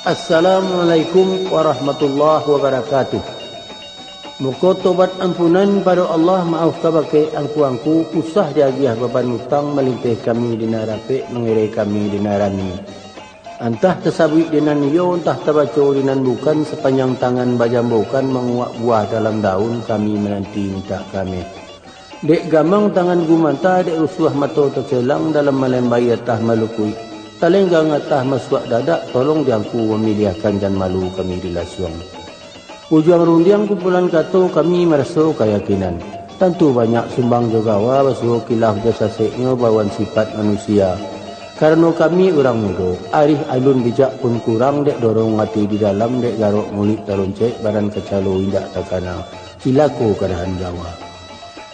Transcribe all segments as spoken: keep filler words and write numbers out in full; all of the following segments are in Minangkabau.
Assalamualaikum warahmatullahi wabarakatuh. Muko tobat ampunan pado Allah, maaf kabake angku-angku, usah diagiah baban utang, malinteh kami di nan rapek, mangirai kami di nan rami. Antah tasabuik di nan iyo, antah tabaco di nan bukan, sapanjang tangan bajambokan, manguak buah dalam daun, kami mananti mintak kami. Dek gamang tangan gumanta, dek rusuah mato tacelang, dalam malembai atah malukuik, talenggang atah masuak dadak, tolong diangku mamiliahkan, jan malu kami dilasuang. Ujuang rundiang kumpulan kato, kami maraso kayakinan. Tantu banyak sumbang jo gawa, basuo kilaf jo saseknyo, bawaan sipat manusia. Karano kami urang mudo, arih alun bijak pun kurang, dek dorong ati di dalam, dek garok muluik taloncek, badan kacalo indak takana, cilako kadahan gawa.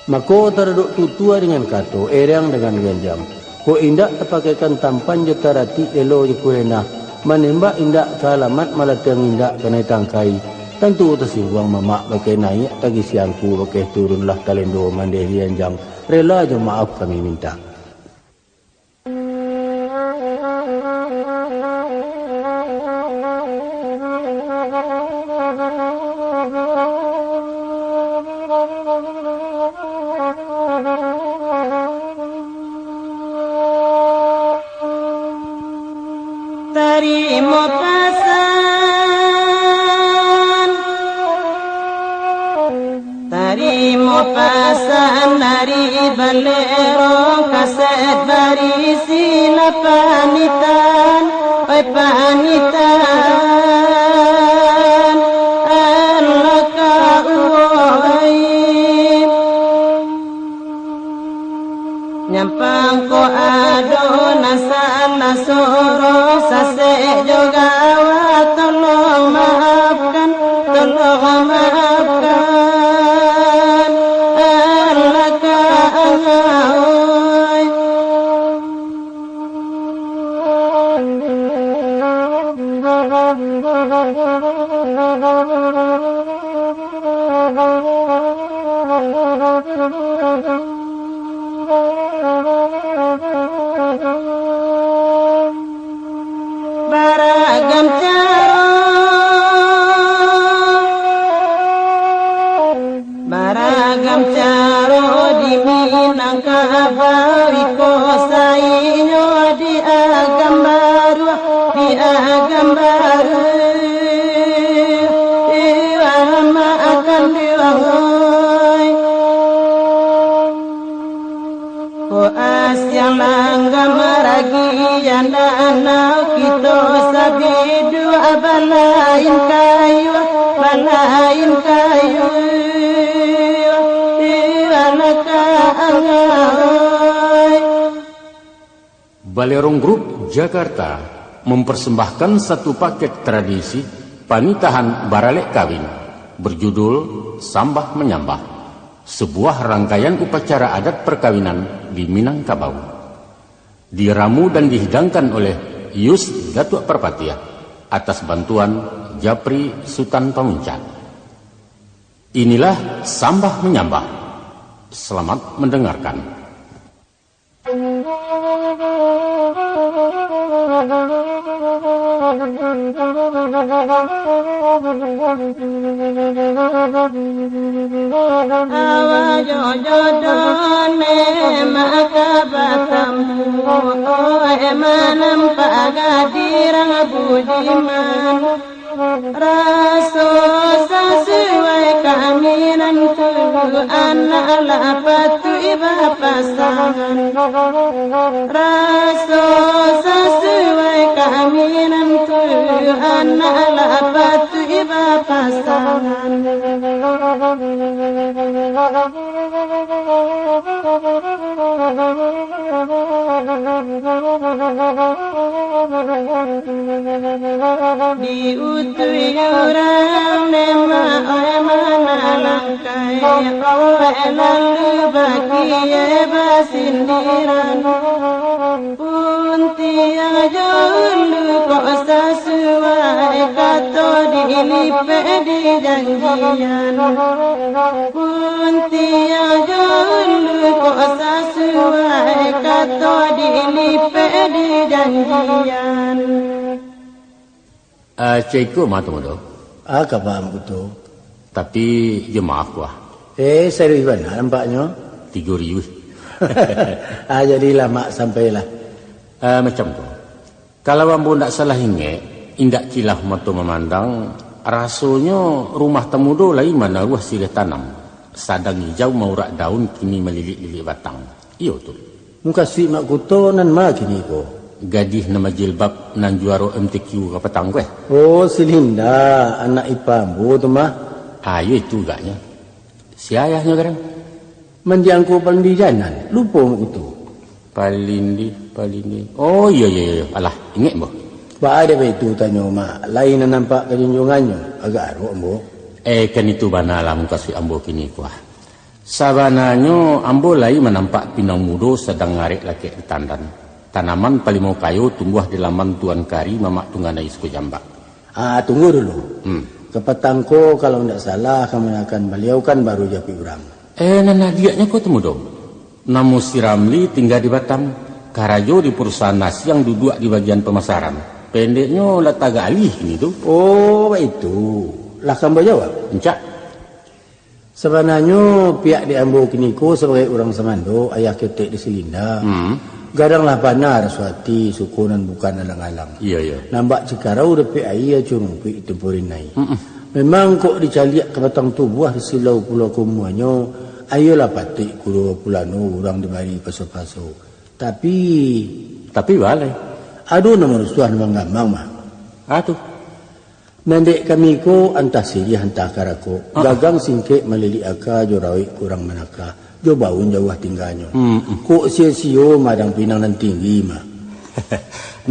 Mako, taradok tutua dengan kato, erang dengan ganjang. Kok indak tapakaikan tampan jo taratik, elo jo kurenah, manembak indak ka alamat, malatiang indak kanai tangkai, tantu tasingguang mamak bakeh naiak, tagisi angku bakeh turun, lah talendo mandeh di janjang, rela jo maaf kami mintak. Tarimo pasan. Tarimo pasan dari Balero, kaset barisi lah panitan, oi panitan, alah ka uwoi. Nyampang ko ado nan salah soro, sasek jo gawa, tolong maafkan, tolong maafkan, alah ka angau. Baragam caro, baragam caro di Minangkabau, iko sainyo di Agam Baru, di Agam Baru, iwah makan diwangoi. Ko asiang langgam maragi, anak-anak kito sabiduak balain kayu, balain kayu, iwah makan angau. Balerong Group Jakarta mempersembahkan satu paket tradisi panitahan baralek kawin berjudul Sambah Manyambah, sebuah rangkaian upacara adat perkawinan di Minangkabau. Diramu dan dihidangkan oleh Yus Datuak Parpatiah atas bantuan Japri Sutan Pamuncak. Inilah Sambah Manyambah. Selamat mendengarkan. Awak jo jodoh ne maka batamu, oi manampak gadih budiman. Raso sasuai kaminan tu, anak lah patuik bapasangan. Raso sasuai kaminan tu, anak lah patuik bapasangan. Diutuih urang ne ma, oi manalangkai, oi lalu bakie basindiran. Puntiang jo ulu kok sasuai, kato dilipek dijanjian. Puntiang jo ulu kok sasuai, kato dilipek dijanjian. Ah, ceko mah tu, Mudo. Ah, ka paham kuto. Tapi, jo maaf, Kuah. Eh, serius bana nampaknyo. Tigo riuih. Ah, jadilah, Mak, sampailah. Ah, macam tu. Kalau ambo ndak salah ingek, indak kilaf mato mamandang, rasonyo rumah Tamudo lai manaruah siriah tanam, sadang ijau maurak daun kini malilik-lilik batang. Iyo tu. Mukasuik Mak Kuto nan ma kini ko? Gadih nan bajilbab nan juaro M T Q kapatang ko, eh? Oh, si Linda, anak ipa ambo tu mah. Ah, iyo itu agaknyo. Sia ayahnyo garang? Mandiang ko Palindi Janan, lupo Mak Kuto. Palindi, Palindi. Oh, iyo, iyo, iyo. Alah, ingek ambo. Baa dek baitu tanyo, Mak? Lai nan nampak kajunjuangannyo, agak arok ambo. Eh, kan itu bana lah mukasuik ambo kini ko, ah. Sabananyo, ambo lai manampak pinang mudo sadang ngarek lakek di tandan. Tanaman palimo kayo tumbuah di laman Tuan Kari Mamak Tungganai Suku Jambak. Ah, tunggu dulu. Hmm. Kapatang ko, kalau ndak salah, kamanakan baliau kan baru japuik urang. Eh, nan adiaknyo ko tu, Mudo. Namo si Ramli tingga di Batam. Karajo di parusahaan nasiang, duduak di bagian pamasaran. Pendeknyo, lah tagak alih kini tu. Oh, baitu. Lah ka ambo jawab? Ancak. Sabananyo, pihak di ambo kini ko sabagai urang sumando, ayah ketek di si Linda. Hmm. Gadang lah bana raso ati, suko nan bukan alang-alang. Iyo, iyo. Nan bak cikarau dapek aia, curumpuik tumpurin ai. Mm-mm. Memang kok dicaliak ka batang tubuah, di silau pulo ka umuanyo, ayolah patuik kulo pulano urang dibari paso-paso. Tapi, tapi baleh. Ado nan marusuah nan manggamang mah. Ah, tu. Nan dek kami ko antah siriah, antah karakok. Ah. Gagang singkek malilik aka, jo rawik kurang manaka, jo baun jauah tingganyo. Hmm, hmm. Kok sio-sio madang pinang nan tinggi mah.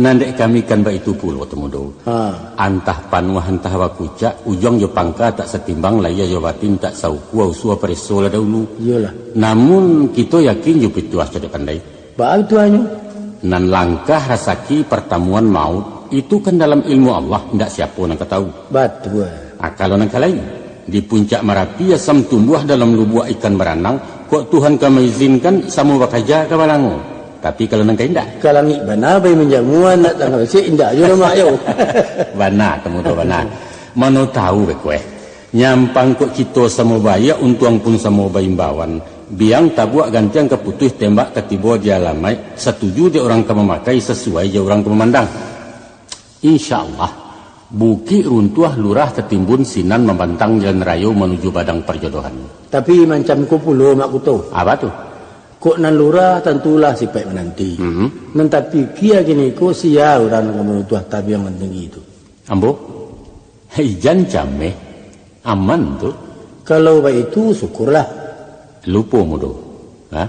Nan dek kami kan baitu pulo, Tamudo. Ha. Antah panuah, antah bakucak, ujuang jo pangka tak satimbang, lahia jo batin tak saukua, usua pareso lah dahulu. Iyolah. Namun, kito yakin jo pituah cadiak pandai. Baa tuahnyo? Nan langkah rasaki partamuan maut, itu kan dalam ilmu Allah, indak siapo nan ka tahu. Batua. Ah, kalau nan ka lain, di puncak Marapi asam tumbuah, dalam lubuak ikan baranang, kok Tuhan ka maizinkan samo bakaja ka balango. Tapi kalau nan ka indak? Ka langik bana bai manjamuan, nak tangah basik indak juo lamak yo. Bana, Tamudo, bana. Mano tahu beko, eh. Nyampang kok kito samo baiak, untuang pun samo baimbauan. Biang tabuak gantiang ka putuih, tembak ka tibo di alamaik, satuju dek urang ka mamakai, sasuai jo urang ka mamandang. Insya Allah, bukik runtuah, lurah tatimbun, sinan mambantang jalan rayo manuju padang parjodohan. Tapi mancam ko pulo, Mak Kuto. Apa tu? Kok nan lurah, tantulah sipaik mananti. Mhm. Nan tapikia kini ko, sia urang nan ka maruntuah tabiang nan tinggi tu? Ambo? Ijan cameh. Aman tu. Kalau baitu, syukurlah. Lupo, Mudo. Ha?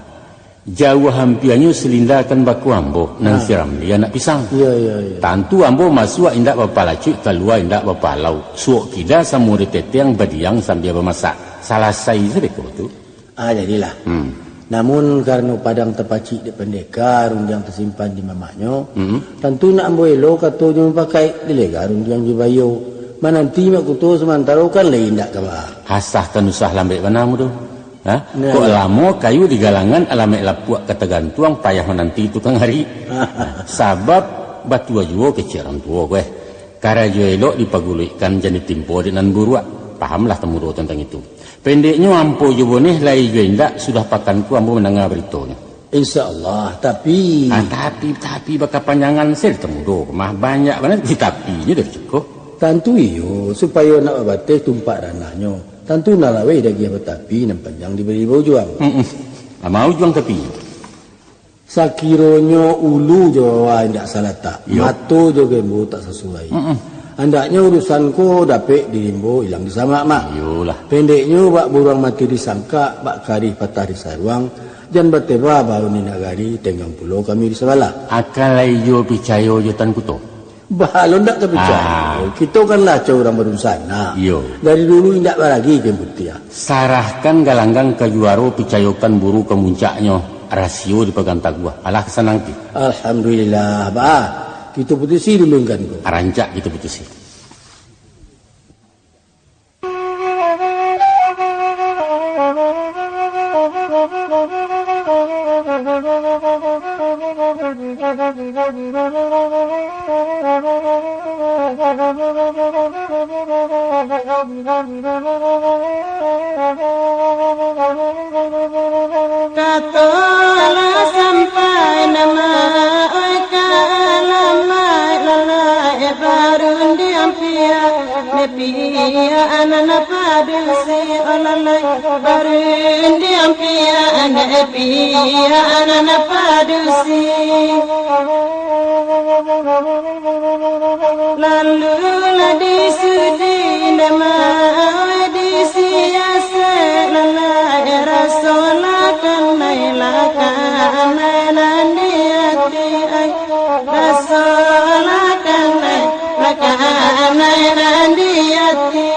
Jauah ampianyo si Linda kan bako ambo, nan si Ramli anak pisang. Iyo, iyo, iyo. Tantu ambo masuak indak bapalacuik, kalua indak bapalau. Suok kida samo di teteng, badiang sambia bamasak. Salasai se beko tu. Ah, jadilah. Hmm. Namun, karano padang tapacik dek pandeka, rundiang tasimpan di mamaknyo, hmm, tantu nak ambo elo katonyo mupakaik, dilega rundiang jo bayo. Mananti Mak Kuto samantaro kan lai indak ka baa. Asah kan usah lambek bana, Mudo. Ha? Nah, kok iyo. Lamo kayu di galangan, alamaik lapuak ka tagantuang, payah mananti tukang ari. Sabab batua juo kecek urang tuo ko, eh. Karajo elok dipaguluikkan, jan ditimpo dek nan buruak. Pahamlah Tamudo tantang itu. Pendeknyo, ampo jo boneh lai jo indak, sudah pakan ko ambo mandanga baritonyo. Insya Allah, tapi. Ah, tapi, tapi bakapanjangan se Tamudo ko mah, banyak bana tapi-tapinyo dari ciko. Tantu iyo, supayo nak babateh tumpak ranahnyo. Tantu nan laweh diagiah batapi, nan panjang dibari baujuang. Mm-mm. Ah, maujuang tapinyo. Sakironyo ulu jo wawa indak salatak, iyo, mato jo gembo tak sasuai. Mm-mm. Andaknyo urusan ko dapek dirimbo, ilang disamak mah. Iyolah. Pendeknyo, bak buruang mati di sangkak, bak karih patah di saruang, jan bateba baun di nagari, tenggang pulo kami di sabalah. Akan lai juo picayo jo Tan Kuto? Bah, lo ndak tapicayo. Ah. Kito kan lah cak urang badunsanak. Iyo. Dari dulu indak baragi kain putiah. Sarahkan galanggang ka juaro, picayokan buru ka muncaknyo. Rasio dipagang taguah. Alah, ka sanang ti. Alhamdulillah, bah. Kito putusi dulu kan ko. Rancak kito putusi. Pia anak padusi, olalai, barundiang pia anak, pia anak padusi. Lalu lah disudi nama, disiasek lalai, raso lah kanai, lah kanai nan di ati ai. Raso lah kanai, lah kanai nan di ati.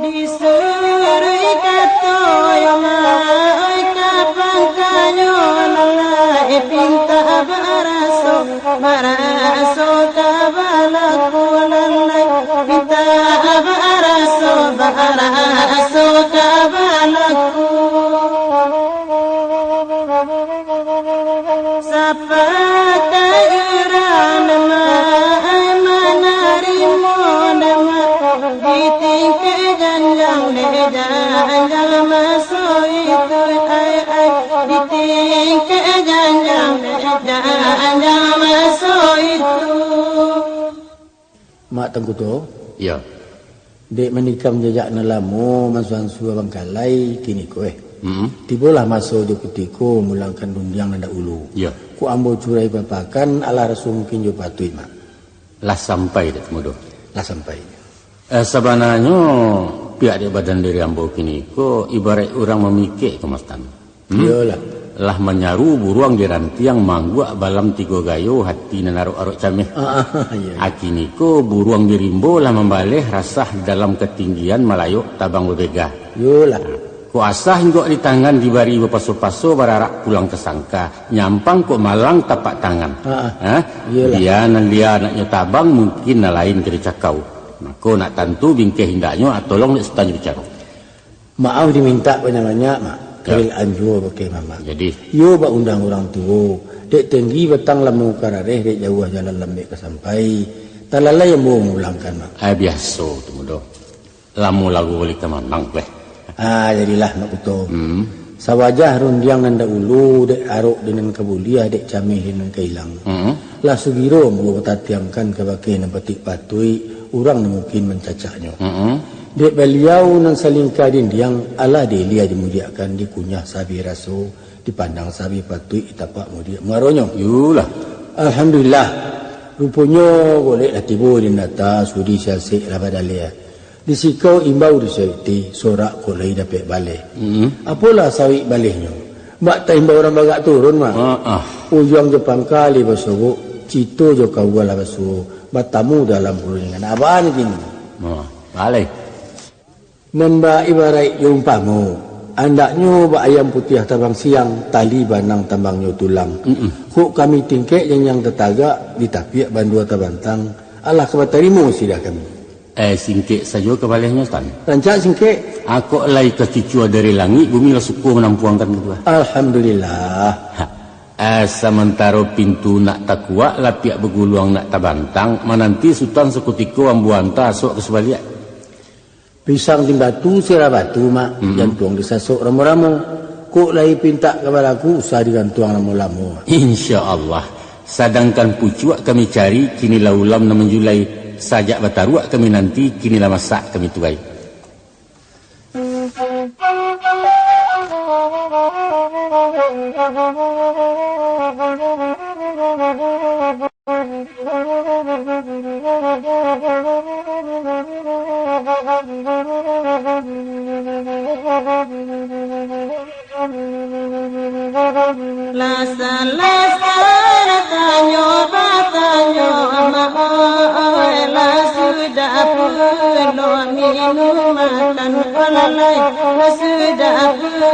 Disuruh kato yo ma, oi ka pangkanyo lalai, pinta baraso, baraso ka balaku lalai, pinta baraso, baraso ka balaku. Sapakaik urang dama, ai manarimo dama, di tingkek janjang dek janjang maso itu, ai, ai, di tingkek janjang dek janjang maso itu. Mak Tangkuto, Iyo. Dek manikam jajak nan lamo, mansuansu abangkalai, kini ko, eh. Mm-mm. Tibolah maso jo kutiko mulangkan rundiang nan dahulu. Iyo. Kok ambo curai papakan, alah raso mungkin jo patuik, Mak. Lah sampai, Dek Tumudo? Lah sampai. Eh, sabananyo, pihak dek badan diri ambo kini ko, ibaraik urang mamikek ko, Mas Tan. Hmm? Iyolah. Lah manyaru buruang di rantiang, mangguak balam tigo gayo, hati nan arok-arok cameh. Ah, ah, iyo, iyo. Kini ko buruang di rimbo lah mambaleh, rasah dalam katinggian, malayok tabang babega. Iyolah. Kok asah inggok di tangan, dibari bapaso-paso, bararak pulang ka sangka, nyampang kok malang tapak tangan. Ah, ah. Hah? Iyolah. Lia nan lia anaknyo tabang, mungkin nan lain ka dicakau. Mako nak tantu bingkeh indaknyo, ah, tolong dek Sutan jo bicaro. Maaf dimintak banyak-banyak, Mak. Ya. Karil anjua bakeh mamak. Jadi? Iyo bak undang urang tuo. Dek tenggi batang lamo karareh, dek jauah jalan lambek ka sampai. Talalai ambo maulangkan, Mak. Ai, biaso tu, Mudo. Lamo lagu bali ka manang, weh. Ah, jadilah, Mak Kuto. Hmm. Sawajah rundiang nan dahulu, dek arok di nan ka buliah, dek cameh di nan ka ilang. Hmm. Lah sugiro ambo batatiangkan kabake nan patik patuik, urang nan mungkin mancacaknyo. Mm-mm. Dek baliau nan salingka dindiang, alah diilia dimudiakkan, dikunyah sabih raso, dipandang sabih patuik, ditapak mudiak muaronyo. Yulah. Alhamdulillah. Ruponyo golek lah tibo di nata, sudi siasek lah badaleh. Di sikau imbau di sawik ti, sorak kok lai dapek baleh. Mm-mm. Apolah sawik balehnyo? Bak taimbau urang bagak turun, Mak. Ah, ah. Ujuang jo pangka lai basobok, cito jo kaua lah basuo, batamu dalam puluah ingan. Abah ni kini. Ah, baleh. Nan ba-, ibaraik jo umpamo, andaknyo bak ayam putiah tabang siang, tali banang tambangnyo tulang. Mm-mm. Kok kami tingkek janjang tatagak, ditapiak bandua tabantang, alah ka batarimo sidah kami. Eh, singkek sajo ka balehnyo, Tan. Rancak singkek. Ah, kok lai ka cucua dari langik, bumi lah suko manampuangkan gitu, ah. Alhamdulillah. Ha. Eh, samantaro pintu nak takuak, lapiak baguluang nak tabantang, mananti Sutan sakutiko ambo anta asok ka subaliak. Pisang timbatu sirah batu, Mak, Mm-mm. jantuang disasok ramo-ramo. Kok lai pintak ka balaku, usah digantuang lamo-lamo. Insya Allah. Sadangkan pucuak kami cari, kini lah ulam nan manjulai. Sajak bataruak kami nanti, kini lah masak kami tuai. Lah salasa tanyo batanyo, Amak, oi, lah sudah pulo minum makan, olalai, lah sudah pulo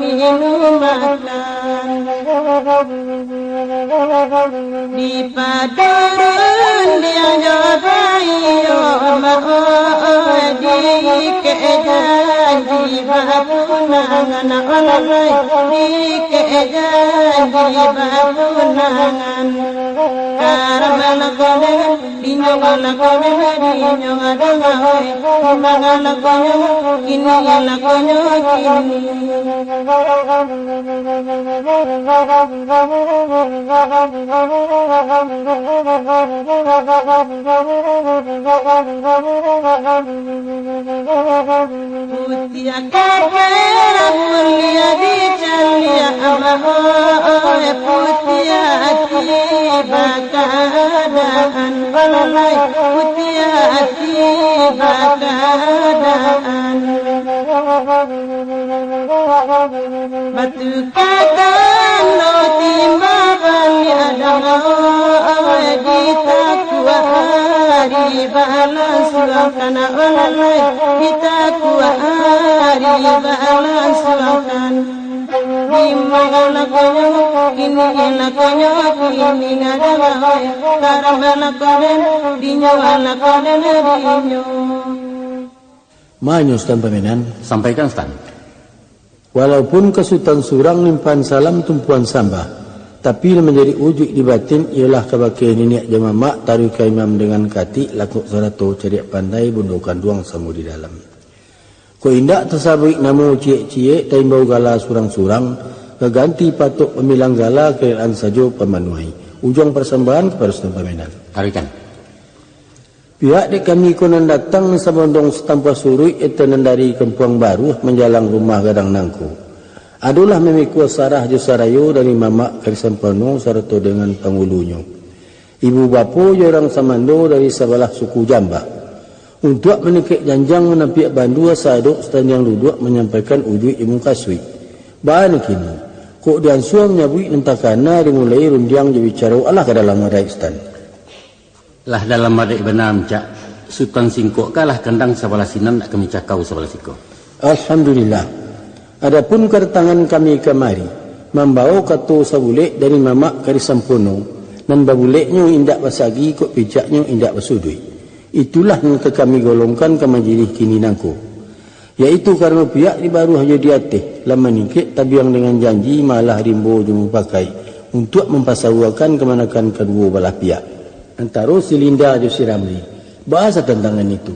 minum makan. Di padurun diajo bayo, Amak, oi, dikek janji batunangan, olalai, dikek janji batunangan. Karambah lakonyo, dinyo lakonyo, dinyo adang awai. Manga lakonyo, kini lakonyo, kini. Putiah kapela mulia dicaliak Allah, putiah ati bakaadaan, putiah ati bakaadaan. Batu Kadang no timba baliak danga, ditakuak ari balansuangkan, awalalai, ditakuak ari balansuangkan. Dimana lakonyo, kini lakonyo, kini nadanga, karambah lakonyo, dinyo lakonyo, dinyo. Manyo Sutan Pamenan. Sampaikan, Sutan. Walaupun ka Sutan surang limpahan salam tumpuan sambah, tapi nan manjadi ujuik di batin iyolah kabake niniak jo mamak, taruih ka imam dangan katik, lakok sarato cadiak pandai bundo kanduang samo di dalam. Kok indak tasabuik namo ciek-ciek, taimbau gala surang-surang, gaganti patok pamilang gala, karelaan sajo pamanuahi. Ujuang parsambahan kapado Sutan Pamenan. Taruihkan. Pihak dek kami ko nan datang sabondong satampuah suruik, eto nan dari Kampuang Baruah manjalang rumah gadang nangko, adolah mamikua sarah jo sarayo dari mamak Kari Sampono sarato dengan pangulunyo, ibu bapo jo urang samando dari sabalah suku Jambah, untuak maningkek janjang manampiak bandua, saadok satandiang duduak manyampaikan ujuik jo mukasuik. Baa nan kini, kok diansua manyabuik nan takana, dimulai rundiang jo bicaro, alah ka dalam adaik, Sutan. Lah dalam adaik bana, Muncak. Sutan singkok ka lah kandang sabalah sinan, nak kami cakau sabalah siko. Alhamdulillah. Adapun kadatangan kami kamari, mambawo kato sabulek dari mamak Kari Sampono, nan babuleknyo indak basagi, kok picaknyo indak basuduik. Itulah nan ka kami golongkan ka majilih kini nangko. Yaitu karano pihak di baruah jo di ateh lah maningkek tabiang dengan janji, malah rimbo jo mupakaik untuak mampasauakan kamanakan kaduo balah pihak, antaro si Linda jo si Ramli. Baa satantangan itu?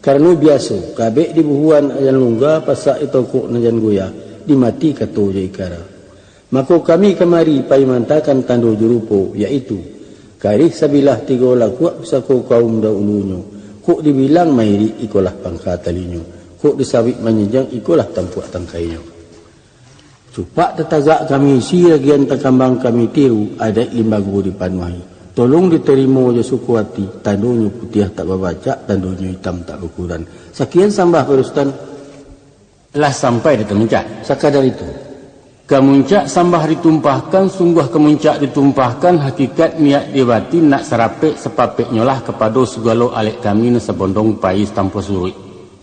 Karano biaso, kabek dibuhuan nan jan lungga, pasak ditokok nan jan goyah, dimati kato jo ikara. Mako kami kamari pai maantakan tando jo rupo, yaitu, karih sabilah tigo lakuak pusako kaum dahulunyo, kok dibilang mairik ikolah pangka talinyo, kok disawik manyanjang ikolah tampuak tangkainyo. Cupak tatagak kami isi, ragian takambang kami tiru, adaik limbago dipanuahi. Tolong ditarimo jo suko ati, tandonyo putiah tak babacak, tandonyo itam tak bakuran. Sakian sambah, Pak Rustan. Lah sampai di Tamuncak. Sakadar itu. Ka muncak sambah ditumpahkan, sungguah ka muncak ditumpahkan, hakikat niat di batin nak sarapek sapapeknyolah kapado sagalo alek kami nan sabondong pai satampuah suruik.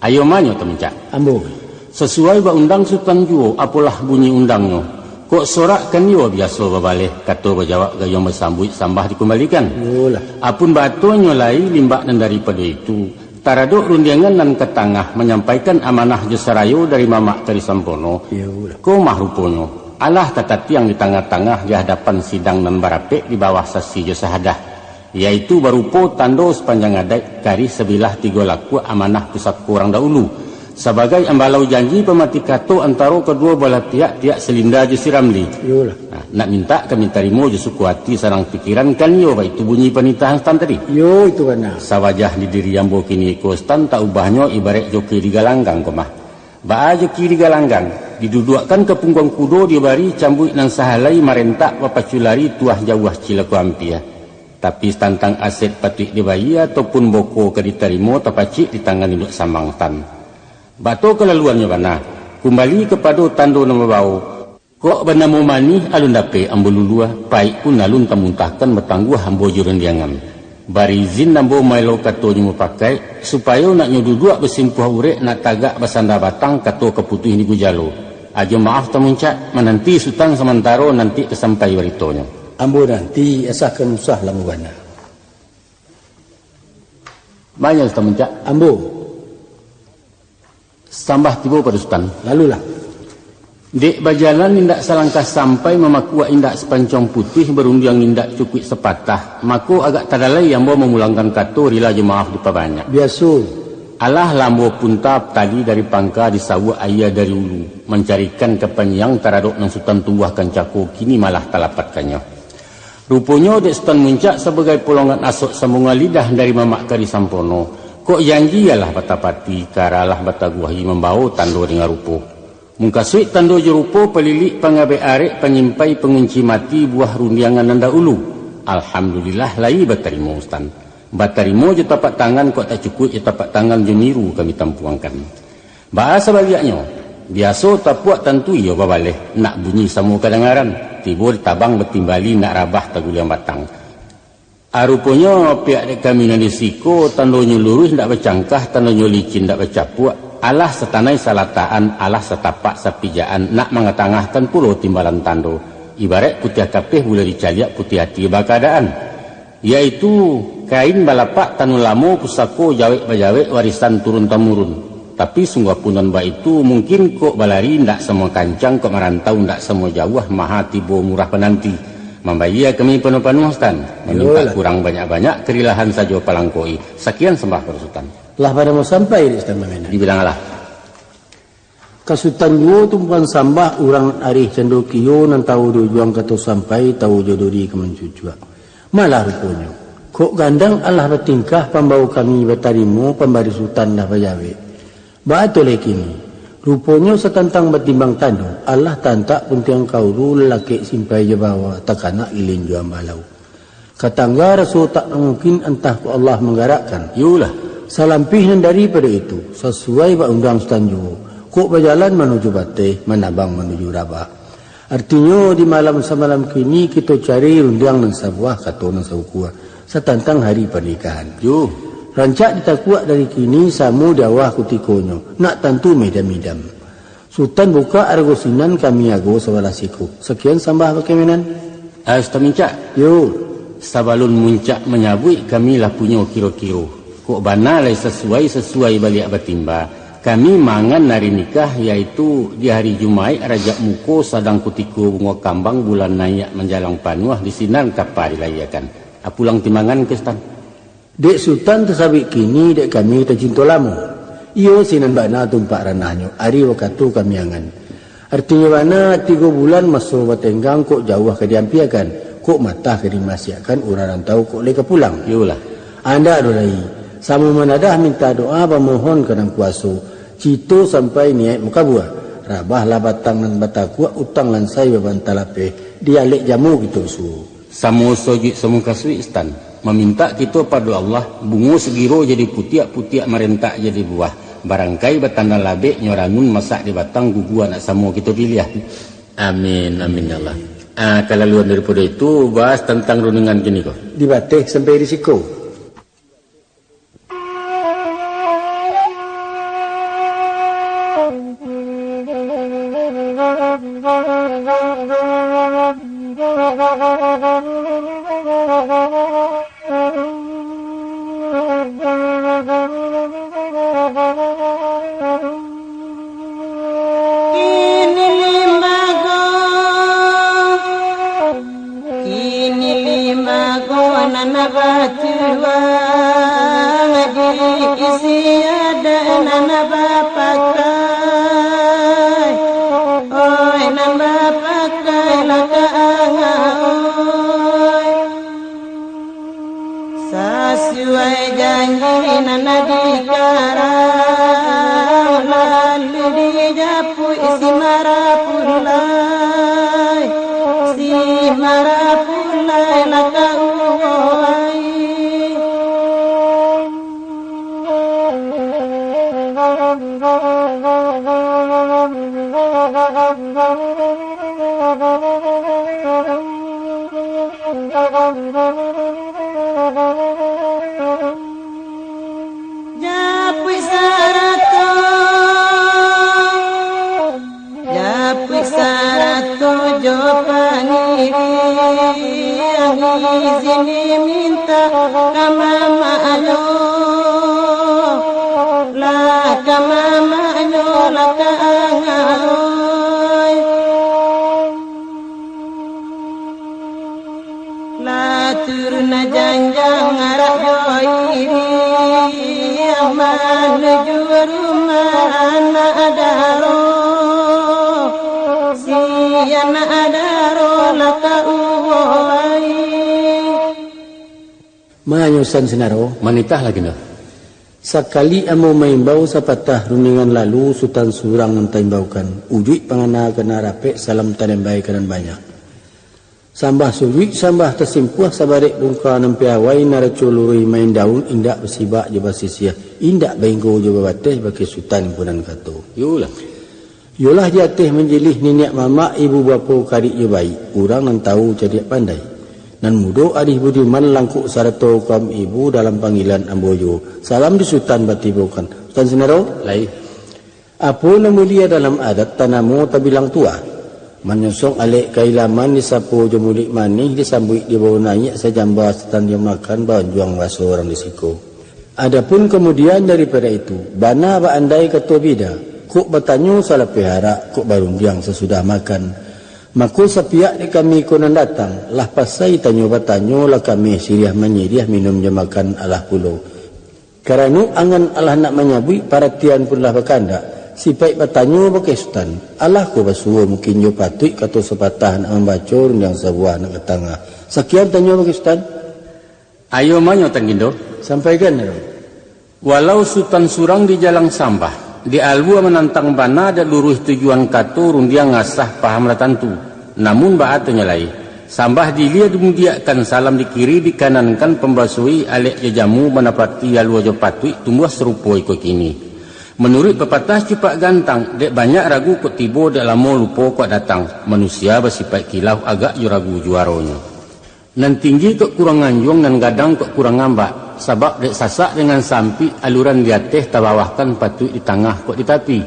Ayo manyo Tamuncak. Ambo. Sasuai ba undang Sutan juo, apolah bunyi undangnyo. Kok sorak kan iyo biaso babaleh, kato bajawab gayuang basambuik sambah dikumbalikan. Iyolah. Apun batonyo lai limbak nan daripado itu, taradok rundiangan nan ka tangah manyampaikan amanah jo sarayo dari Mamak Kari Sampono. Iyolah. Ko mah ruponyo, alah tatatiang di tangah-tangah di hadapan sidang nan barapek di bawah sasi jo sahadah, yaitu barupo tando sapanjang adaik, karih sabilah tigo lakuak amanah pusako urang dahulu, sabagai ambalau janji pamati kato antaro kaduo balah pihak, pihak si Linda jo si Ramli. Iyolah. Nah, nak mintak kami tarimo jo suko ati sarang pikiran, kan iyo baitu bunyi panitahan Sutan tadi? Iyo, itu bana. Sawajah di diri ambo kini ko Sutan, tak ubahnyo ibaraik joki di galanggang ko mah. Baa joki di galanggang, diduduakkan ka pungguang kudo, dibari cambuik nan sahalai, marentak bapacu lari, tuah jauah cilako ampia. Tapi satantang aset patuik dibayia, ataupun boko ka ditarimo, tapacik di tangan induak samang Sutan. Bato kalaluannyo bana, kumbali kapado tando nan babawo. Kok banamo manih alun dapek ambo lulua, paik pun alun tamuntahkan, batangguah ambo jo rundiangan. Bari izin ambo maelo katonyo mupakaik, supayo naknyo duduak basimpuah urek, nak tagak basanda batang, kato ka putuih di gujalo. Ajo maaf Tamuncak, mananti Sutan samantaro, nanti ka sampai baritonyo. Ambo nanti, asa kan usah lamo bana. Manya Sutan Muncak? Ambo. Sambah tibo pado Sutan. Lalulah. Dek bajalan indak salangkah sampai, mamakuak indak sapancong putuih, barundiang indak cukuik sapatah, mako agak tadalai ambo mamulangkan kato, rila jo maaf dipabanyak. Biaso. Alah lah ambo punta tali dari pangka, disawuak aia dari ulu, mancarikan kapanjang taradok nan Sutan tumbuahkan cako, kini malah talapatkannyo. Ruponyo dek Sutan Muncak sabagai polongan asok sambungan lidah dari mamak ka disampono, kok janji alah batapati, kara alah bataguahi, mambawo tando dengan rupo. Mukasuik tando jo rupo, palilik pangabek arek, panyimpai pangunci mati, buah rundiangan nan dahulu. Alhamdulillah, lai batarimo Sutan. Batarimo jo tapak tangan, kok tak cukuik jo tapak tangan, jo niru kami tampuangkan. Baa sabaliaknyo, biaso tapuak tantu iyo babaleh, nak bunyi samo kadangaran, tibo tabang batimbali, nak rabah taguliang batang. A, ruponyo pihak dek kami nan di siko, tandonyo luruih ndak bacangkah, tandonyo licin ndak bacapuak, alah satanai salatakan, alah satapak sapijaan, nak mangatangahkan pulo timbalan tando, ibaraik putiah kapeh buliah dicaliak, putiah ati bakaadaan, yaitu kain balapak tanun lamo, pusako jawek bajawek, warisan turun tamurun. Tapi sungguah pun nan baitu, mungkin kok balari ndak samo kancang, kok marantau ndak samo jauah, maha tibo murah pananti. Mambayia kami panuah-panuah, Sutan. Mamintak Iyolah. kurang banyak-banyak, karilahan sajo palangkoi. Sakian sambah pado Sutan. Lah pado mau sampai di Sutan Mamenan. Dibilang alah. Ka Sutan juo tumpuan sambah, urang arih cando kio, nan tahu di ujuang kato sampai, tahu jo duri ka mancucuak. Malah ruponyo, kok gandang alah batingkah, pambawo kami batarimo, pambari Sutan lah bajawek. Baa tu lai kini? Ruponyo satantang batimbang tando, alah tantak puntiang kauru, lalakek simpai jo bawa, takanak lilin jo ambalau. Katangga raso tak mungkin, antah kok Allah manggarakkan. Iyolah. Salampih nan daripado itu, sasuai bak undang Sutan juo, kok bajalan manuju bateh, manabang manuju rabah. Artinyo, di malam samalam kini, kito cari rundiang nan sabuah, kato nan saukua, satantang hari parnikahan. Yo. Rancak ditakuak dari kini, samo di awah kutikonyo, nak tantu midam-midam. Sutan bukak arago sinan, kami ago sabalah siko. Sakian sambah bakeh Mamenan. Ah, Sutan Mincak. Yo. Sabalun Muncak manyabuik, kami lah punyo kiro-kiro. Kok bana lai sasuai-sasuai baliak batimba, kami mangan ari nikah, yaitu di hari Jumaik Rajab muko, sadang kutiko bungo kambang, bulan naiak manjalang panuah, di sinan kapa dilayiakan. Ah, pulang timbangan ka Sutan. Dek Sutan tasabuik kini, dek kami tacinto lamo. Iyo sinan bana tumpak ranahnyo, ari wakatu kami angan. Artinyo bana, tigo bulan maso batenggang, kok jauah ka diampiakan, kok matah ka dimasiakkan, urang rantau kok lai ka pulang. Iyolah. Andak doh lai, samo manadah minta doa, bamohon ka Nan Kuaso, cito sampai niaik makabua. Rabahlah batang nan batakuak, utang lansai babanta lapeh, di alek jamu kito suo. Samo sojuik samo kasuik, Sutan. Mamintak kito pado Allah, bungo sagiro jadi putiak, putiak marentak jadi buah. Barangkai batanda labek, nyo ranun masak di batang, gugua nak samo kito piliah. Amin, amin, ya Allah. Ah, kalaluan daripado itu, bahas tantang rundiangan kini ko. Di bateh sampai di siko. Kini limbago, kini limbago nan bajuang, diisi adat nan bapakai, oi, nan bapakai lah ka angah, oi. Sasuai janji nan dikarang, lalu dijapuik si marapulai, si marapulai lah ka uwai. Japuik sarato, japuik sarato jo pangiriang, izin diminta ka mamaknyo, lah ka mamaknyo, lah ka angah, oi. Lah turun janjang arak jo iri, manuju rumah anak daro. Si anak daro lah ka uwai. Manyosan sinaro, manitah lagi nah. Sakali ambo maimbau sapatah rundingan lalu, Sutan surang nan taimbaukan. Ujuik pangana ka nan rapek, salam talembai ka nan banyak. Sambah sujuik, sambah tasimpuah, sabarek bungka nan piawai, naraco luruih main daun, indak basibak jo basisiah, indak bainggo jo babateh, bakeh Sutan ko nan kato. Iyolah. Iyolah di ateh manjilih niniak mamak, ibu bapo karik jo baik, urang nan tawu cadiak pandai. Nan mudo arih budiman, langkok sarato kaum ibu, dalam panggilan ambo juo. Salam di Sutan batibokan. Sutan sinaro? Lai. Apo nan mulia dalam adat, tanamo tabilang tuah. Manyosong alek ka ilaman, disapo jo muluik manih, disambuik dibao naiak, sajamba satandiang makan, baanjuang baso urang di siko. Adapun kamudian daripado itu, bana baandai kato bida, kok batanyo salapeh arak, kok barundiang sasudah makan. Mako sapiak dek kami ko nan datang, lah pasai tanyo batanyo, lah kameh siriah manyiriah, minum jo makan alah pulo. Karano angan alah nak manyabuik, paratian pun lah bakandak. Sipaik batanyo bakeh Sutan, alah ko basuo mungkin jo patuik, kato sapatah nak mambaco, rundiang sabuah nak ka tangah. Sakian tanyo bakeh Sutan. Ayo manyo Tanggindo. Sampaikan, Aro. Walau Sutan surang di jalang sambah, di alua manantang bana, dek luruih tujuan kato, rundiang asah paham lah tantu. Namun baa tu nyo lai, sambah di ilia dimudiakkan, salam di kiri dikanankan, pambasoi alek jo jamu, manapati alua jo patuik, tumbuah sarupo iko kini. Manuruik papatah cupak gantang, dek banyak ragu kok tibo, dek lamo lupo kok datang. Manusia basipaik kilaf, agak jo ragu juaronyo. Nan tinggi kok kurang anjuang, nan gadang kok kurang ambak, sabab dek sasak dengan sampik, aluran di ateh tabawahkan, patuik di tangah kok di tapi.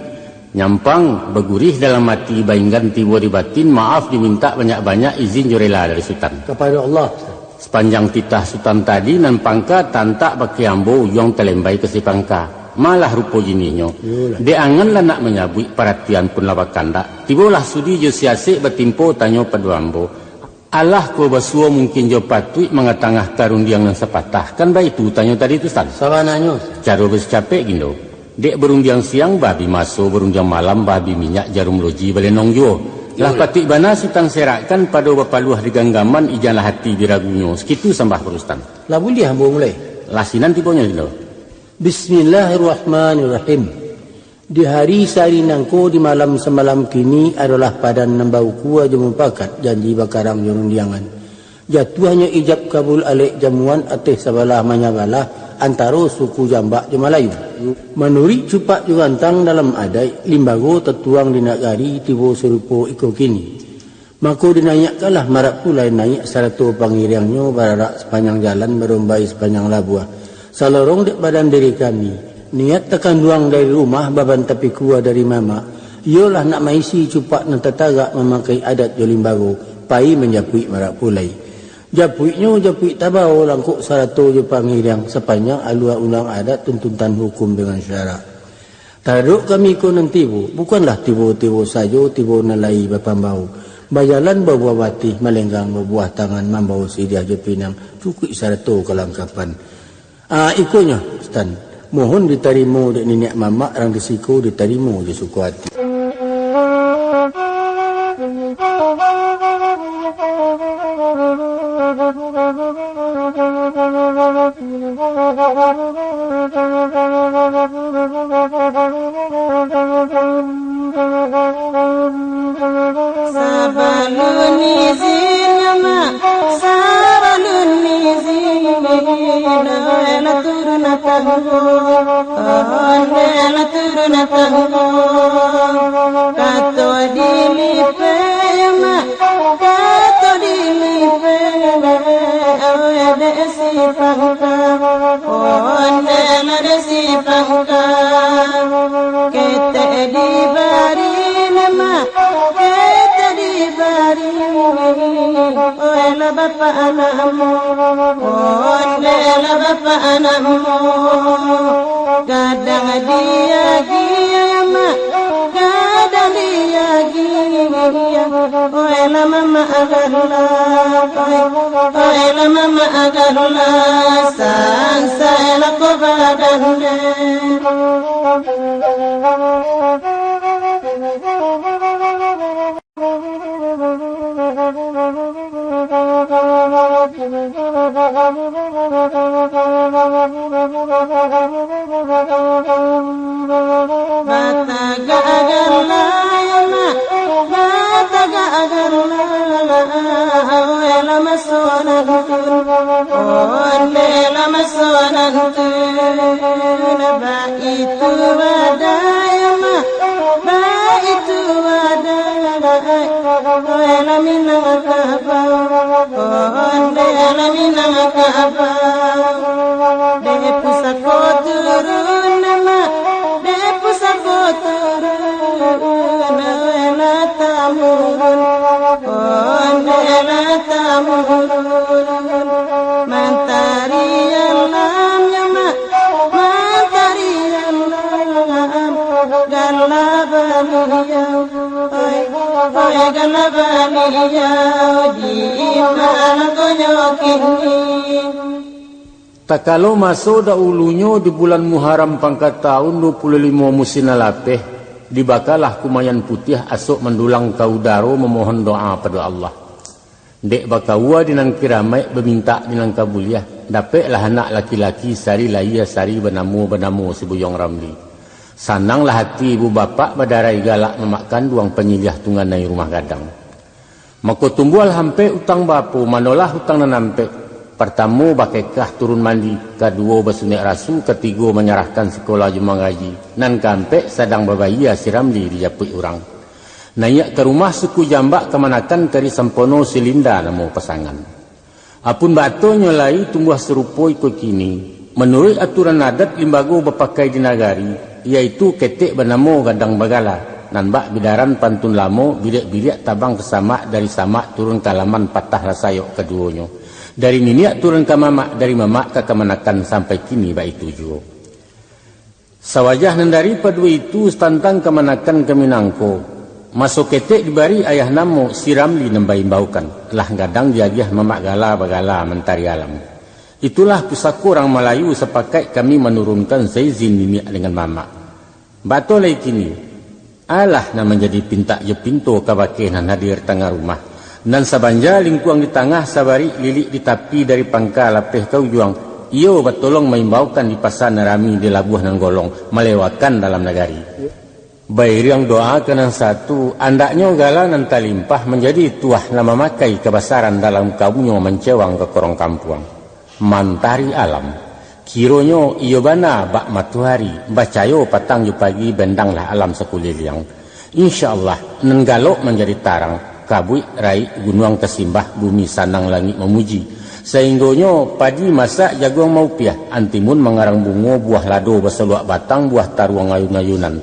Nyampang, bagurih dalam ati, bainggan tibo di batin, maaf dimintak banyak-banyak, izin jo rela dari Sutan. Kapado Allah. Sapanjang titah Sutan tadi, nan pangka tantak bakeh ambo, ujuang talembai ka si pangka. Malah rupo jinihnyo. Iyolah. Dek angan lah nak manyabuik, paratian pun lah bakandak. Tibolah sudi jo si asek, batimpo tanyo pado ambo. Alah ko basuo mungkin jo patuik, mangatangahkan rundiang nan sapatah. Kan baitu tanyo tadi tu, Sutan? Sabananyo. Caro basicapek, Gindo. Dek barundiang siang babi maso, barundiang malam babi minyak, jarum loji balenong juo. Lah Iyolah. Patuik bana Sutan serakkan, pado bapaluah di ganggaman, ijanlah ati di ragunyo. Sakitu sambah pado Sutan. Lah buliah ambo mulai? Lah sinan tibonyo, Gindo. Bismillahirrahmanirrahim. Di hari sahari nangko, di malam samalam kini, adolah padan nan baukua jo mupakat, janji bakarang jo rundiangan. Jatuahnyo ijab kabul alek jamuan, ateh sabalah manyabalah, antaro suku Jambak jo Malayu. Manuruik cupak jo gantang, dalam adaik limbago tatuang di nagari, tibo sarupo iko kini. Mako dinaiakkanlah marak pulai, naiak sarato pangiriangnyo, bararak sapanjang jalan, barombai sapanjang labuah. Salorong dek badan diri kami, niat takanduang dari rumah, baban tapikua dari mamak, iyolah nak maisi cupak nan tatagak, mamakai adat jo limbago, pai manjapuik marak pulai. Japuiknyo japuik tabao, langkok sarato jo pangiriang, sapanjang alua undang adat, tuntutan hukum dengan syarak. Taradok kami ko nan tibo, bukanlah tibo-tibo sajo, tibo nan lai bapambao. Bajalan babuah batih, malenggang babuah tangan, mambao siriah jo pinang, cukuik sarato kalangkapan. Ah, ikonyo, Sutan. Mohon ditarimo dek niniak mamak, rang di siko ditarimo jo suko ati. Sabalun izin, Mak, sabalun izin, lah turun tanggo, lah turun tanggo. Kato dilipeh, Mak, kato dilipeh, dek si pangka, ondeh lah dek si pangka. Ketek dibari, Mak, ketek dibari, oelah bapak anakmu, ondeh lah bapak anakmu. Gadang diagiah, Mak, gadang dia Oe lah mamak gala, oe, oe lah mamak gala, sansai lah ko badan den. Batagak gala yo mak, batagak gala, oe lah maso nantun, onde lah maso nantun, baitu badan yo mak, baitu badan, oe lah Minangkabau, onde lah Minangkabau, dek pusako turun mak, dek pusako turun, oe lah tamurun, onde lah tamurun, mantari alam yo mak, mantari alam, gala baliau, oe, oe gala baliau, di ma nyo kini. Takalo maso dahulunyo di bulan Muharram pangka taun duo puluah limo musim nan lapeh, dibakalah kumayan putiah asok mandulang ka udaro mamohon doa pado Allah. Dek bakaua di nan kiramaik, bamintak di nan kabuliah, dapeklah anak laki-laki sari lahia sari banamo, banamo si Buyuang Ramli. Sananglah ati ibu bapak badarai galak mamak kanduang panyiliah tunganai rumah gadang. Mako tumbuahlah ampek utang baapo, manolah utang nan ampek. Partamo bakekah turun mandi, kaduo basunek rasu, katigo manyarahkan sikolah jo mangaji, nan kaampek sadang babayia si Ramli dijapuik urang. Naiak ka rumah suku jambak kamanakan kari sampono si Linda namo pasangan. Apun baatonyo lai tumbuah sarupo iko kini. Manuruik aturan adat limbago bapakai di nagari, yaitu ketek banamo gadang bagala, nan bak bidaran pantun lamo, biliak-biliak tabang ka samak, dari samak turun ka alaman patahlah sayok kaduonyo. Dari niniak turun ka mamak, dari mamak ka kamanakan sampai kini baitu juo. Sawajah nan daripado itu, satantang kamanakan kami nangko, maso ketek dibari ayah namo si Ramli nan baimbaukan, lah gadang diagiah mamak gala bagala mantari alam. Itulah pusako urang Malayu sapakaik kami manurunkan saizin niniak dengan mamak. Batua lai kini, alah nan manjadi pintak jo pinto kabake nan hadir tangah rumah. Nan sabanja lingkuang di tangah, sabarik lilik di tapi, dari pangka lapeh ka ujuang, iyo batolong maimbaukan di pasa nan rami, di labuah nan golong, malewakan dalam nagari. Bairiang doa ka nan satu, andaknyo gala nan talimpah manjadi tuah nan mamakai kabasaran dalam kaumnyo mancewang ka korong kampuang. Mantari alam. Kironyo iyo bana bak matoari, bacayo patang jo pagi, bendanglah alam sakuliliang. Insya Allah, nan galok manjadi tarang, kabuik raik gunuang tasimbah, bumi sanang langik mamuji. Sainggonyo padi masak jaguang maupiah, antimun mangarang bungo, buah lado basaluak batang, buah taruang ayun-ayunan.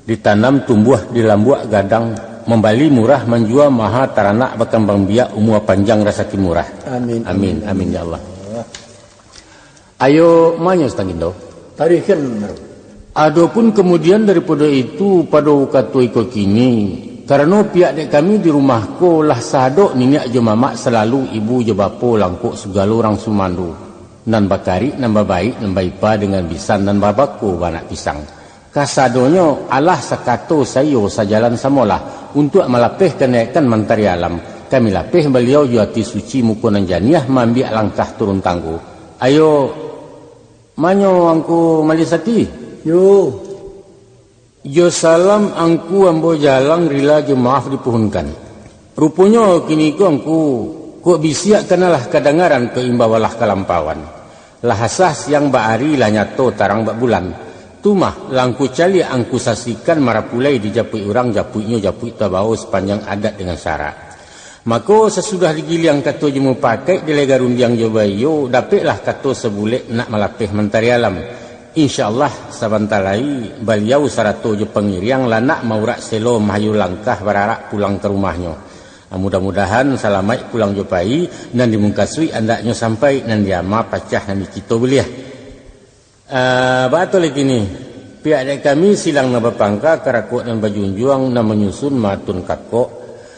Ditanam tumbuah di lambuak gadang, mambali murah manjua maha, taranak bakambang biak, umua panjang rasaki murah. Amin. Amin, amin, ya Allah. Ayo, manyo Sutan Gindo. Tarihkan. Adopun kamudian daripado itu, pado kato iko kini, karano pihak dek kami di rumah ko lah sadok niniak jo mamak salalu ibu jo bapo langkok sagalo urang sumando, nan bakarik, nan babaik, nan baipa dengan bisan, nan babako baanak pisang. Kasadonyo alah sakato saiyo sajalan samolah, untuak malapeh kanaikan mantari alam. Kami lapeh baliau jo ati suci, muko nan janiah, maambiak langkah turun tanggo. Ayo, manyo Angku Malisati? Yo. Jo salam Angku ambo jalang, rila jo maaf dipuhunkan. Ruponyo kiniko Angku, kok bisiak kanalah kadangaran, kok imbau alah kalampauan. Lah asah siang bak ari, lah nyato tarang bak bulan. Tu mah, lah Angku caliak, Angku saksikan, marapulai dijapuik urang, japuiknyo japuik tabao sapanjang adat dengan syarak. Mako, sasudah digiliang kato jo mupakaik, dilai garundiang jo baiyo, dapeklah kato sabulek nak malapeh mantari alam. Insya Allah, sabanta lai baliau sarato jo pangiriang lah nak maurak selo mahayu langkah bararak pulang ka rumahnyo. Mudah-mudahan salamaik pulang jo pai, nan di mukasuik andaknyo sampai, nan di ama pacah, nan di kito buliah. Ah, baa tu lai kini? Pihak dek kami silang nan bapangka, karakok nan bajunjuang, nan manyusun maatun kakok.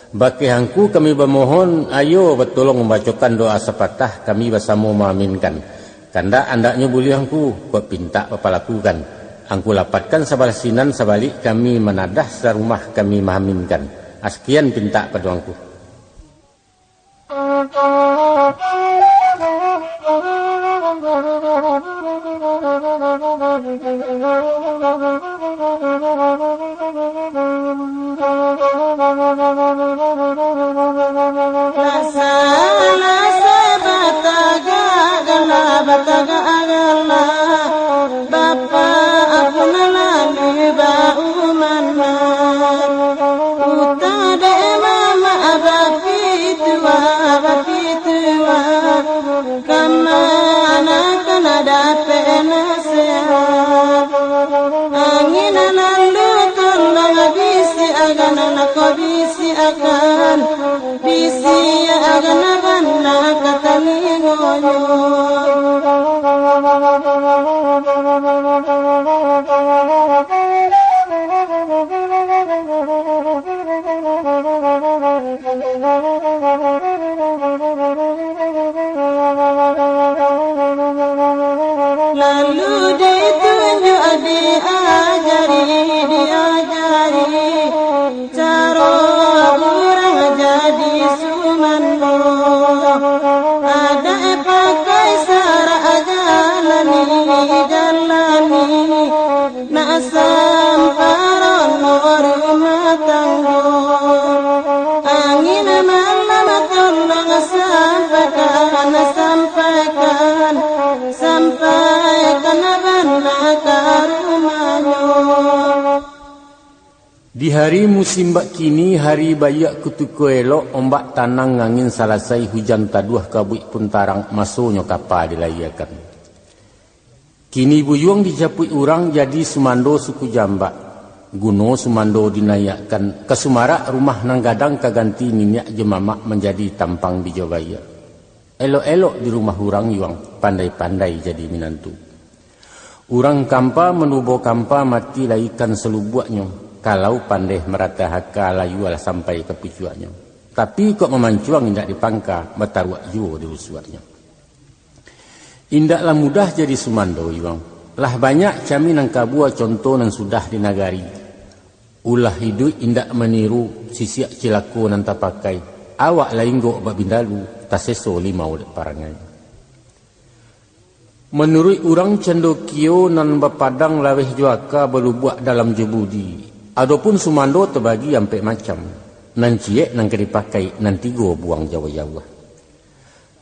Bakeh angku kami bamohon, ayo batolong mambacokan doa sapatah, kami basamo maaminkan. Kandak andaknyo buliah angku, kok pintak bapalakukan. Angku lapatkan sabalah sinan, sabalik kami manadah, sarumah kami maaminkan. Sakian pintak pado angku. Rasa-rasa batagak gala, batagak gala. Bapak pun lalu baumanak. Uta dek mamak bapitua, bapitua. Kamanakan dapek nasehat. Angin lalu tolong bisiakan, nak bisiakan. Bisiakan bana ka talingonyo. Lalu ditunjuk diajari, diajari. Caro urang jadi sumando, adat pakai sarak jalani, jalani, nak samparono rumah tanggo. Angin malam tolong sampaikan, sampaikan, sampaikan bana ka rumahnyo. Di hari musim bak kini, hari baiak kutiko elok, ombak tanang, angin salasai, hujan taduah, kabuik pun tarang, masonyo kapa dilayiakan. Kini buyuang dijapuik urang, jadi sumando suku jambak. Guno sumando dinaiakkan, ka sumarak rumah nan gadang, ka ganti niniak jo mamak, manjadi tampang bijo baiak. Elok-elok di rumah urang yuang, pandai-pandai jadi minantu. Urang kampa manubo kampa, mati lai ikan salubuaknyo, kalau pandeh maratah aka, layualah sampai ka pucuaknyo. Tapi kok mamancuang indak dipangka, bataruak juo di rusuaknyo. Indaklah mudah jadi sumando yuang, lah banyak kami nan kabua, conto nan sudah di nagari. Ulah iduik indak maniru, sisiak cilako nan tapakai. Awak lah inggok bak bindalu, taseso limau dek parangai. Manuruik urang candokio, nan bapadang laweh jo aka, balubuak dalam jo budi. Adopun sumando tabagi ampek macam, nan ciek nan ka dipakai, nan tigo buang jauah-jauah.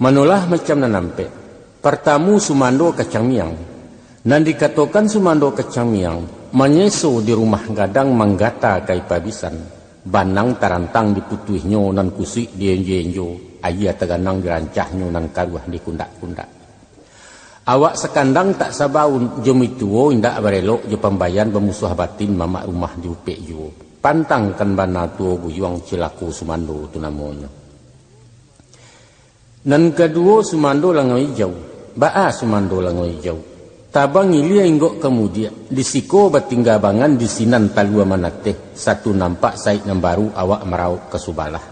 Manolah macam nan ampek. Partamu, sumando kacang miang. Nan dikatokan sumando kacang miang, manyeso di rumah gadang, manggata ka ipa bisan, banang tarantang diputuihnyo, nan kusuik dienjo-enjo, ayie taganang dirancahnyo, nan karuah dikundak-kundak. Awak sakandang tak sabaun, jo mituo indak barelok, jo pambayan bamusuah batin, mamak rumah diupek juo. Pantangkan bana tuo buyuang, cilako sumando tu namonyo. Nan kaduo, sumando langau ijau. Baa sumando langau ijau? Tabang ilia inggok kamudiak, di siko batingga bangan, di sinan talua manateh, satu nampak saik nan baru, awak marauk ka subalah.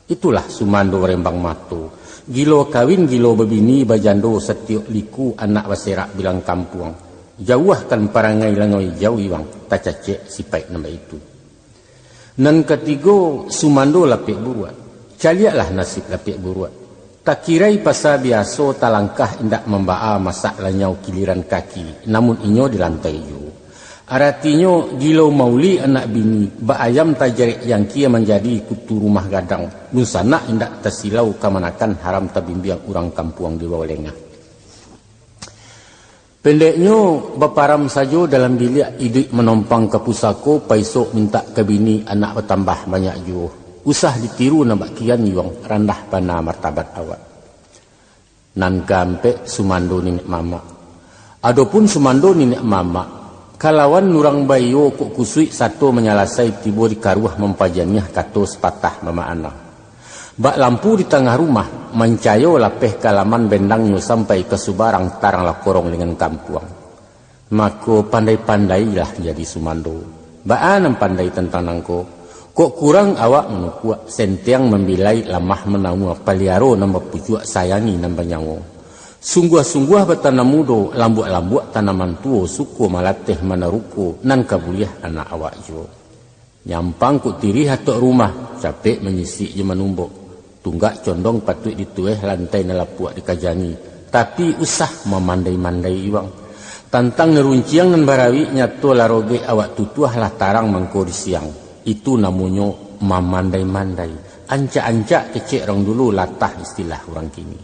Itulah sumando rembang mato. Gilo kawin, gilo babini, bajando satiok liku, anak baserak bilang kampuang. Jauahkan parangai langau ijau iwang, tacacek sipaik nan baitu. Nan katigo, sumando lapek buruak. Caliaklah nasib lapek buruak. Takirai pasa biaso, talangkah indak mambaa, masak lanyau kiliran kaki, namun inyo di lantai juo. Aratinyo, gilo mauli anak bini, bak ayam tajarek jangkia, manjadi kutu rumah gadang, dunsanak indak tasilau, kamanakan haram tabimbiang, urang kampuang di luau lengah. Pendeknyo, baparam sajo dalam biliak, iduik manompang ka pusako, paisok mintak ka bini, anak batambah banyak juo. Usah ditiru nan bak kian yuang, randah bana martabat awak. Nan kaampek, sumando niniak mamak. Adopun sumando niniak mamak, kalawan urang baiyo kok kusuik sato manyalasai, tibo di karuah mampajaniah kato sapatah mamak ana. Bak lampu di tangah rumah, mancayo lapeh ka laman bendangnyo sampai ka subarang, tarang lah korong dengan kampuang. Mako, pandai-pandailah jadi sumando. Baa nan pandai tantang nangko? Kok kurang awak manukuak, sentiang mambilai, lamah manaua, paliaro nan bapucuak, sayangi nan banyawo. Sungguah-sungguah batanamudo, lambuak-lambuak tanaman tuo, suko malateh manaruko, nan ka buliah anak awak juo. Nyampang kok tirih atok rumah, capek manyisik jo manumbok. Tunggak condong patuik ditueh, lantai nan lapuak dikajangi. Tapi usah mamandai-mandai iwang. Tantang nan runciang nan barawik, nyato lah rogek awak tutuah, lah tarang mangko di siang. Itu namonyo mamandai-mandai. Ancak-ancak kecek urang dulu, latah istilah urang kini.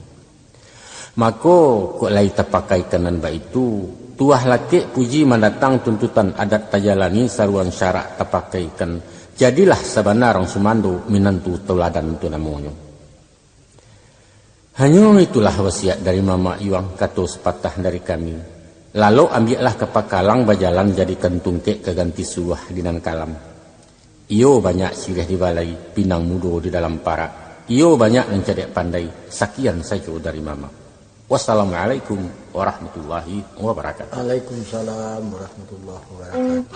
Mako, kok lai tapakaikan nan baitu, tuah lakek puji mandatang tuntutan adat tajalani saruan syarak tapakaikan, jadilah sabana urang sumando minantu tauladan tu namonyo. Hanyo itulah wasiat dari mamak yuang, kato sapatah dari kami. Lalok ambiaklah ka pakalang bajalan, jadikan tungkek ka ganti suruah di nan kalam. Iyo banyak siriah di balai, pinang mudo di dalam parak. Iyo banyak nan cadiak pandai, sakian sajo dari mamak. Wassalamualaikum warahmatullahi wabarakatuh. Waalaikumsalam warahmatullahi wabarakatuh.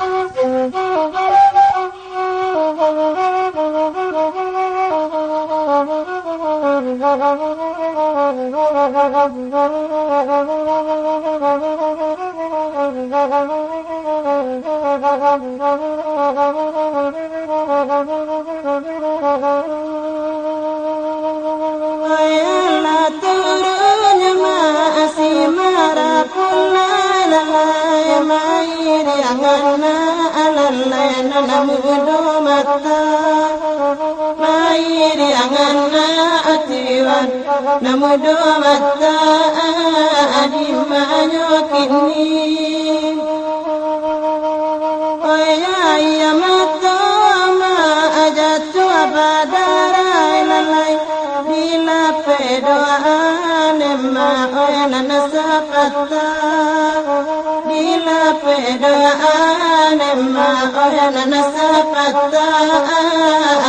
Ayolah turun maasi marapulai, mairiangan alalai nan mudo mata, mairiangan ati wan Namudo mata di manyo kini. Oya, iya mato ma aja tu badarai lalai. Dilapeh doa nema oya nan sapata. Dilapeh doa nema oya nan sapata.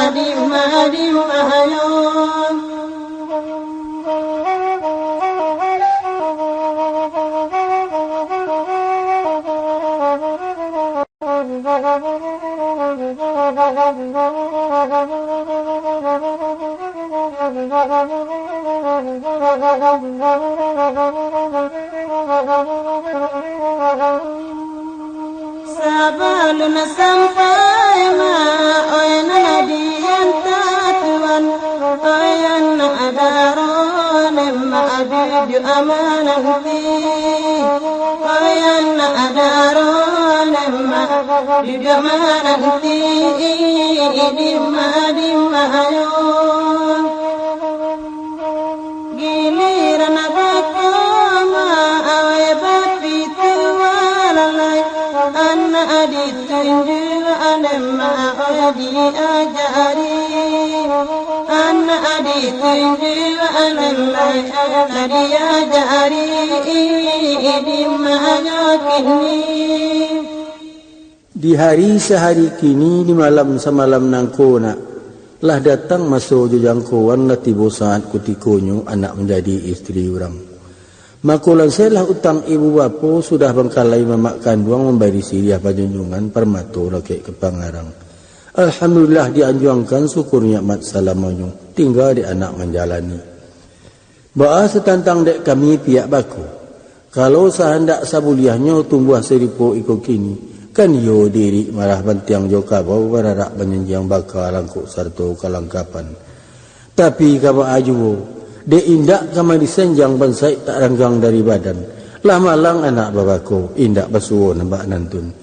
Di ma, di ma yo. Sabalun sampai ma, oya nan dianta Tuan, oya nan adaron ma duduak mananti, oya nan adaron ma duduak mananti, di ma, di ma yo. Giliran bako ma awai bapituah lalai, anak ditunjuak nema oya diajari, anak ditunjuak nema oya diajari, di ma yo kini. Di hari sahari kini, di malam samalam nangko nak, lah datang maso jo jangkoan, lah tibo saat kutikonyo anak manjadi istri urang. Mako, lansailah utang ibu bapo, sudah bangkalai mamak kanduang mambari siriah panjunjuangan, parmato lakek ka pangarang. Alhamdulillah dianjuangkan, syukur nikmat salamonyo, tingga dek anak manjalani. Baa satantang dek kami pihak bako? Kalau sahandak sabuliahnyo tumbuah sarupo iko kini, kan iyo diirik marah bantiang jo kabau, bararak manyanjiang baka langkok sarato kalangkapan. Tapi ka baa juo, dek indak ka madisanjang bansaik tak ranggang dari badan, lah malang anak babako, indak basuo nan bak nantun.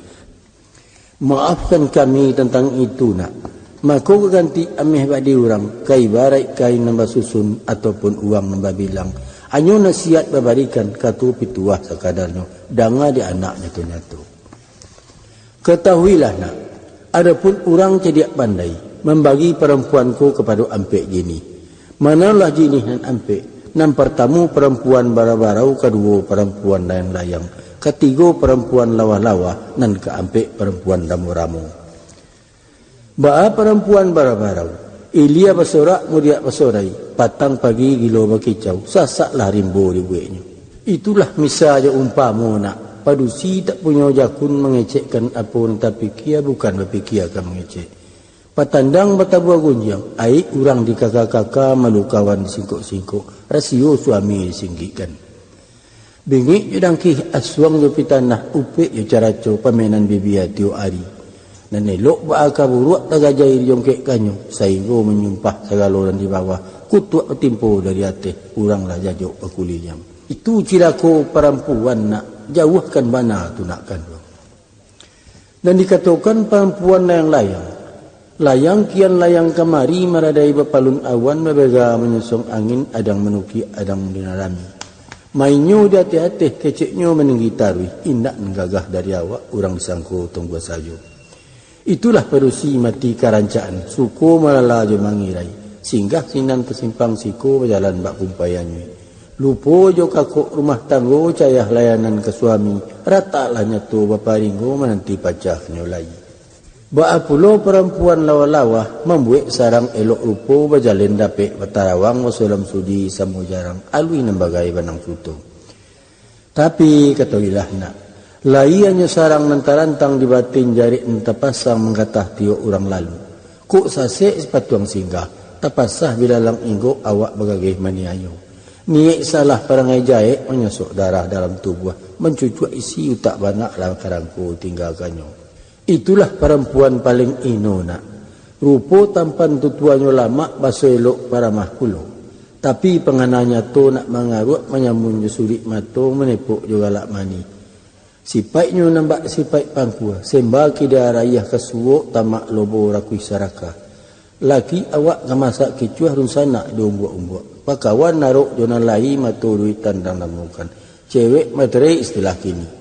Maafkan kami tantang itu, nak. Mako, ka ganti ameh bak di urang, ka ibaraik kain nan basusun, ataupun uang nan babilang. Hanyo nasihat babarikan, kato pituah sakadarnyo, danga di anak nyato-nyato. Katahuilah, nak, adopun urang cadiak pandai, mambagi parampuan ko kapado ampek jinih. Manolah jinih nan ampek? Nan partamo parampuan bara-barau, kaduo parampuan layang-layang, katigo parampuan lawah-lawah, nan kaampek parampuan ramo-ramo. Baa parampuan bara-barau? Ilia basorak, mudiak basorai, patang pagi gilo bakicau, sasaklah rimbo dibueknyo. Itulah misa jo umpamo, nak. Padusi tak punyo jakun mangecekkan apo nan tapikia, bukan bapikia ka mangecek. Patandang batabuah gunjiang, aik urang dikaka-kaka, malu kawan disingkok-singkok, rasio suami disinggikkan. Bingik jo dangkih, asuang jo pitanah, upek jo caraco, pamainan bibia tiok ari. Nan elok baa ka buruak tagajai dijongkekkannyo, sainggo manyumpah sagalo nan di bawah, kutuak batimpo dari ateh, urang lah jajok bakuliliang. Itu cilako parampuan nak, jauahkan bana tu nak kanduang. Nan dikatokan parampuan layang-layang. Layang kian layang kamari, maradai bapalun awan, babega manyosong angin, adang manukiak, adang dinarami. Mainnyo di ateh-ateh, keceknyo maninggi taruih, indak nan gagah dari awak, urang disangko tungguah sajo. Itulah padusi mati karancaan, suko malala jo mangirai, singgah sinan ka simpang siko, bajalan bak kumpai anyuik. Lupo jo kakok rumah tanggo, cayah layanan ka suami, rataklah nyato baparinggo, mananti pacahnyo lai. Baa pulo parampuan lawah-lawah, mambuek sarang elok rupo, bajalin dapek batarawang, basolam sudi samo jarang, aluih nan bagai banang suto. Tapi, katoilah nak, lai hanyo sarang nan tarantang di batin, jarek nan tapasang manggatah tiok urang lalu. Kok sasek sipatuang singgah, tapasah bilalang inggok, awak bagageh maniayo. Niaik salah parangai jaek, manyosok darah dalam tubuah, mancucuak isi utak banak, lah karangko tinggakannyo. Itulah parampuan paling ino nak. Rupo tampan tutuanyo lamak, baso elok paramah pulo. Tapi pangana nyato nak mangaruak, manyamun jo surik mato, manepok jo galak manih. Sipaiknyo nan bak sipaik pangkua, semba kida rayah ka suok, tamak lobo rakuih sarakah. Laki awak ka masak kicuah, dunsanak jo umbuak-umbuak. Pakawan narok jo nan lai, mato duit tandang namukan. Cewek materai istilah kini.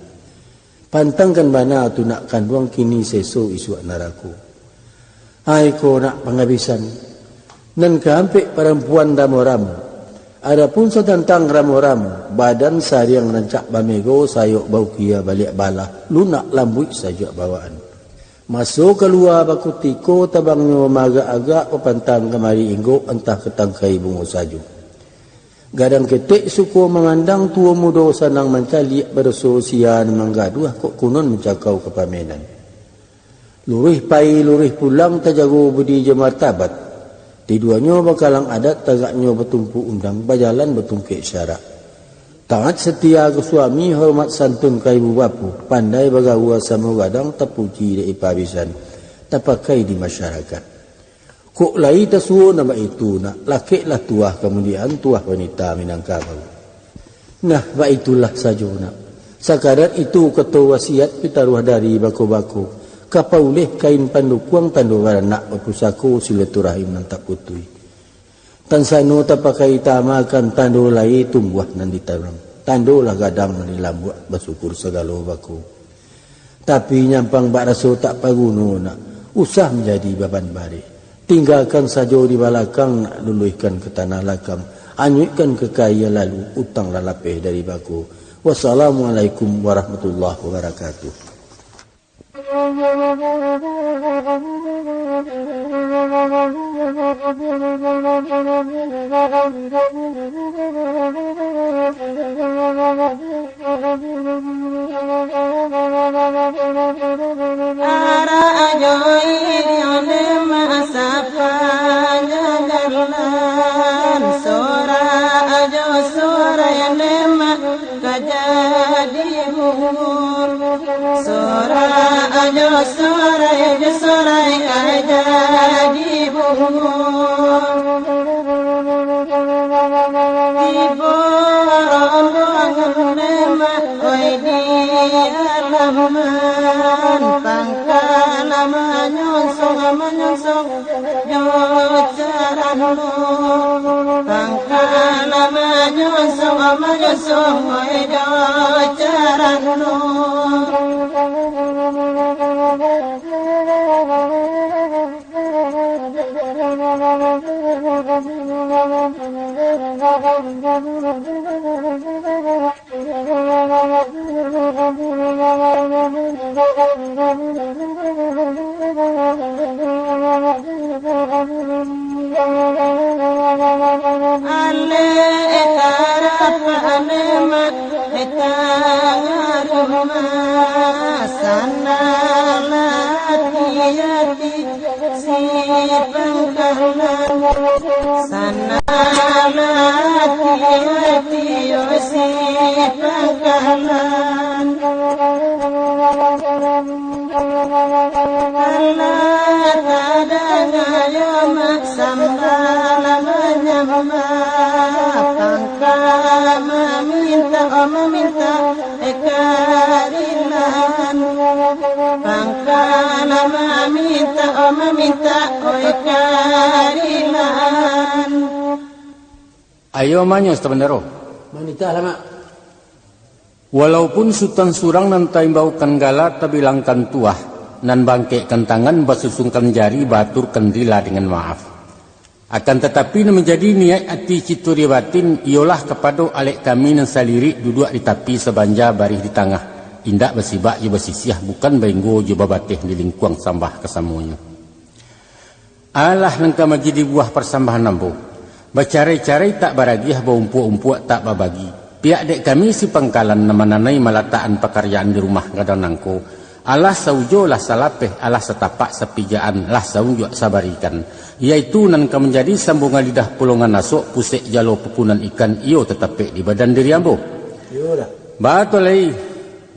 Pantangkan bana tu nak kanduang, kini seso isuak narako. Ai ko nak pangabisan. Nan kaampek parampuan ramo-ramo. Adapun satantang ramo-ramo, badan sariang rancak bamego, sayok baukia baliak balah, lunak lambuik sajuak bawaan. Maso kalua bakutiko, tabangnyo maagak-agak, bapantang kamari inggok, antah ka tangkai bungo sajo. Gadang ketek suko mamandang, tuo mudo sanang mancaliak, badoso sia nan manggaduah, kok kunun mancakau ka pamenan. Luruih pai, luruih pulang, tajago budi jo martabat. Tiduanyo bakalang adat, tagaknyo batumpu undang, bajalan batungkek syarak. Taat satia ka suami, hormat santun ka ibu bapo, pandai bagaua samo gadang, tapuji dek ipa bisan, tapakai di masyarakat. Kok lai tasuo nan baitu nak, lakeklah tuah kamudian, tuah wanita Minangkabau. Nah, baitulah sajo nak. Sakadar itu kato wasiat, pitaruah dari bako-bako, ka pauleh kain pandukuang, tando baranak bapusako, silaturahim nan tak putuih. Tansano tapakai tamakan, tando lai tumbuah nan ditanam, tandolah gadang nan dilambuak, basyukur sagalo bako. Tapi nyampang bak raso tak paguno nak, usah manjadi baban barek. Tinggakan sajo di balakang nak, luluihkan ka tanah lakang, anyuikkan ka kaia lalu, utang lah lapeh dari bako. Wassalamualaikum warahmatullahi wabarakatuh. Arak ajo iri onde ma sapa jalan, sorak ajo sorai onde ma ka jadi buhur. Sorak ajo sorai, ajo sorai ka jadi buhur. Tibo rombongan lemak, oi di alaman, pangkal manyonsong, manyonsong jo carano. Pangkal manyonsong, manyonsong jo carano. Ale ekara Apa nikmat di tangah rumah, sandalah hati-hati si pangkalan, sandalah hati-hati si pangkalan. Alah tadanga yo mak sambah manyambah, pangka maminta, oh maminta, eh karilaan. Pangka maminta, oh maminta, oh eh karilaan. Ayo manyo, Sutan Bandaro. Manitahlah, Mak. Walaupun Sutan surang nan taimbaukan gala tabilangkan tuah, nan baangkekkan tangan, basusungkan jari, baaturkan rila dengan maaf. Akan tatapi, nan manjadi niaik ati cito di batin, iyolah kapado alek kami nan salirik duduak di tapi, sabanja barih di tangah, indak basibak jo basisiah, bukan bainggo jo babateh di lingkuang sambah kasamonyo. Alah nan ka manjadi buah parsambahan ambo, bacarai-carai tak baragiah, baumpuak-umpuak tak babagi. Pihak dek kami si pangkalan nan mananai malatakan pakaryaan di rumah gadang nangko, alah saujo lah salapeh, alah satapak sapijaan, lah saunjuak sabarikan, yaitu nan ka manjadi sambungan lidah, pulongan asok, pusek jalo pupunan ikan, iyo tatapek di badan diri ambo. Iyolah. Batua lai.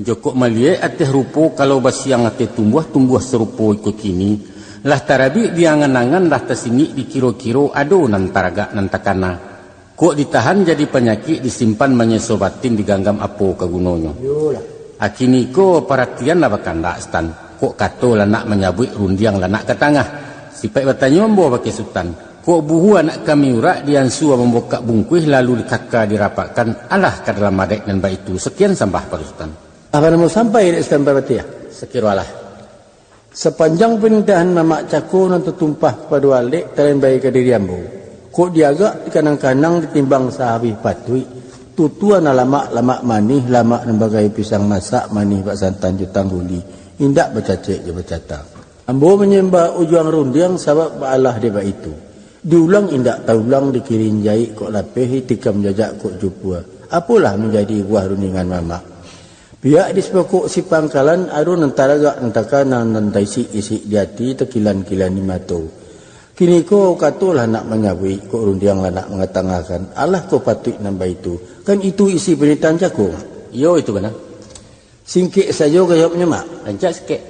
Jokok maliek ateh rupo, kalau basiang ateh tumbuah, tumbuah sarupo iko kini, lah tarabik di angan-angan, lah tasingik di kiro-kiro, ado nan taragak nan takana. Kok ditahan jadi panyakik, disimpan manyeso batin, diganggam apo ka gunonyo? Iyolah. Akini ko paratian lah bakandak, Sutan. Kok kato lah nak manyabuik, rundiang lah nak ka tangah. Sipaik batanyo ambo bakeh Sutan. Kok buhu anak kami urak, diansua mambukak bungkuih, lalu dikaka dirapakkan, alah ka dalam adaik nan baitu. Sakian sambah pado Sutan. Apo namo sampai dek Sutan Parpatiah? Sakiro alah. Sapanjang panitahan mamak cako nan tatumpah kapado alek talambai ka diri ambo, kok diagak dikanang-kanang ditimbang sahabih patuik, tutua nan lamak-lamak manih, lamak nan bagai pisang masak, manih bak santan jo tangguli, indak bacacek jo bacatang. Ambo manyambah ujuang rundiang sabab baalah dek baitu. Diulang indak taulang, dikirin jaik kok lapeh, ditikam jajak kok jupua. Apolah manjadi buah rundingan mamak? Pihak di sipokok si pangkalan, ado nan taragak, nan takana, nan taisik-isik di ati, takilan-kilan di mato. Kiniko katolah nak manyabuik, kok rundiang lah nak mangatangahkan. Alah kok patuik nan baitu? Kan itu isi panitahan cako, Mak? Iyo, itu bana. Singkek sajo gayoknyo, Mak. Rancak sikek.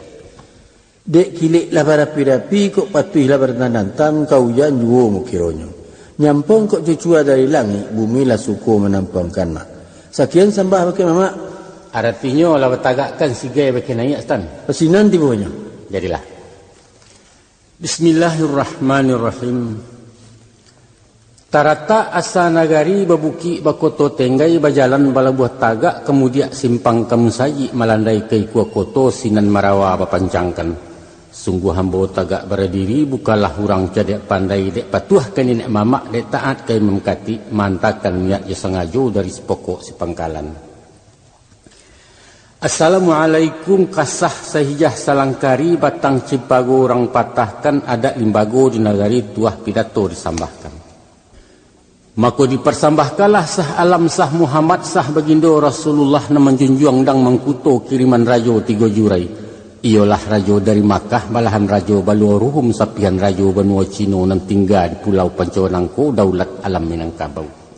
Dek kilek lah barapi-rapi, kok patuih lah barantang-rantang, ka ujan juo mukironyo. Nyampang kok cucua dari langik, bumi lah suko manampuangkan, Mak. Sakian sambah bakeh mamak. Aratinyo lah batagakkan sigai bakeh naiak, Sutan. Pasinan tibonyo. Jadilah. Bismillahirrahmanirrahim. Taratak asa nagari, babukik bakoto tenggai, bajalan balabuah tagak, kamudiak simpang kamusajik, malandai ka ikua koto, sinan marawa bapancangkan. Sungguah ambo tagak baradiri, bukanlah urang cadiak pandai, dek patuah ka niniak mamak, dek taat ka imam katik, maantakan niat jo sangajo dari sipokok sipangkalan. Assalamualaikum, kasah sahijah salangkari, batang cimpago urang patahkan, adat limbago di nagari, tuah pidato disambahkan. Mako diparsambahkanlah sah alam, sah Muhammad, sah bagindo Rasulullah, nan manjunjuang dang mangkuto, kiriman rajo tigo jurai, iyolah rajo dari Makkah, balahan rajo baluo ruhum, sapihan rajo banua Cino, nan tingga di pulau Panco nangko, daulat alam Minangkabau.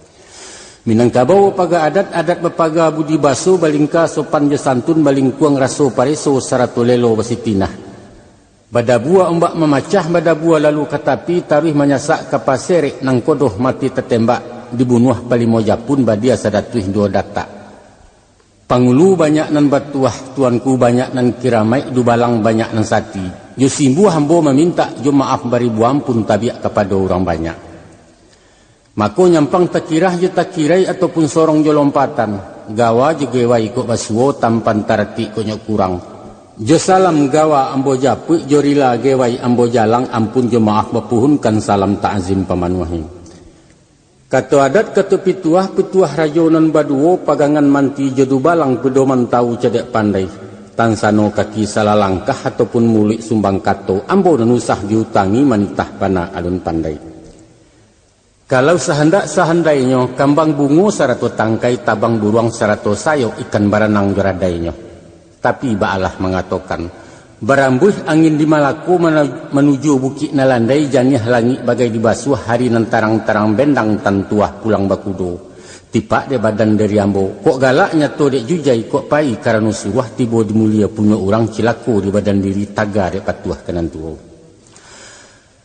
Minangkabau bapaga adat, adat bapaga budi baso, balingka sopan jo santun, balingkuang raso pareso, sarato lelo basitinah. Badabua ombak mamacah, badabua lalu ka tapi, taruih manyasak ka paserek, nangkodoh mati tatembak, dibunuah palimo japun, badia sadatuih duo datak. Pangulu banyak nan batuah, tuanku banyak nan kiramaik, dubalang banyak nan sati. Jo simbuah ambo mamintak, jo maaf baribu ampun, tabiak kapado urang banyak. Mako nyampang takirah jo takirai, ataupun sorong jo lompatan, gawa jo gewai kok basuo, tampan taratik kok nyo kurang. Jo salam gawa ambo japuik, jo rila gewai ambo jalang, ampun jo maaf bapuhunkan, salam takzim pamanuahi. Kato adat, kato pituah, pituah rajo nan baduo, pagangan manti jo dubalang, pedoman tawu cadiak pandai. Tansano kaki salah langkah, ataupun muluik sumbang kato, ambo nan usah diutangi, manitah bana alun pandai. Kalau sahandak-sahandainyo, kambang bungo sarato tangkai, tabang buruang sarato sayok, ikan baranang jo radainyo. Tapi baalah mangatokan, barambuih angin di Malako mana-, manuju Bukik Nalandai, janiah langik bagai dibasuah, hari nan tarang-tarang bendang, tantuah pulang bakudo. Tipak dek badan diri ambo, kok galak nyato dek jujai, kok pai karano suruah, tibo di mulia punyo urang, cilako di badan diri, taga dek patuah ka nan tuo.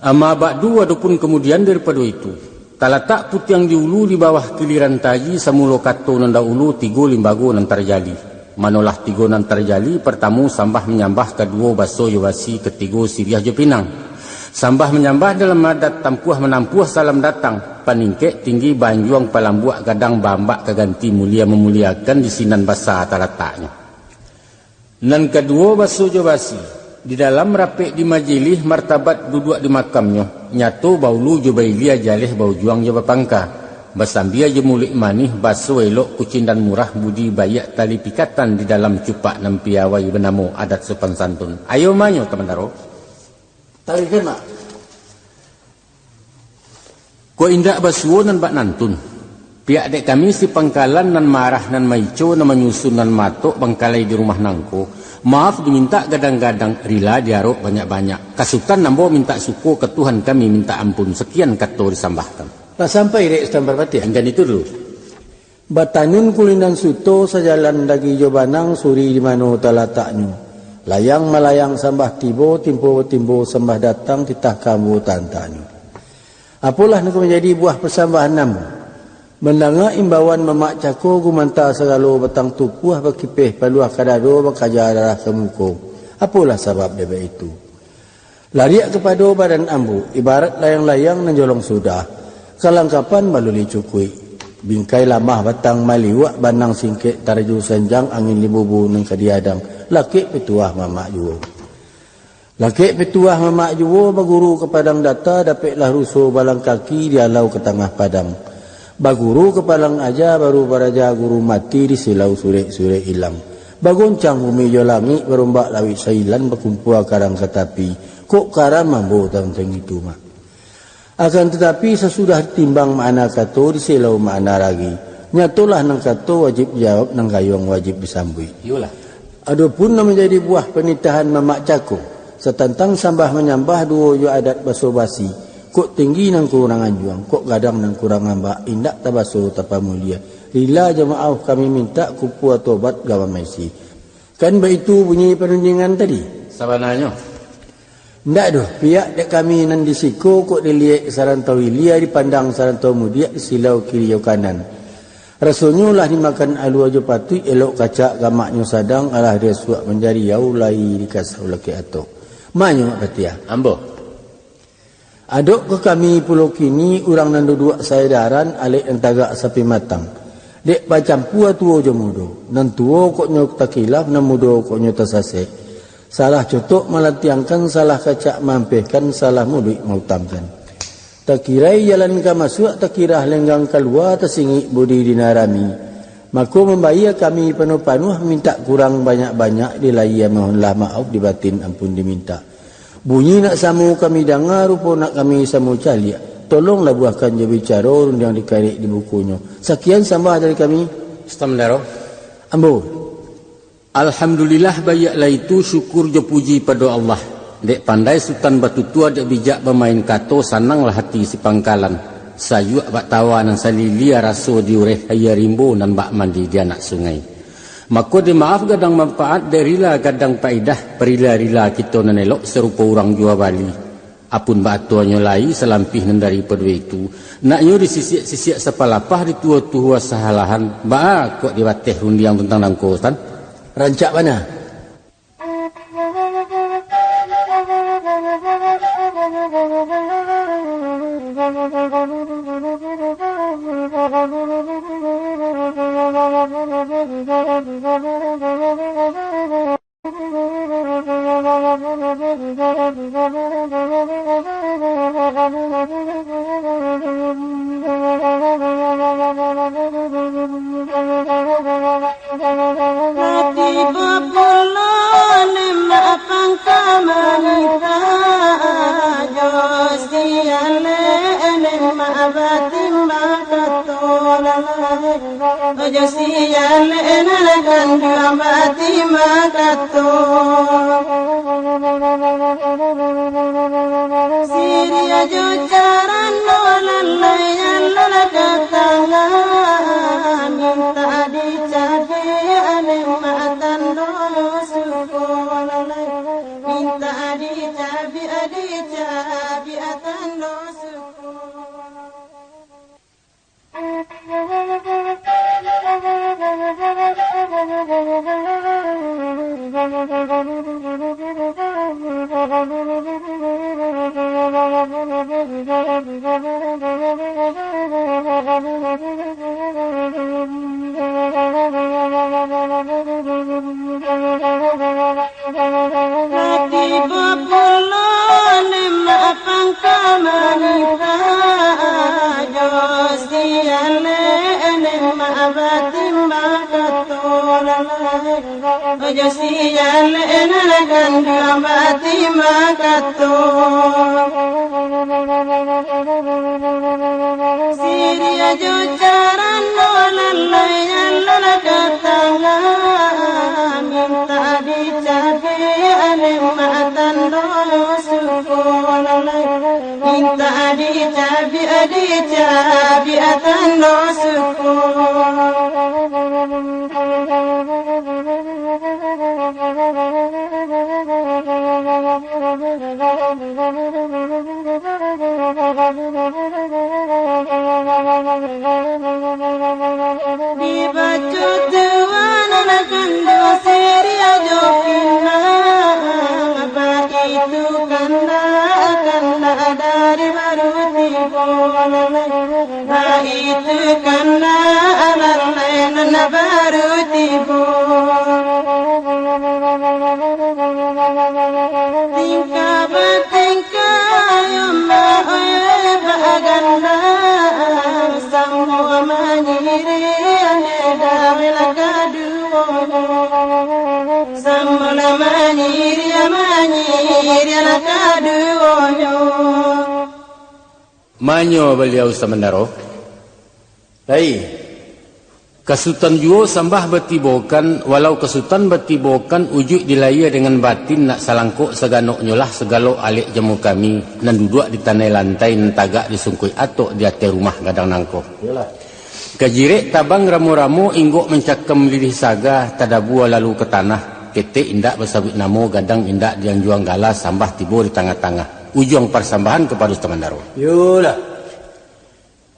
Amma ba'du, adopun kamudian daripado itu, talatak putiang di ulu, di bawah kiliran taji, samulo kato nan dahulu, tigo limbago nan tarjadi. Manolah tigo nan tarjadi, partamo sambah manyambah, kaduo baso jo basi, katigo siriah jo pinang. Sambah manyambah dalam adat, tampuah manampuah salam datang, paningkek tinggi baanjuang, palambuak gadang baambak, ka ganti mulia mamuliakan, di sinan basa talataknyo. Nan kaduo, baso jo basi. Di dalam rapek di majilih, martabat duduak di makamnyo, nyato baulu jo bailia, jaleh baujuang jo bapangka, basambia jo muluik manih, baso elok kucindan murah, budi baiak tali pikatan, di dalam cupak nan piawai, banamo adat sopan santun. Ayo manyo, Tamandaro. Tarikan, Mak. Kok indak basuo nan bak nantun. Pihak dek kami si pangkalan, nan marah, nan maico, nan manyusun, nan matok bangkalai di rumah nangko, maaf dimintak gadang-gadang, rila diarok banyak-banyak. Ka Sutan ambo mintak suko, ka Tuhan kami mintak ampun, sakian kato disambahkan. Lah sampai dek Sutan Parpatiah? Anggan itu dulu. Batanun kulinan suto, sajalan dagi jo banang, suri di mano talataknyo. Layang malayang sambah tibo, timpo batimbo sambah datang, titah ka ambo tantanyo. Apolah nan ka manjadi buah pasambahan ambo? Mandanga imbauan mamak cako, gumanta sagalo batang tupuah, bakipeh paluah ka dado, bakaja darah ka muko. Apolah sabab dek baitu? Lariak kapado badan ambo, ibarat layang-layang nan jolong sudah, kalangkapan baluli cukuik, bingkai lamah batang maliuak, banang singkek taraju sanjang, angin di bubu nan ka diadang, lakek pituah mamak juo. Lakek pituah mamak juo, baguru ka padang data, dapeklah ruso balang kaki, dialau ka tangah padang. Baguru ka padang aja, baru baraja guru mati, disilau surek-surek ilang. Bagoncang bumi jo langik, barombak lauik sailan, bakumpua karang ka tapi, kok karam ambo tantang itu, Mak. Akan tatapi, sasudah timbang makna kato, disilau makna ragi. Nyatolah nan kato wajib dijawab, nan gayuang wajib disambuik. Iyolah. Adopun nan manjadi buah panitahan mamak cako, satantang sambah manyambah, duo jo adat baso basi, kok tinggi nan kurang anjuang, kok gadang nan kurang ambak, indak tabaso tapamulia. Rila jo maaf kami mintak, kumpua tobat gawa maisi. Kan baitu bunyi panunjuangan tadi? Sabananyo. Ndak doh, pihak dek kami nan di siko, kok diliek sarantau ilia, dipandang sarantau mudiak, disilau kiri jo kanan. Rasonyo lah dimakan alua jo patuik, elok kacak gamaknyo sadang, alah dirasuak manjariau, lai dikasau lakek atok. Manyo Mak Patiah. Ambo. Adok ka kami pulo kini, urang nan duduak saedaran, alek nan tagak sapimatang. Dek bacampua tuo jo mudo, nan tuo kok nyo takilaf, nan mudo kok nyo tasasek. Salah cotok malantiangkan, salah kacak maampehkan, salah muluik mautangkan. Takirai jalan ka masuak, takirah lenggang kalua, tasingik budi di nan rami. Mako mambayia kami panuah-panuah, mintak kurang banyak-banyak, di lahia mohonlah maaf, di batin ampun dimintak. Bunyi nak samo kami danga, rupo nak kami samo caliak. Tolong labuahkan jo bicaro, rundiang dikarek di bukunyo. Sakian sambah dari kami. Sutan Mandaro. Ambo. Alhamdulillah, baiaklah itu, syukur jo puji pado Allah. Dek pandai Sutan batutua, dek bijak bamain kato, sananglah hati si pangkalan. Sayuak bak tawa nan salilia, raso di ureh aia rimbo, nan bak mandi di anak sungai. Mako dek maaf gadang manfaat, dek rila gadang paidah, parila-rila kito nan elok, sarupo urang jua bali. Apun baatonyo lai, salampih nan daripado itu, naknyo disisiak-sisiak sapalapah, dituo-tuo sahalahan, baa kok dibateh rundiang tantang nangko, Tan? Rancak bana. Tibo pulo nan maapang ka manita, jo siale nan maabati. Ojo sialek nan kanduang batima kato. Siriah jo carano lalai nan lah ka tangah, mintak dicabiak dek mak tando suko lalai, mintak dicabiak, dicabiak tando suko. Tibo pulo lemak pangka manimpa, jo sialek lemak batimba kato lalai, jo sialek nan kanduang batimba kato. Siriah jo carano lalai nan lah ka tangah, mintak dicabiak dek mak tando suko lalai, mintak dicabiak, dicabiak tando suko. Dibaco tuan anak kandung siriah jo pinang, baitu kandak, kandak dari baru tibo lalai, baitu kandak lalai nan baru tibo. Tingkah batingkah Ayo ma oi bagandang, samo manyiriah dek dawai lah kaduonyo. Samo lah manyiriah, manyiriah lah kaduonyo. Manyo baliau samandaro. Lai. Ka Sutan juo sambah batibokan, walau ka Sutan batibokan, ujuik di lahia dangan batin, nak salangkok saganoknyo lah sagalo alek jamu kami, nan duduak di tanai lantai, nan tagak di sungkuik atok, di ateh rumah gadang nangko. Iyolah. Ka jirek tabang ramo-ramo, inggok mancakam lilih saga, tadabua lalu ka tanah, ketek indak basabuik namo, gadang indak dianjuang gala, sambah tibo di tangah-tangah. Ujuang parsambahan kapado Sutan Mandaro. Iyolah.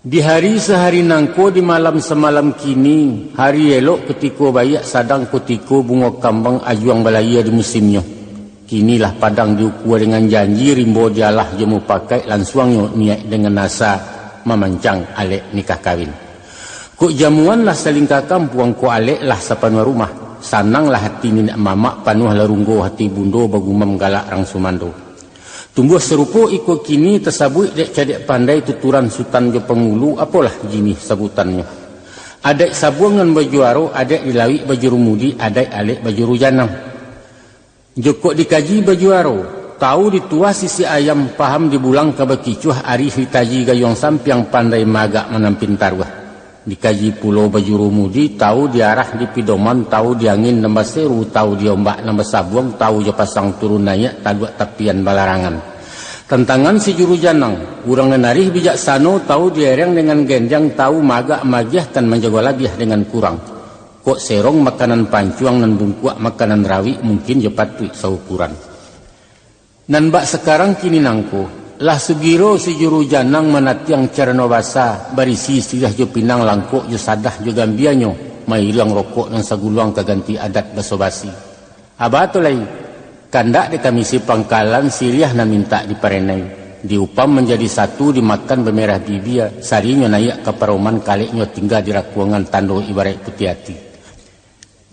Di hari sahari nangko, di malam samalam kini, hari elok kutiko baiak, sadang kutiko bungo kambang ajuang balahia di musimnyo. Kini lah padang diukua dangan janji, rimbo dialah jo mupakaik, lansuangnyo niaik dangan asa mamancang alek nikah kawin. Kok jamuan lah salingka kampuang, kok alek lah sapanuah rumah, sananglah hati niniak mamak, panuahlah runggo hati bundo, bagumam galak rang sumando. Tumbuah sarupo iko kini, tasabuik dek cadiak pandai, tuturan sutan jo pangulu, apolah jinih sabutannyo. Adaik sabuang nan bajuaro, adaik di lauik bajurumudi, adaik alek bajuru janang. Jokok dikaji bajuaro, tau dituah sisik ayam, paham dibulang ka bakicuah, arih ditaji gayuang sampiang, pandai maagak manampin taruah. Dikaji pulo bajurumudi, tau di arah di pidoman, tau di angin nan baseru, tau di ombak nan basabuang, tau jo pasang turun naiak, taduak tapian balarangan. Tantangan si juru janang, urang nan arih bijaksano, tau di ereng dangan gendiang, tau maagak magiah, kan manjago labiah dangan kurang. Kok serong makanan pancuang, nan bungkuak makanan rawik, mungkin jo patuik saukuran. Nan bak sakarang kini nangko, lah sugiro si juru janang manatiang carano basa, barisi siriah jo pinang, langkok jo sadah jo gambianyo, mairiang rokok nan saguluang, ka ganti adat baso-basi. Aba tu lai, kandak dek kami si pangkalan, siriah nan mintak diparenai, diupam manjadi satu, dimakan bamerah bibia, sarinyo naiak ka paroman, kaleknyo tingga di rakuangan, tando ibaraik putiah ati.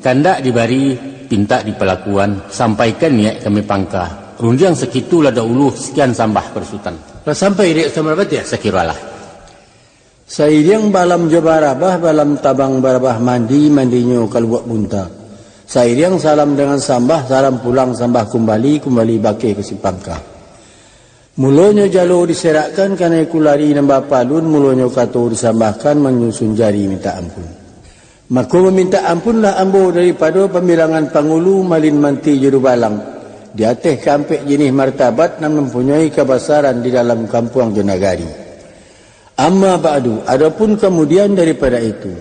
Kandak dibari, pintak dipalakuan, sampaikan niaik kami pangka. Rundiang sakitu lah daulu, sakian sambah pado Sutan. Lah sampai dek Sutan Balapatiah? Sakiro alah. Sairiang balam jo barabah, balam tabang barabah mandi, mandinyo kalubuak bunta. Sairiang salam dangan sambah, salam pulang sambah kumbali, kumbali bakeh ka si pangka. Mulonyo jalo diserakkan, kanai kulari nan bapalun, mulonyo kato disambahkan, manyusun jari mintak ampun. Mako, mamintak ampunlah ambo daripado pambilangan pangulu, malin, manti, jurubalang, di ateh kaampek jinih martabat nan mampunyoi kabasaran di dalam kampuang jo nagari. Amma ba'du, adopun kamudian daripado itu,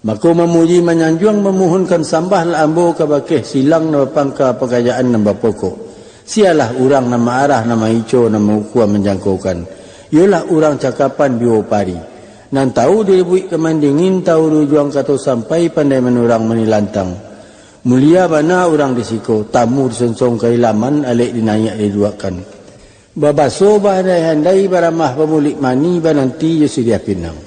mako, mamuji manyanjuang mamuhunkan sambahlah ambo kabakeh silang nan bapangka pakarajaan nan bapokok. Sialah urang nan maarah, nan maico, nan maukua manjangkokan. Iyolah urang cakapan biwo pari. Nan tahu di lubuik kamandingin, tahu di ujuang kato sampai, pandai manurang manilantang. Mulia bana urang di siko, tamu disonsong ka ilaman, alek dinaiak diduakkan. Babaso bahandai-handai, baramah bamulik mani, bananti jo siriah pinang.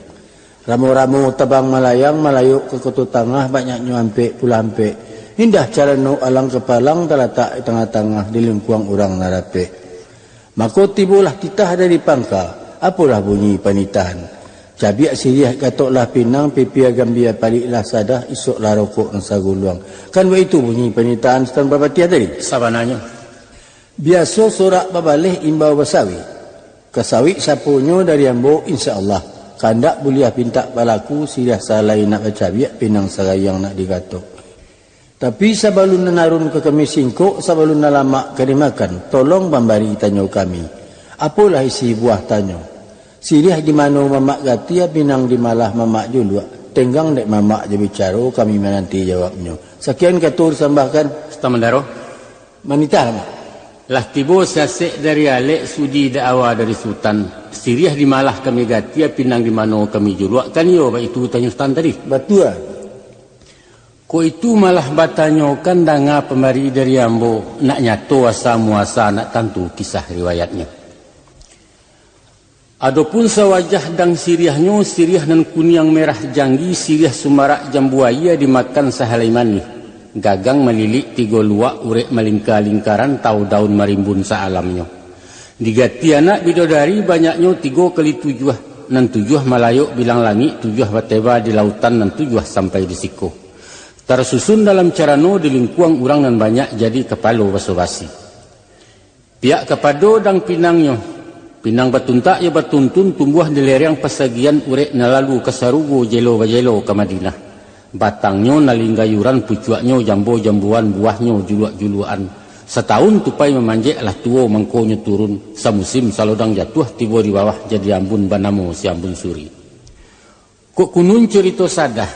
Ramo-ramo tabang malayang, malayok ka Koto Tangah, banyaknyo ampek pulo ampek. Indah carano alang kapalang, talatak di tangah-tangah, di lingkuang urang nan rapek. Mako tibolah titah dari pangka, apolah bunyi panitahan. Cabiak siriah gatoklah pinang, pipia gambia paliklah sadah, isoklah rokok nan saguluang. Kan baitu bunyi panitahan Sutan Parpatiah tadi? Sabananyo. Biaso sorak babaleh imbau basawik. Kasawik saponyo dari ambo, insya Allah. Kandak buliah pintak balaku, siriah salai nak bacabiak, pinang sagayang nak digatok. Tapi sabalun nan arun ka kami singkok, sabalun nan lamak ka dimakan, tolong mambari tanyo kami. Apolah isi buah tanyo? Siriah di mano mamak gatia, pinang di malah mamak juluak, tenggang dek mamak jo bicaro, kami mananti jawabnyo. Sakian kato disambahkan. Sutan Mandaro. Manitah, Mak. Lah tibo siasek dari alek, sudi daawa dari Sutan. Siriah di malah kami gatia, pinang di mano kami juluak, kan iyo baitu tanyo Sutan tadi? Batua. Kok itu malah batanyokan, danga pambari dari ambo, nak nyato asa muasa, nak tantu kisah riwayatnyo. Adopun sawajah dang siriahnyo, siriah nan kuniang merah janggi, siriah sumarak jambu aia, dimakan sahalai manih. Gagang malilik tigo luak, urek malingka-lingkaran, tau daun marimbun saalamnyo. Digati anak bidodari, banyaknyo tigo kali tujuah, nan tujuah malayok bilang langik, tujuah bateba di lautan, nan tujuah sampai di siko. Tarsusun dalam carano, di lingkuang urang nan banyak, jadi kapalo baso-basi. Piak kapado dang pinangnyo, pinang batuntak jo batuntun, tumbuah di lereng pasagian, urek nan lalu ka sarugo, jelo bajelo ka Madinah. Batangnyo nan linggayuran, pucuaknyo jambo-jamboan, buahnyo juluak-juluakan. Satahun tupai mamanjek, lah tuo mangkonyo turun, samusim salodang jatuah, tibo di bawah jadi ambun, banamo si Ambun Suri. Kok kunun curito sadah,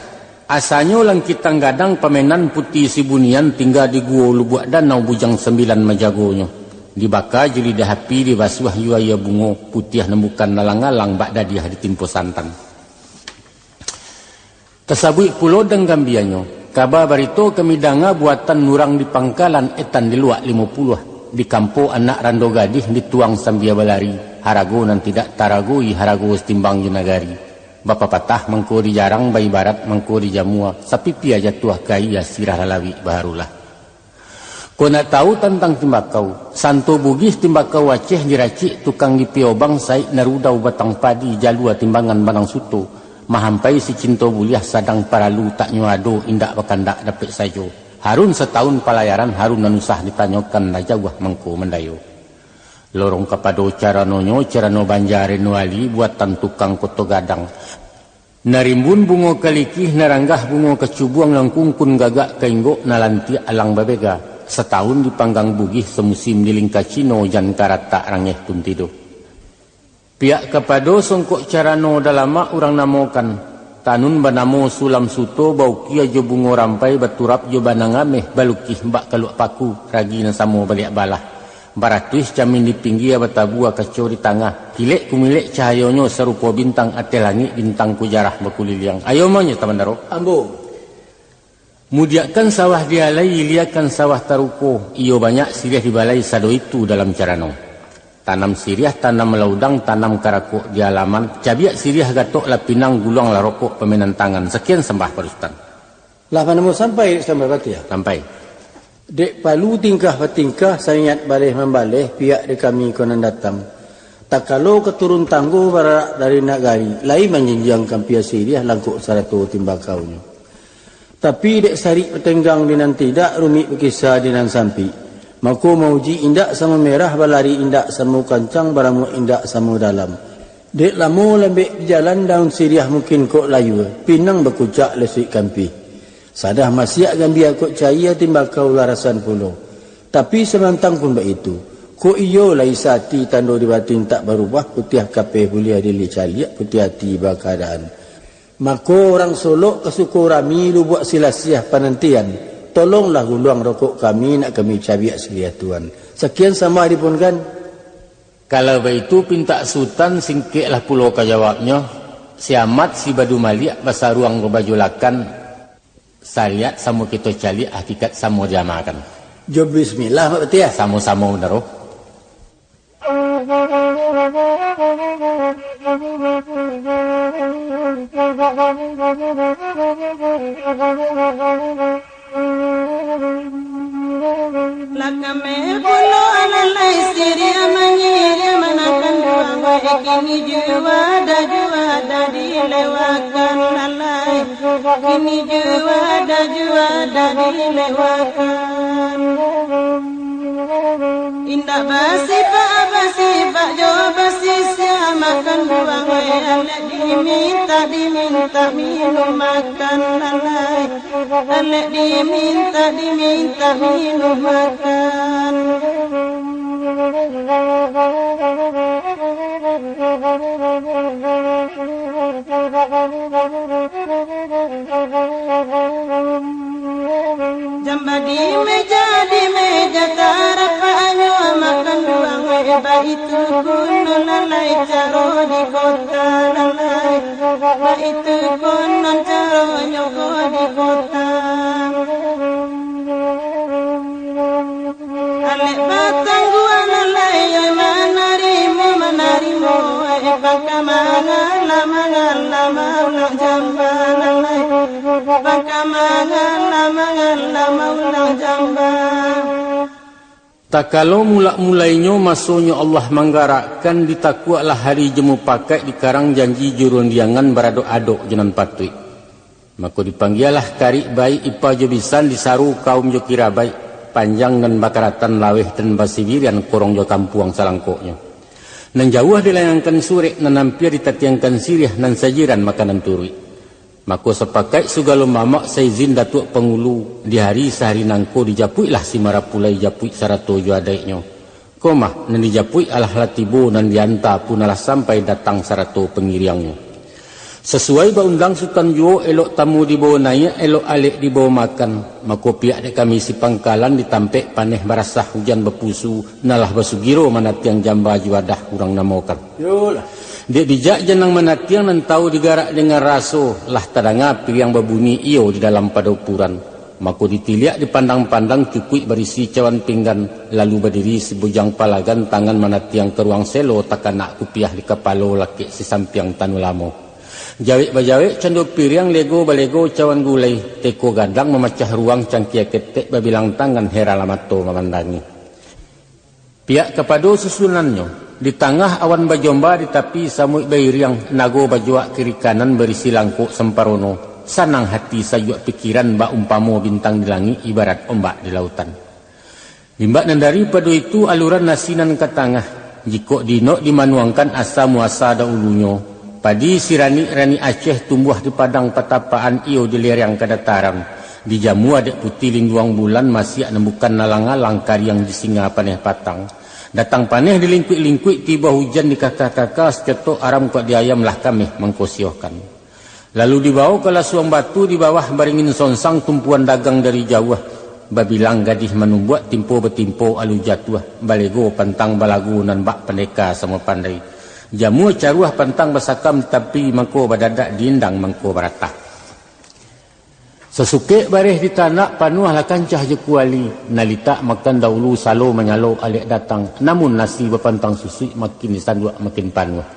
asanyo Langkitang Gadang, pamenan Puti Sibunian, tingga di guo lubuak danau, bujang sambilan majagonyo. Dibaka jo lidah api, dibasuah jo aia bungo, putiah nan bukan alang-alang, bak dadiah ditimpo santan. Tasabuik pulo dang gambianyo, kaba barito kami danga, buatan urang di pangkalan, etan di luak limo puluah, di kampo anak rando gadih, dituang sambia balari, harago nan tidak taragoi, harago satimbang jo nagari. Bapapatah mangko di jarang, baibarat mangko di jamua, sapipia jatuah ka aia, sirah lalawik baharulah. Kok nak tahu tantang timbakau, santo Bugih timbakau Aceh, diracik tukang di Piobang, saik narudau batang padi, jalua timbangan banang suto, mahampai si cinto buliah, sadang paralu taknyo ado, indak bakandak dapek sajo. Harun satahun palayaran, harun nan usah ditanyokan, lah jauah mangko mandayo. Lorong kapado caranonyo, carano banja Reno Ali, buatan tukang Koto Gadang. Narimbun bungo kalikih, naranggah bungo kacubuang, nan kungkun gagak ka inggok, nalantiak alang babega. Satahun dipanggang Bugih, samusim di lingka Cino, jan karatak rangeh pun tido. Piak kapado songkok carano, dalamak urang namokan. Tanun banamo Sulam Suto, baukia jo bungo rampai, baturap jo banang ameh, balukih bak kaluak paku, ragi nan samo baliak balah. Baratuih camin di pinggia, batabua kaco di tangah, kilek kumilek cahayonyo, sarupo bintang ateh langik, bintang ko jarah bakuliliang. Ayo manyo, Sutan Mandaro. Ambo. Mudiakkan sawah di alai, iliakan sawah taruko, iyo banyak siriah di balai, sado itu dalam carano. Tanam siriah, tanam laudang, tanam karakok di alaman, cabiak siriah, gatoklah pinang, guluanglah rokok, pamenan tangan. Sakian sambah pado Sutan. Lah manamo sampai, Sutan Parpatiah? Sampai. Dek palu tingkah batingkah, saniat baleh mambaleh, piak di kami ko nan datang. Takalo ka turun tanggo, bararak dari nagari, lai manjinjiang kampia siriah, langkok sarato timbakaunyo. Tapi dek sarik batenggang di nan tidak, rumik bakisa di nan sampik. Mako mauji indak samo merah, balari indak samo kancang, baramuak indak samo dalam. Dek lamo lambek di jalan, daun siriah mungkin kok layua, pinang bakucak lasuik kampih. Sadah masiak gambia kok cayia, timbakau larasan pulo. Tapi samantang pun baitu, kok iyo lai sati tando di batin tak barubah, putiah kapeh buliah diliek caliak, putiah ati bakaadaan. Mako urang Solok ka suko rami, Lubuak Silasiah panantian, tolonglah guluang rokok kami, nak kami cabiak siriah tuan. Sakian sambah dipunkan. Kalau baitu pintak Sutan, singkeklah pulo ka jawabnyo, si Amat si Badu Maliak basaruang babaju lakan, sariat samo kito caliak, hakikat samo diamalkan. Jo bismillah, Mak Patiah. Samo-samo, Bendaro. Lah kameh pulo alalai siriah manyiriah, manakan duang wae kini jua dah, jua dah dilewakan lalai. Kini jua dah, jua dah dilewakan. Indak basipak-basipak jo basisiah, makan duang wae alek dimintak, dimintak minum makan lalai. Alek dimintak, dimintak minum makan. Jamba di meja, di meja tarapaknyo, makan duang wae baitu konon lalai caro di kota lalai. Baitu konon caronyo ko di kota. Alek batangguang lalai manarimo, manarimo, eh, pangka mangala, mangala maulang jamba lalai. Pangka mangala, mangala maulang jamba. Takalo mulak-mulainyo masonyo Allah manggarakkan, ditakuaklah hari jo mupakaik, dikarang janji jo rundiangan, baradok-adok jo nan patuik. Mako dipanggialah karik baik, ipa jo bisan, disaru kaum jo kirabaik, panjang nan bakaratan, laweh nan basibirian, korong jo kampuang salangkoknyo. Nan jauah dilayangkan surek, nan ampia ditatiangkan siriah, nan sajiran makanan turuik. Mako sapakaik sagalo mamak, saizin Datuak Pangulu, di hari sahari nangko dijapuiklah si marapulai, japuik sarato jo adaiknyo. Ko mah, nan dijapuik alah lah tibo, nan dianta pun alah sampai, datang sarato pangiriangnyo. Sasuai baundang Sutan juo, elok tamu dibawo naiak, elok alek dibawo makan. Mako pihak dek kami si pangkalan, di tampek paneh barasah, hujan bapusu, nan lah basugiro manatiang jamba juadah urang namokan. Yolah. Dek bijak janang manatiang, nan tahu digarak dengan raso, lah tadanga piriang babunyi iyo di dalam padopuran. Mako ditiliak, dipandang-pandang, cukuik barisi cawan pinggan, lalu badiri si bujang palagan, tangan manatiang ka ruang selo, takanak kupiah di kapalo, lakek si sampiang tanu lamo. Jawek bajawek cando piriang, lego balego cawan gulai, teko gadang mamacah ruang, cangkia ketek babilang tangan, heran lah mato mamandangi. Pihak kapado susunannyo, di tangah awan bajomba, di tapi samuik bairiang, nago bajuak kiri kanan, barisi langkok samparono, sanang hati sajuak pikiran, bak umpamo bintang di langik, ibarat ombak di lautan. Limbak nan daripado itu, aluran nasi nan ka tangah, jikok diinok dimanuangkan asa muasa dahulunyo, padi siranik-ranik Aceh tumbuah di padang patapaan iyo di lereng ka dataran, dijamua dek puti linduang bulan, masiak nan bukan alang-alang, kariang di singa paneh patang. Datang paneh dilingkuik-lingkuik, tibo hujan dikaka-kaka, sacotok aram kok di ayam lah kameh mangkosiohkan. Lalu dibawo ka lasuang batu, di bawah baringin sonsang, tumpuan dagang dari jauah, babilang gadih manumbuak, timpo batimpo alu jatuah, balego pantang balagu, nan bak pandeka samo pandai. Jamua caruah pantang basakam, tapi mangko badadak, diindang mangko baratah. Sasukek bareh ditanak, panuahlah kancah jo kuali, nalitak makan dahulu, salo manyalo alek datang, namun nasi bapantang susuik, makin disanduak makin panuah.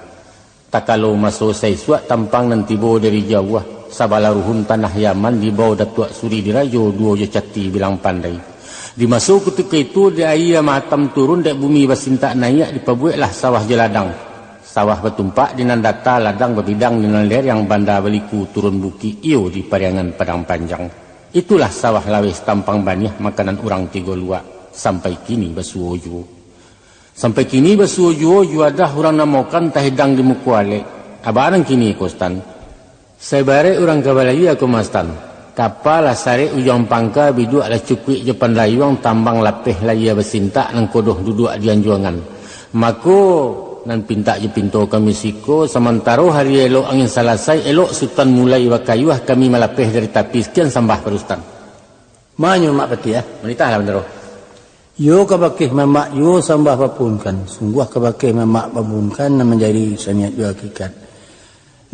Takalo maso saisuak, tampang nan tibo dari jauah, sabalah ruhun tanah Yaman, dibawo Datuak Suri Dirajo, duo jo Cati Bilang Pandai. Di maso kutiko itu, di aia mahatam turun, dek bumi basintak naiak, dipabueklah sawah jo ladang. Sawah batumpak di nan data, ladang babidang di nan lereng, banda baliku turun bukik, iyo di Pariangan Padang Panjang. Itulah sawah laweh tampang baniah, makanan urang tigo luak, sampai kini basuo juo. Sampai kini basuo juo juadah urang namokan tahidang di muko alek. Aba nan kini ko, Sutan? Sabarek urang ka balayia ko mah, Sutan. Kapa lah sarek ujuang pangka, biduak lah cukuik jo pandayuang, tambang lapeh layia basintak, nan kodoh duduak di anjuangan. Mako, nan pintak jo pinto kami siko, samantaro hari elok angin salasai, elok Sutan mulai bakayuah, kami malapeh dari tapi. Sakian sambah pado Sutan. Manyo Mak Patiah. Manitahlah, Bandaro. Iyo kabakeh mamak juo sambah bapuhunkan, sungguah kabakeh mamak bapuhunkan, nan manjadi saniat jo hakikat.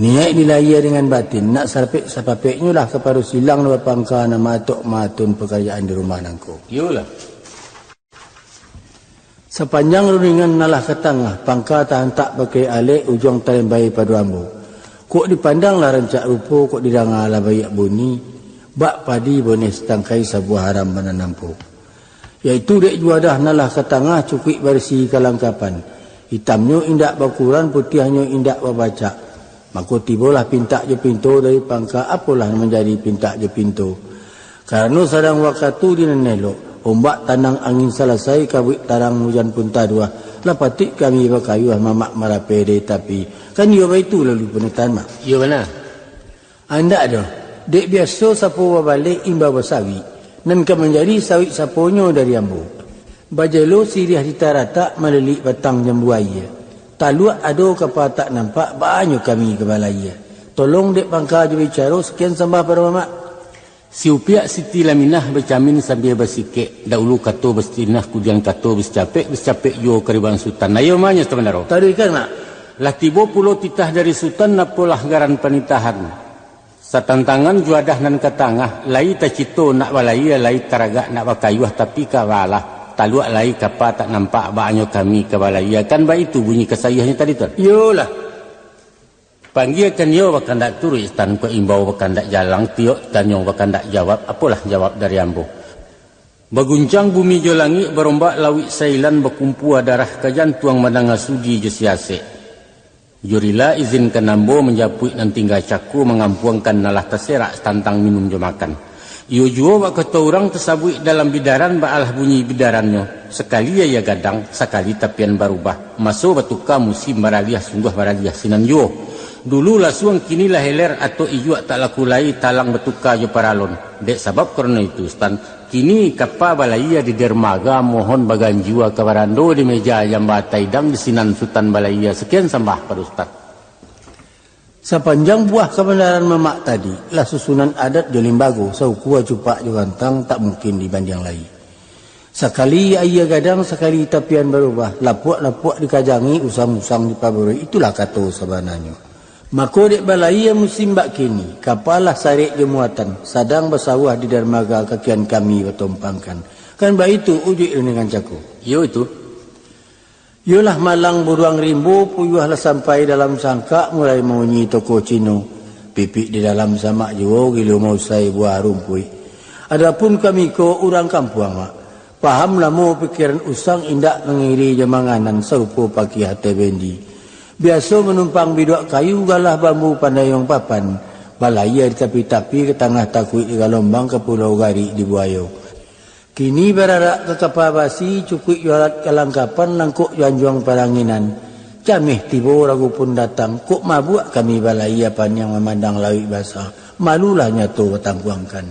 Niaik dilayia dengan batin, nak sarapek-sapapeknyo lah kapado silang nan bapangka, nan maatok maatun pakarajaan di rumah nangko. Iyolah. Sapanjang runingan nan lah ka tangah, pangka tahantak pakai alek, ujuang talembai pado ambo. Kok dipandang lah rancak rupo, kok didanga lah baiak bunyi, bak padi boneh satangkai, sabuah haram bana nampo. Yaitu dek juadah nan lah ka tangah, cukuik barisi kalangkapan. Itamnyo indak bakuran, putiahnyo indak babacak. Mako tibolah pintak jo pinto dari pangka, apolah nan manjadi pintak jo pinto. Karano sadang wakatu di nan elok, ombak tanang angin salasai, kabuik tarang ujan pun taduah, lah patuik kami bakayuah mamak marapeh dari tapi. Kan iyo baitu lalu panitahan, Mak? Iyo bana. Andak doh, dek biaso sapo babaleh imbau basawik, nan ka manjadi sawik saponyo dari ambo. Bajelo siriah di taratak, malilik batang jambu aia. Taluak ado kapa tak nampak, baanyo kami ka balayia. Tolong dek pangka jo bicaro, sakian sambah pado mamak. Si Upiak Siti Laminah bacamin sambia basikek, dahulu kato basitilah, kudian kato basicapek, basicapek juo kariban Sutan. Ayo manyo, Sutan Bandaro. Taruihkan, Mak. Lah tibo pulo titah dari Sutan, apolah garan panitahan. Satantangan juadah nan ka tangah, lai tacito nak balayia, lai taragak nak bakayuah, tapi kabalah, taluak lai kapa tak nampak, baanyo kami ka balayia. Kan baitu bunyi kasaiahnyo tadi, Tuan? Iyolah. Panggiakan iyo bakandak turuik, Sutan, kok imbau bakandak jalang, tiok tanyo bakandak jawab, apolah jawab dari ambo. Baguncang bumi jo langik, barombak lauik sailan, bakumpua darah ka jantuang, mandanga sudi jo siasek. Jo rila izinkan ambo manjapuik nan tingga cako, mangampuangkan nan lah taserak satantang minun jo makan. Iyo juo bak kato urang tasabuik dalam bidaran, baalah bunyi bidarannyo, sakali aia gadang, sakali tapian barubah, maso batuka musim baraliah, sungguah baraliah sinan juo. Dulu lasuang, kini lah heler, atok ijuak tak laku lai, talang batuka jo paralon. Dek sabab karano itu, Sutan, kini kapa balayia di dermaga, mohon baganjua ka barando, di meja jamba taidang, di sinan Sutan balayia. Sakian sambah pado Sutan. Sapanjang buah kabandaran mamak tadi, lah susunan adat jo limbago, saukua cupak jo gantang, tak mungkin dibandiang lai. Sakali aia gadang, sakali tapian barubah, lapuak-lapuak dikajangi, usang-usang dipabarui, itulah kato sabananyo. Mako dek balayia musim bak kini, kapa lah sarek jo muatan, sadang basawah di darmaga, kakian kami batompangkan. Kan baitu ujuik runingan cako. Iyo itu. Iyolah malang buruang rimbo, puyuah lah sampai dalam sangkak, mulai maunyi toko Cino. Pipik di dalam samak juo, gilo mausai buah rumpuik. Adapun kami ko urang kampuang, Mak. Paham lamo pikiran usang, indak mangiri jo manganan, sarupo pakiah ateh bendi. Biaso manumpang biduak kayu, galah bambu pandayuang papan, balayia di tapi-tapi, ka tangah takuik di galombang, ka pulau garik di buayo. Kini bararak ka kapa basi, cukuik jo alat kalangkapan, langkok jo anjuang paranginan. Cameh tibo ragu pun datang, kok mabuak kami balayia paniang mamandang lauik basa, malulah nyato batangkuangkan.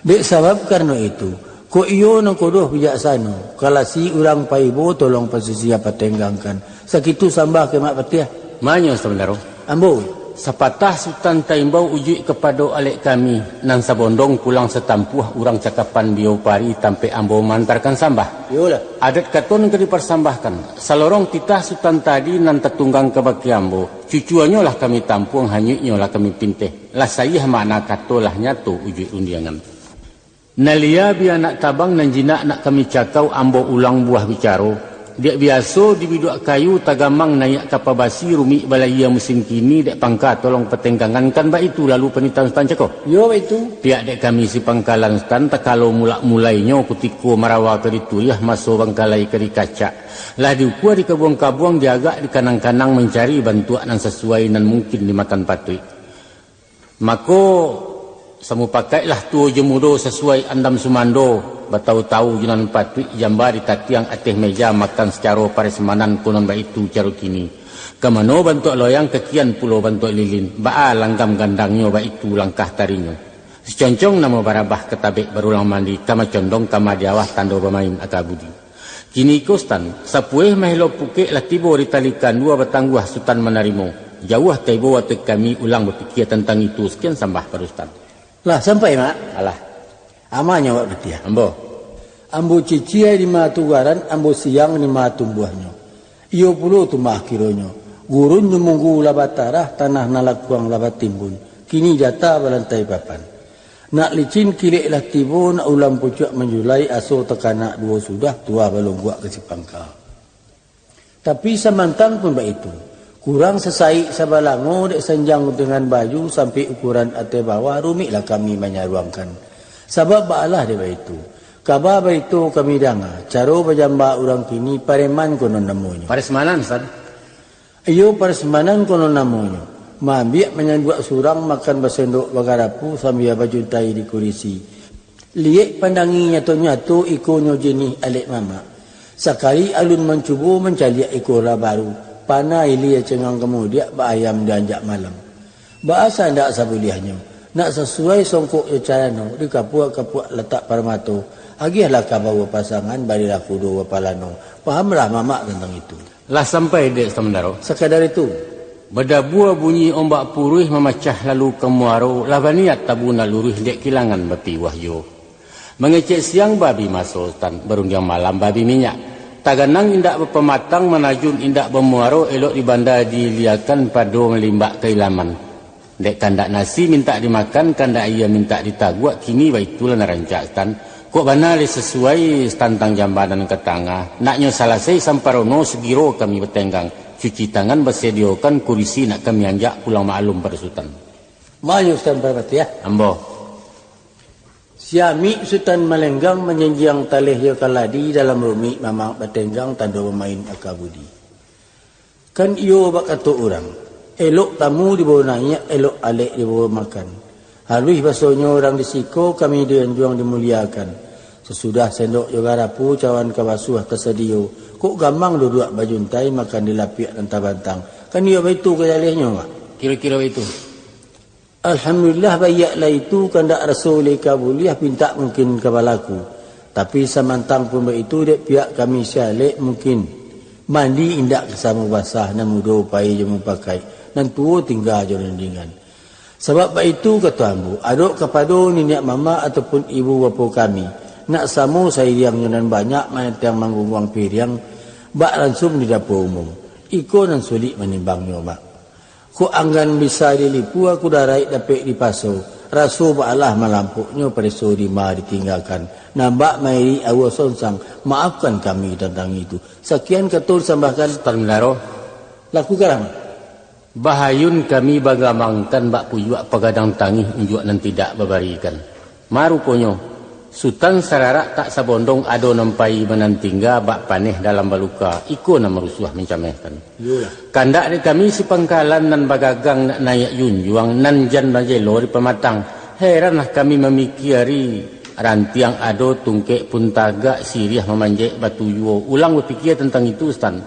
Dek sabab karano itu, kok iyo nan kodoh bijaksano, kalasi urang paibo, tolong pasisia patenggangkan. Sakitu sambah ka Mak Patiah. Manyo, Sutan Bandaro. Ambo. Sapatah Sutan taimbau, ujuik kapado alek kami, nan sabondong pulang satampuah, urang cakapan biau pari, tampek ambo maantarkan sambah. Iyolah. Adat kato nan ka diparsambahkan, salorong titah Sutan tadi nan tatunggang kabake ambo, cucuannyo lah kami tampuang, hanyuiknyo lah kami pinteh, lah saiah makna kato, lah nyato ujuik rundiangan. Nan lia bia nak tabang, nan jinak nak kami cakau, ambo ulang buah bicaro. Dek biaso di biduak kayu, tagamang naiak kapa basi, rumik balayia musim kini, dek pangka tolong patenggangan, kan baitu lalu panitahan Sutan cako? Iyo, baitu. Pihak dek kami si pangkalan Sutan, takalo mulak-mulainyo, kutiko marawa ka dituriah, maso bangkalai ka dikacak, lah diukua dikabuang-kabuang, diagak dikanang-kanang, mancari bantuak nan sasuai, nan mungkin dimakan patuik. Mako, samupakaiklah tuo jo mudo, sasuai andam sumando, Batau-tau jo nan patuik jamba ditatiang ateh meja makan sacaro parasmanan konon baitu caro kini. Ka mano bantuak loyang kakian pulo bantuak lilin, baa langgam gandangnyo baitu langkah tarinyo. Siconcong namo barabah ka tabek barulang mandi, ka macondong kama di awah tando bamain aka budi. Kini ko Sutan, sapueh mahelo pukek lah tibo di tali kandua batangguah Sutan manarimo. Jauah tibo ateh kami ulang bapikia tantang itu, sakian sambah pado Sutan. Lah sampai, Mak? Alah. Amanyo awak batiah. Ambo. Ambo ciciai di ma tugaran, ambo siang di ma tumbuahnyo. Iyo pulo tu mah kironyo, gurun jo munggu lah batarah, tanah nan lakuang lah batimbun, kini jata balantai papan. Nak licin kilek lah tibo, nak ulam pucuak manjulai, aso takanak duo sudah, tuah balongguak ka sipangka. Tapi samantang pun baitu, kurang sasaik sabalango dek sanjang dengan baju sampai ukuran ateh bawah, rumiklah kami manyaruangkan. Sabab baalah dek baitu, kaba barito kami danga, caro bajamba urang kini pareman konon namonyo. Paresmanan, San? Iyo, paresmanan konon namonyo. Maambiak manyanduak surang, makan basendok bagarapu sambia bajuntai di kurisi. Liek pandangi nyato-nyato ikonyo jinih alek mamak. Sakali alun mancubo mancaliak iko lah baru, panah ilia cengang kamudiak baayam dianjak malam. Baasa ndak sabuliahnyo, nak sasuai songkok jo carano, dikapuak-kapuak latak parmato, agiahlah kabau bapasangan, barilah kudo bapalano. Pahamlah mamak tantang itu. Lah sampai dek Sutan Mandaro? Sakadar itu. Badabua bunyi ombak puruih mamacah lalu ka muaro, lah baniat tabu nak luruih dek kilangan batiwah juo. Mangecek siang babi maso Sutan, barundiang malam babi minyak. Taganang indak bapamatang, manajun indak bamuaro, elok di banda diiliakan, pado malimbak ka ilaman. Dek kandak nasi mintak dimakan, kandak aia mintak ditaguak, kini baitulah nan rancak Sutan. Kok bana lai sasuai tantang jambanan ka tangah, naknyo salasai samparono sugiro kami batenggang, cuci tangan basadiokan, kurisi nak kami anjak pulang maklum pado Sutan. Mayu Sutan Parpatiah. Ambo. Siamik Sutan malenggang, manjanjiang taleh jo kaladi, dalam rumik mamak batenggang, tando bamain aka budi. Kan iyo bak kato urang, elok tamu dibawo naiak, elok alek dibawo makan. Haluih basonyo urang di siko, kami di anjuang dimuliakan. Sasudah sendok jo garapu, cawan ka basuah tasadio, kok gamang duduak bajuntai, makan di lapiak nan tabantang. Kan iyo baitu ka jalehnyo, Mak? Kiro-kiro baitu. Alhamdulillah, baiak lah itu, kandak raso lai ka buliah, pintak mungkin ka balaku. Tapi samantang pun baitu, dek pihak kami si alek mungkin mandi indak ka samo basah, nan mudo pai jo mupakaik, nan tuo tingga jo rundingan. Sabab baitu kato ambo, adok kapado niniak mamak ataupun ibu bapo kami, nak samo sairiang jo nan banyak manantiang manggungguang piriang, bak ransum di dapua umum. Iko nan sulik manimbangnyo, Mak. Kok anggan bisa dilipua, kudaraik dapek dipaso, raso baalah malampoknyo, pareso di ma ditinggakan, nambak mairik aua sonsang, maafkan kami tantang itu. Sakian kato disambahkan. Sutan Mandaro. Lakukanlah, Mak. Bahayun kami bagamangkan bak pujuak, pagadang tangih unjuak nan tidak babarikan. Ma ruponyo, Sutan sararak tak sabondong, ado nan pai nan tingga, bak paneh dalam baluka, iko nan marusuah mancamehkan. Iyolah. Kandak dek kami si pangkalan nan bagagang nak naiak junjuang, nan jan bajelo di pamatang. Heranlah kami mamikiari, rantiang ado, tungkek pun tagak, siriah mamanjek batu juo. Ulang bapikia tantang itu, Sutan.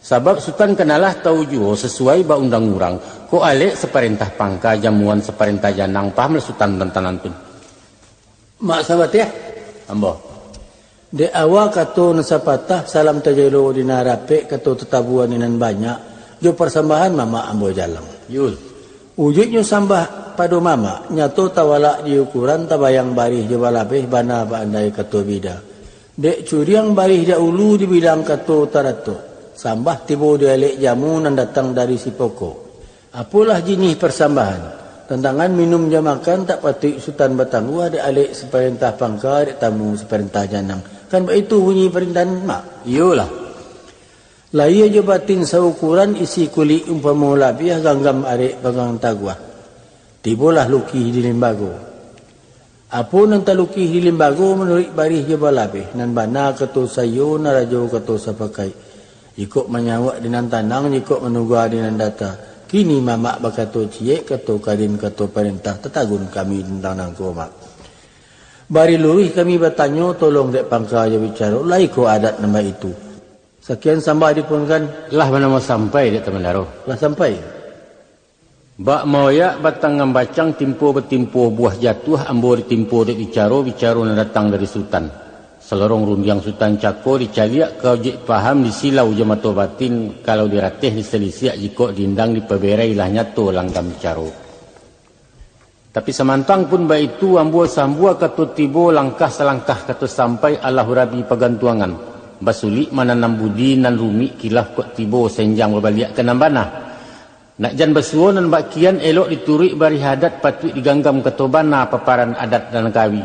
Sabab Sutan kanalah tau juo, sasuai ba undang urang, kok alek saparentah pangka, jamuan saparentah janang, pahamlah Sutan tantang nan tu. Mak Sabatiah. Ambo. Dek awa kato nan sapatah, salam tajelo di nan rapek, kato tatabua di nan banyak, jo parsambahan mamak ambo jalang. Yul. Ujuiknyo sambah pado mamak, nyato tawalak di ukuran, tabayang barih jo balabeh, bana baandai kato bida. Dek curiang barih dahulu, dibilang kato taratok, sambah tibo di alek jamu nan datang dari si pokok. Apolah jinih parsambahan, tantangan minum jo makan, tak patuik Sutan batangguah, dek alek saparentah pangka, dek tamu saparentah janang. Kan baitu bunyi parintahan, Mak? Iyolah. Lahia jo batin saukuran, isi kulik umpamo labiah, ganggam arek panggang taguah. Tibolah lukih di limbago. Apo nan talukih di limbago manuruik barih jo balabeh, nan bana kato saiyo, nan rajo kato sapakaik. Jikok manyauak di nan tanang, jikok manuga di nan data. Kini mamak bakato ciek, kato karin, kato parentah, tatagun kami tantang nangko, Mak. Bari luruih kami batanyo, tolong dek pangka jo bicaro, lai ko adat nan baitu. Sakian sambah dipuangkan. Lah banamo sampai, dek Tamandaro? Lah sampai. Bak maoyak batang ngambacang, timpo batimpo buah jatuah, ambo ditimpo dek bicaro, bicaro nan datang dari Sutan. Salorong rundiang Sutan cako, dicaliak ka ojek paham, disilau jo mato batin, kalau dirateh disalisiak, jikok diindang dipaberai, lah nyato langgam bicaro. Tapi samantang pun baitu, ambo sambua kato tibo, langkah salangkah kato sampai, alah urabi pagantuangan. Basulik mananam budi, nan rumik kilaf kok tibo, senjang babaliak ka nan bana. Nak jan basuo nan bak kian, elok dituruik barih adat, patuik diganggam kato bana, paparan adat nan kawi.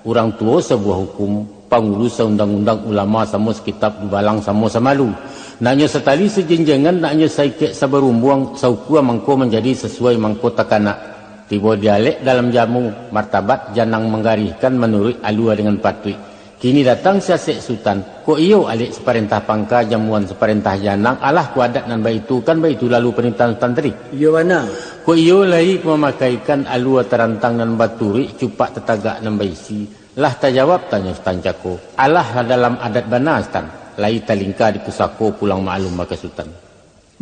Urang tuo sabuah hukum, pangulu saundang-undang, ulama samo sakitab, dubalang samo samalu. Naknyo satali sajinjangan, naknyo saikek sabarumbuang, saukua mangko manjadi, sasuai mangko takanak. Tibo dialek dalam jamu, martabat janang manggarihkan, manuruik alua dengan patuik. Kini datang si Asek Sutan, kok iyo alek saparentah pangka, jamuan saparentah janang, alah ko adat nan baitu, kan baitu lalu panitahan Sutan tadi? Iyo bana. Kok iyo lai ko mamakaikan alua tarantang nan baturuik, cupak tatagak nan baisi, lah tajawab tanyo Sutan cako. Alah lah dalam adat bana, Sutan, lai talingka di pusako, pulang maklum baka Sutan.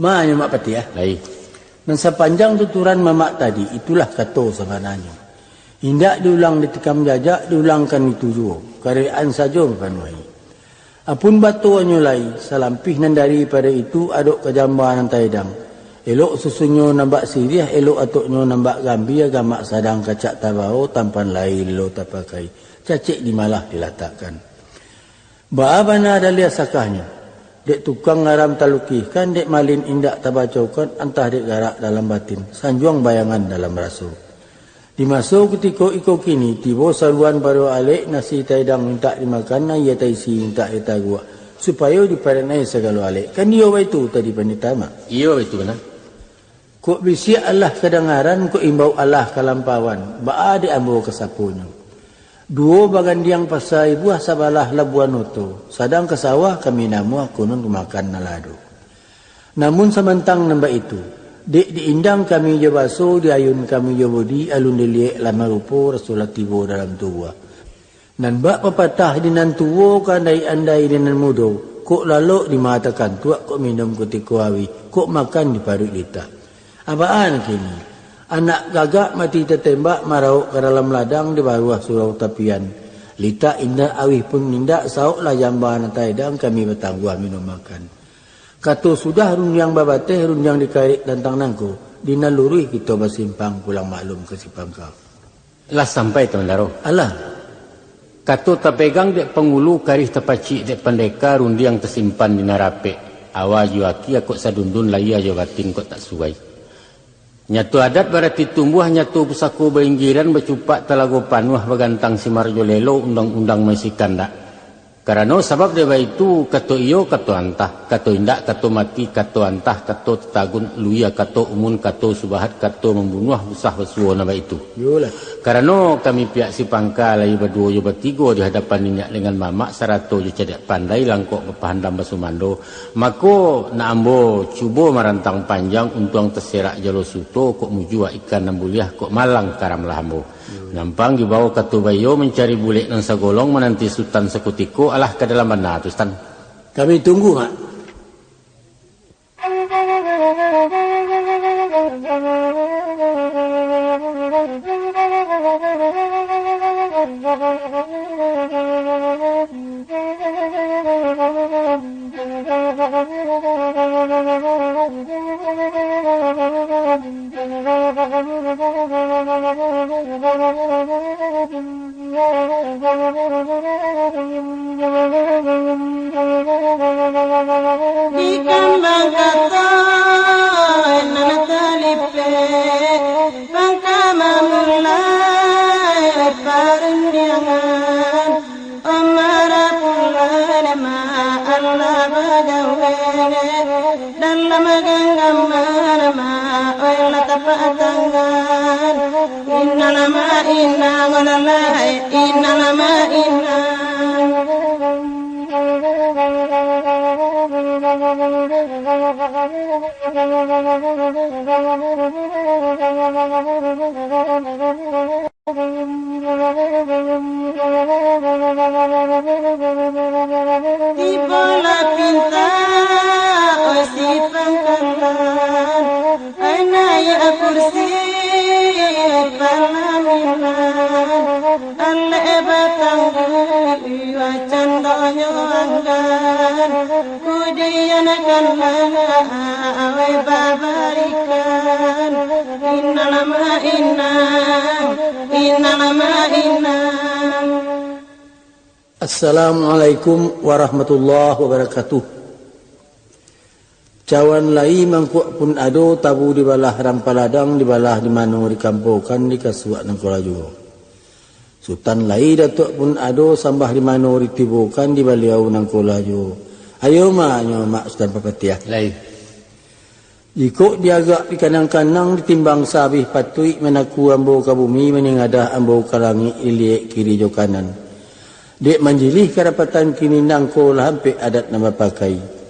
Ma nyo Mak Patiah, ah. Lai. Nan sapanjang tuturan mamak tadi, itulah kato sabananyo. Indak diulang ditikam jajak, diulangkan itu juo, karek-an sajo mapanuahi. Apun batonyo lai, salampih nan daripado itu, adok ka jamba nan taedang. Elok susunnyo nan bak siriah, elok atoknyo nan bak gambia, gamak sadang kacak tabao, tampan lai lo tapakai, cacek di malah dilatakkan. Baa bana daliah sakahnyo, dek tukang ngaram talukihkan, dek malin indak tabacokan, antah dek garak dalam batin, sanjuang bayangan dalam raso. Di maso kutiko iko kini, tibo saruan baro alek, nasi taedang mintak dimakan, aia taisi mintak ditaguak, supayo diparenai sagalo alek. Kan iyo baitu tadi, Pandita Mak? Iyo, baitu bana. Kok bisiak alah kadangaran, kok imbau alah kalampauan, baa dek ambo ka saponyo? Duo bagandiang pasa ibuah, sabalah labuan oto, sadang ka sawah kami namuah, konon ka makan nan lah ado. Namun samantang nan baitu, dek diindang kami jo baso, diayun kami jo budi, alun diliek lah marupo, raso lah tibo dalam tubuah. Nan bak papatah di nan tuo, ka andai-andai di nan mudo, kok lalok di mata kantuak, kok minum kutiko auih, kok makan di paruik litak. Abaan kini, anak gagak mati tatembak, marawok ka dalam ladang, di baruah surau tapian. Litak indak, auih pun indak, saoklah jamba nan taedang, kami batangguah minum makan. Kato sudah rundiang babateh, rundiang dikarek tantang nangko, di nan luruih kito basimpang, pulang maklum ka si pangka. Lah sampai, Tamandaro? Alah. Kato tapegang dek pangulu, karih tapacik dek pandeka, rundiang tasimpan di nan rapek. Awa jo aki kok sadundun, layia jo batin kok tak suai. Nyato adat barati tumbuah, nyato pusako bainggiran, bacupak talago panuah, bagantang simar jo lelo, undang-undang maisi kandak. Karano sabab dek baitu, kato iyo kato antah, kato indak kato mati, kato antah kato tatagun, luia kato umun, kato subahat kato mambunuah, usah basuo nan baitu. Iyolah. Karano kami pihak si pangka lai baduo jo batigo di hadapan niniak dengan mamak, sarato jo cadiak pandai, langkok bapahandam basumando, mako, nak ambo cubo marantang panjang, untuang taserak jalo suto, kok mujua ikan nan buliah, kok malang karamlah ambo. Nyampang dibao kato baiyo, mancari bulek nan sagolong, mananti Sutan sakutiko, alah ka dalam bana tu, Sutan. Kami tunggu, Mak. Di kambang kato nan talipek, mangka mamulai parundiangan. Amara pulang ma Allah bagawe, dalam ganggaman ma Allah tapatangan. Inna lama inna walalai, inna lama inna. Contohnyo anggan, kudian kan mana awai babarikan. Inna lama inna, inna lama inna. Assalamualaikum warahmatullahi wabarakatuh. Cawan lai mangkuak pun ado, tabu dibalah rang paladang, dibalah di mano dikampokan, dikasuak nangko lah juo. Sutan lai datuak pun ado, sambah di mano ditibokan, di baliau nangko lah juo. Ayo ma, nyo mak Sutan Papatiah. Lai. Jikok diagak dikanang-kanang, ditimbang sabih patuik, manaku ambo ka bumi, maningadah ambo ka langik, diliek kiri jo kanan. Dek manjilih kadapatan kini, nangko lah ampek adat nan bapakai.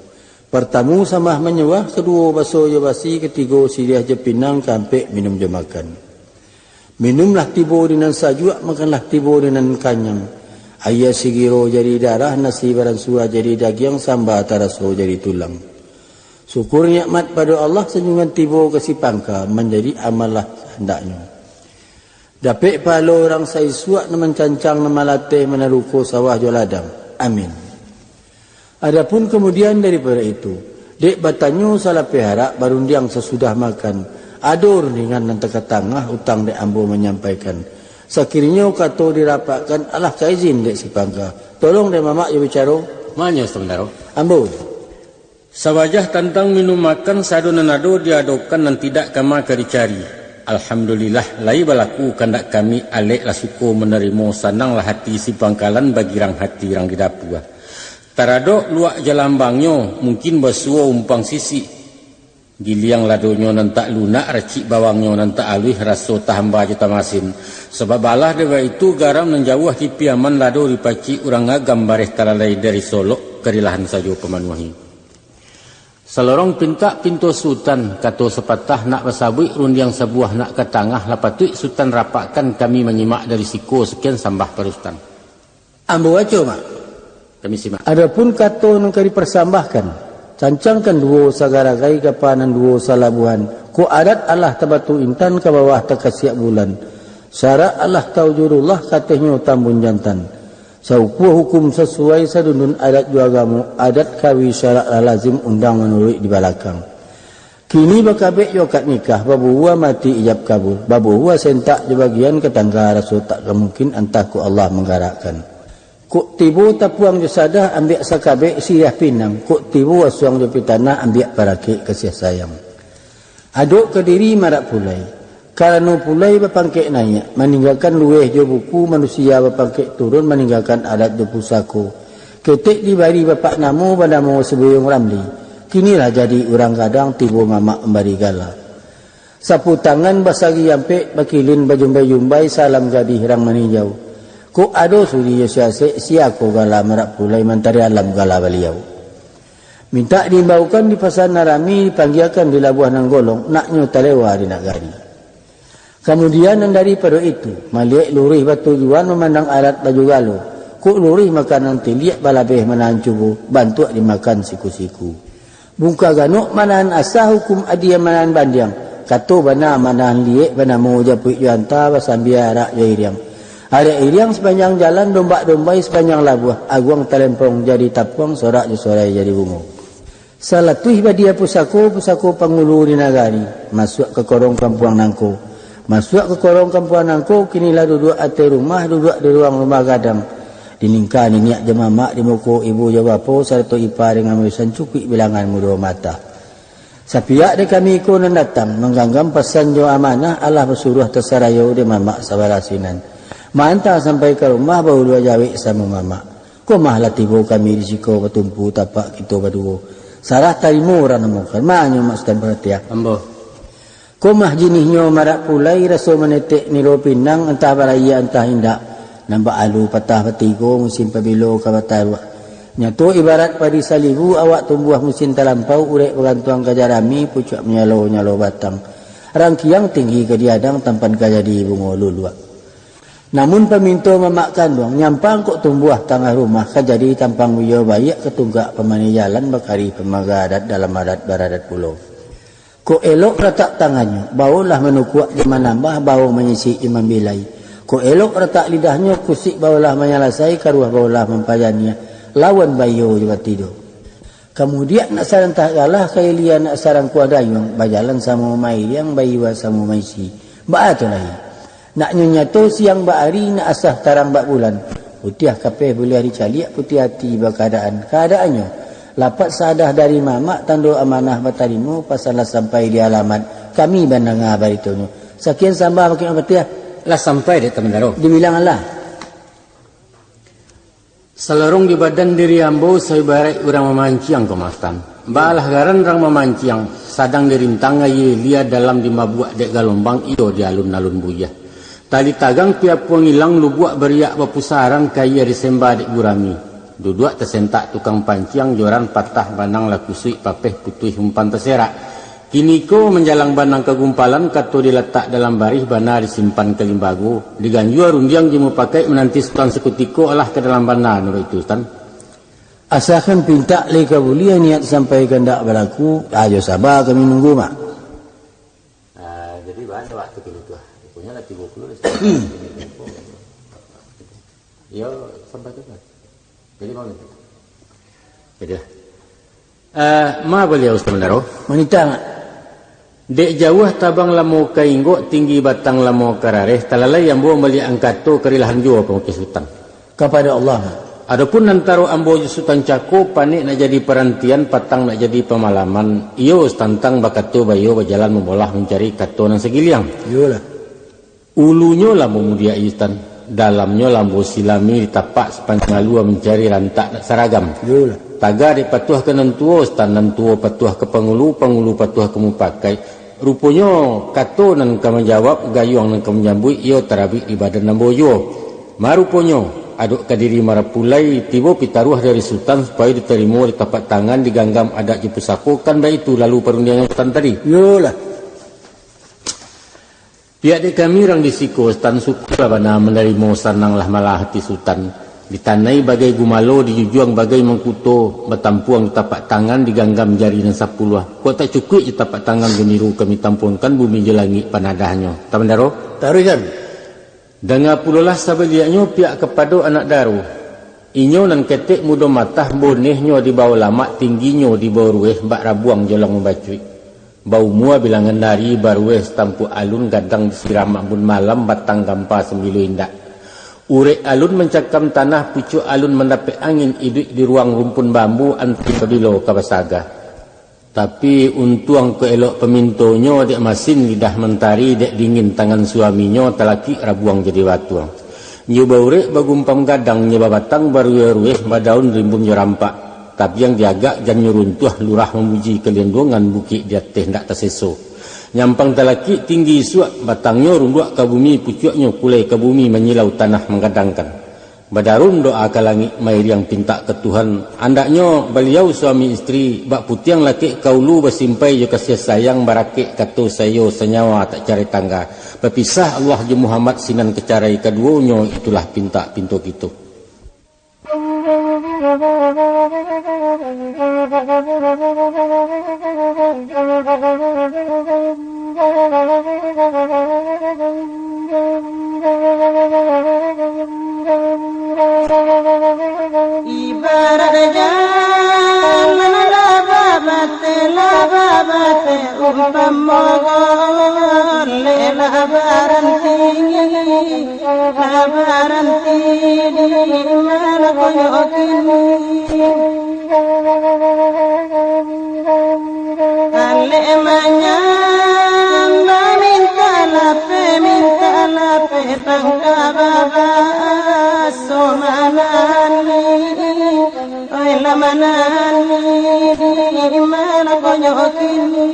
Partamu sambah manyambah, kaduo baso jo basi, katigo siriah jo pinang, kaampek minum jo makan. Minumlah tibo di nan sajuak, makanlah tibo di nan kanyang. Aia sigiro jadi darah, nasi baransua jadi dagiang, samba taraso jadi tulang. Syukur nikmat pado Allah, sanjuangan tibo ka sipangka, manjadi amal lah sahandaknyo. Dapek pahalo urang saisuak, nan mancancang, nan malateh, manaruko sawah jo ladang. Amin. Adapun kamudian daripado itu, dek batanyo salapeh arak, barundiang sasudah makan, ado rundingan nan takatangah, utang dek ambo manyampaikan. Sakirinyo kato dirapakkan, alah ka izin dek sipangka. Tolong dek mamak jo bicaro. Manyo sabandaro. Ambo. Sawajah tantang minum makan, sado nan ado diadokan, nan tidak kama ka dicari. Alhamdulillah, lai balaku kandak kami, alek lah suko manarimo, sananglah hati si pangkalan, bagirang hati rang di dapua. Taradok luak jalambangnyo, mungkin basuo umpang sisik. Giliang ladonyo nan tak lunak, racik bawangnyo nan tak aluih, raso tahamba jo tamasin. Sabab alah dek baitu, garam nan jauah di Piaman, lado dipacik urang Agam, bareh talalai dari Solok, ka dilahan sajo pamanuahi. Salorong pintak pinto Sutan, kato sapatah nak basabuik, rundiang sabuah nak ka tangah, lah patuik Sutan rapakkan, kami manyimak dari siko, sakian sambah pado Sutan. Ambo baco, Mak. Kami simak. Adapun kato nan ka diparsambahkan, cancangkan duo sagaragai, kapa nan duo salabuahan, kok adat alah tabatu intan, ka bawah takasiak bulan, syarak alah taujurullah, katehnyo tambun jantan. Saukua hukum sasuai, sadundun adat jo agamo, adat kawi syarak lah lazim, undang manuruik di balakang. Kini bakabek jo akad nikah, babuwua mati ijab kabul, babuwua sentak jo bagian, ka tangga raso tak ka mungkin, antah kok Allah manggarakkan. Kok tibo tapuang jo sadah, ambiak sakabek siriah pinang, kok tibo asuang jo pitanah, ambiak parakek kasiah sayang. Adok ka diri marak pulai, karano pulai bapangkek naiak, maninggakan lueh jo buku, manusia bapangkek turun, maninggakan adat jo pusako. Ketek dibari bapak namo, banamo Sabuyuang Ramli, kini lah jadi urang gadang, tibo mamak mambari gala. Sapu tangan basagi ampek, bakilin bajumbai-jumbai, salam gadih rang maninjau. Kok ado sudi jo siasek, sia ko gala marak pulai, mantari alam gala baliau. Mintak diimbaukan di pasa nan rami, dipanggiakan di labuah nan golong, naknyo talewa di nagari. Kamudian nan daripado itu, maliek luruih batujuan, mamandang adat baju galo, kok luruih makanan tiliak, balabeh manahan cubo, bantuak dimakan siku-siku. Bungka ganok manahan asah, hukum adia manahan bandiang, kato bana manahan liek, banamo japuik jo anta, basambia arak jo iriang. Arak iriang sapanjang jalan, dombak dombai sapanjang labuah, aguang talempong jadi tapuang, sorak jo sorai jadi bungo. Salatuih badia pusako, pusako pangulu di nagari, masuak ka korong kampuang nangko. Masuak ka korong kampuang nangko, kini lah duduak ateh rumah, duduak di ruang rumah gadang. Diningka niniak jo mamak, di muko ibu jo bapo, sarato ipa dengan mamisan, cukuik bilangan mudo mata. Sapiak dek kami iko nan datang, mangganggam pasan jo amanah, alah basuruah tasarayo dek mamak sabalah sinan. Maanta sampai ka rumah, baulua jawek samo mamak. Ko mah lah tibo kami di siko, batumpu tapak kito baduo. Sarah tarimo urang namokan, manyo Mak Sutan Paratiah. Ambo. Ko mah jinihnyo marak pulai, raso manetek niro pinang, antah barayia antah indak. Nan baalu patah batigo, musim pabilo ka bataruak. Nyato ibarat padi salibu, awak tumbuah musim talampau, urek bagantuang ka jarami, pucuak manyalo-nyalo batang. Rangkiang tinggi ka diadang, tampan ka jadi bungo luluak. Namun paminto mamak kanduang, nyampang kok tumbuah tangah rumah, ka jadi tampang buyua baiak, ka tunggak pamani jalan, bakari pamaga adat, dalam adat baradat pulo. Kok elok latak tangannyo, baolah manukuak jo manambah, bao manyisik jo mambilai. Kok elok ratak lidahnyo, kusuik baolah manyalasai, karuah baolah mampajaniah, lawan baiyo jo batido. Kamudiak nak sarantah galah, ka ilia nak sarangkuah dayuang, bajalan samo mairiang, baiwa samo maisi. Baa tu lai? Naknyo nyato siang bak ari, nak asah tarang bak bulan. Putiah kapeh buliah dicaliak, putiah ati bakaadaan. Kaadaannyo, lapat sadah dari mamak, tando amanah batarimo, pasan lah sampai di alamat, kami mandanga baritonyo. Sakian sambah bakeh Bapatiah. Lah sampai dek Tamandaro. Dibilang alah. Salorong di badan diri ambo, saibaraik urang mamanciang kamatan. Baalah garan urang mamanciang, sadang dirintang aia lia, dalam dimabuak dek galombang, iyo di alun-alun buyah. Tali tagang piapuang ilang, lubuak bariak bapusaran, kaia disemba dek gurami. Duduak tasentak tukang panciang, joran patah banang lah kusuik, papeh putuih umpan taserak. Kiniko manjalang banang ka gumpalan, kato dilatak dalam barih, bana disimpan ka limbago, diganjua rundiang jo mupakaik, mananti Sutan sakutiko, alah ka dalam bana nurut itu, Sutan. Asakan pintak lai ka buliah, niat sampai kandak balaku, ajo saba kami nunggu, Mak. Ah, jadi, banyak waktu kini tu, ah. Rupanya lah tigo puluh dah. Yo, sampai tu, Mak. Jadi, mau minta. Jadi, eh, ma baliau, Sutan Mandaro? Manitang. Dek jauah tabang lamo ka inggok, tinggi batang lamo ka rareh, talalai ambo maliek angkato, karilahan juo pamukik Sutan. Kapado Allah. Adopun antaro ambo jo Sutan Cako, panek nak jadi parantian, patang nak jadi pamalaman, iyo satantang bakato baiyo, bajalan mamolah mancari kato nan sagiliang. Iyolah. Ulunyo lah mamudiak Sutan, dalamnyo lah ambo silami, ditapak sapanjang alua mancari rantak nak saragam. Iyolah. Taga dek patuah ka nan tuo, Sutan, nan tuo patuah ka pangulu, pangulu patuah ka mupakaik. Ruponyo kato nan ka manjawab, gayuang nan ka manyambuik, iyo tarabik di badan ambo juo. Maruponyo, adok ka diri marapu lai, tibo pitaruah dari Sutan, supayo ditarimo, ditapak tangan, diganggam adat jo pusako, kan baitu lalu parundiangan Sutan tadi. Iyolah. Pihak dek kami urang di siko, Sutan, syukurlah bana manarimo, sananglah malah ati Sutan. Ditanai bagai gumalo, dijujuang bagai mangkuto, batampuang di tapak tangan, diganggam jari nan sapuluah. Kok tak cukuik jo tapak tangan jo niru, kami tampuangkan bumi jo langik panadahnyo. Tamandaro? Taruihkan. Danga pulolah sabaliaknyo pihak kapado anak daro. Inyo nan ketek mudo matah, bonehnyo di bawah lamak, tingginyo di bawah rueh, bak rabuang jolang mambacuik. Baumua bilangan ari, barueh satampuak alun, gadang disiram ambun malam, batang gampa sambilu indak. Urek alun mancakam tanah, pucuak alun mandapek angin, iduik di ruang rumpun bambu, anti pabilo ka basaga. Tapi untuang kok elok pamintonyo, dek masin lidah mantari, dek dingin tangan suaminyo, talakik rabuang jadi batuang. Nyo baurek bagumpam gadang, nyo babatang barueh-rueh, badaun rimbun jo rampak. Tabiang diagak jan nyo runtuah, lurah mamuji kalindungan, bukik di ateh ndak taseso. Nyampang talakik tinggi isuak, batangnyo runduak ka bumi, pucuaknyo kulai ka bumi, manyilau tanah manggadangkan. Badarun doa ka langik, mairiang pintak ka Tuhan. Andaknyo baliau suami isteri, bak putiang lakek ka ulu, basimpai jo kasiah sayang, barakek kato saiyo, sanyawa tak carai tangga. Bapisah Allah jo Muhammad, sinan ka carai kaduonyo, itulah pintak pinto kito. Ibarat jalan lah babateh, lah babateh, umpamo golek lah baranti, lah baranti, di ma lah konyo kini. Alek manyambah, mintak lapeh, mintak lapeh, tangka babaso manani. Oi, lah manani, di ma lah konyo kini.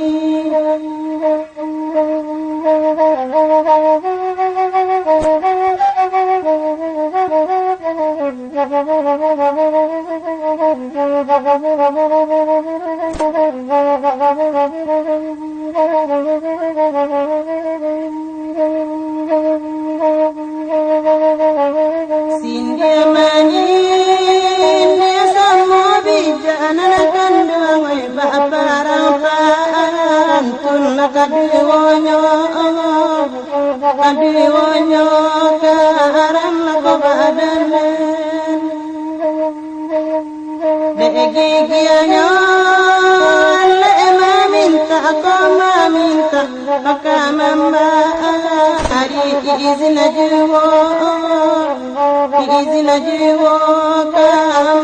Sinde manyinde samo bijak nan kanduang, oi, baparang pantun lah kaduonyo. Duonyo ka arang lako badan. Dek gigianyo lek mamintak ko mamintak, maka mambari izin juo, izin juo ka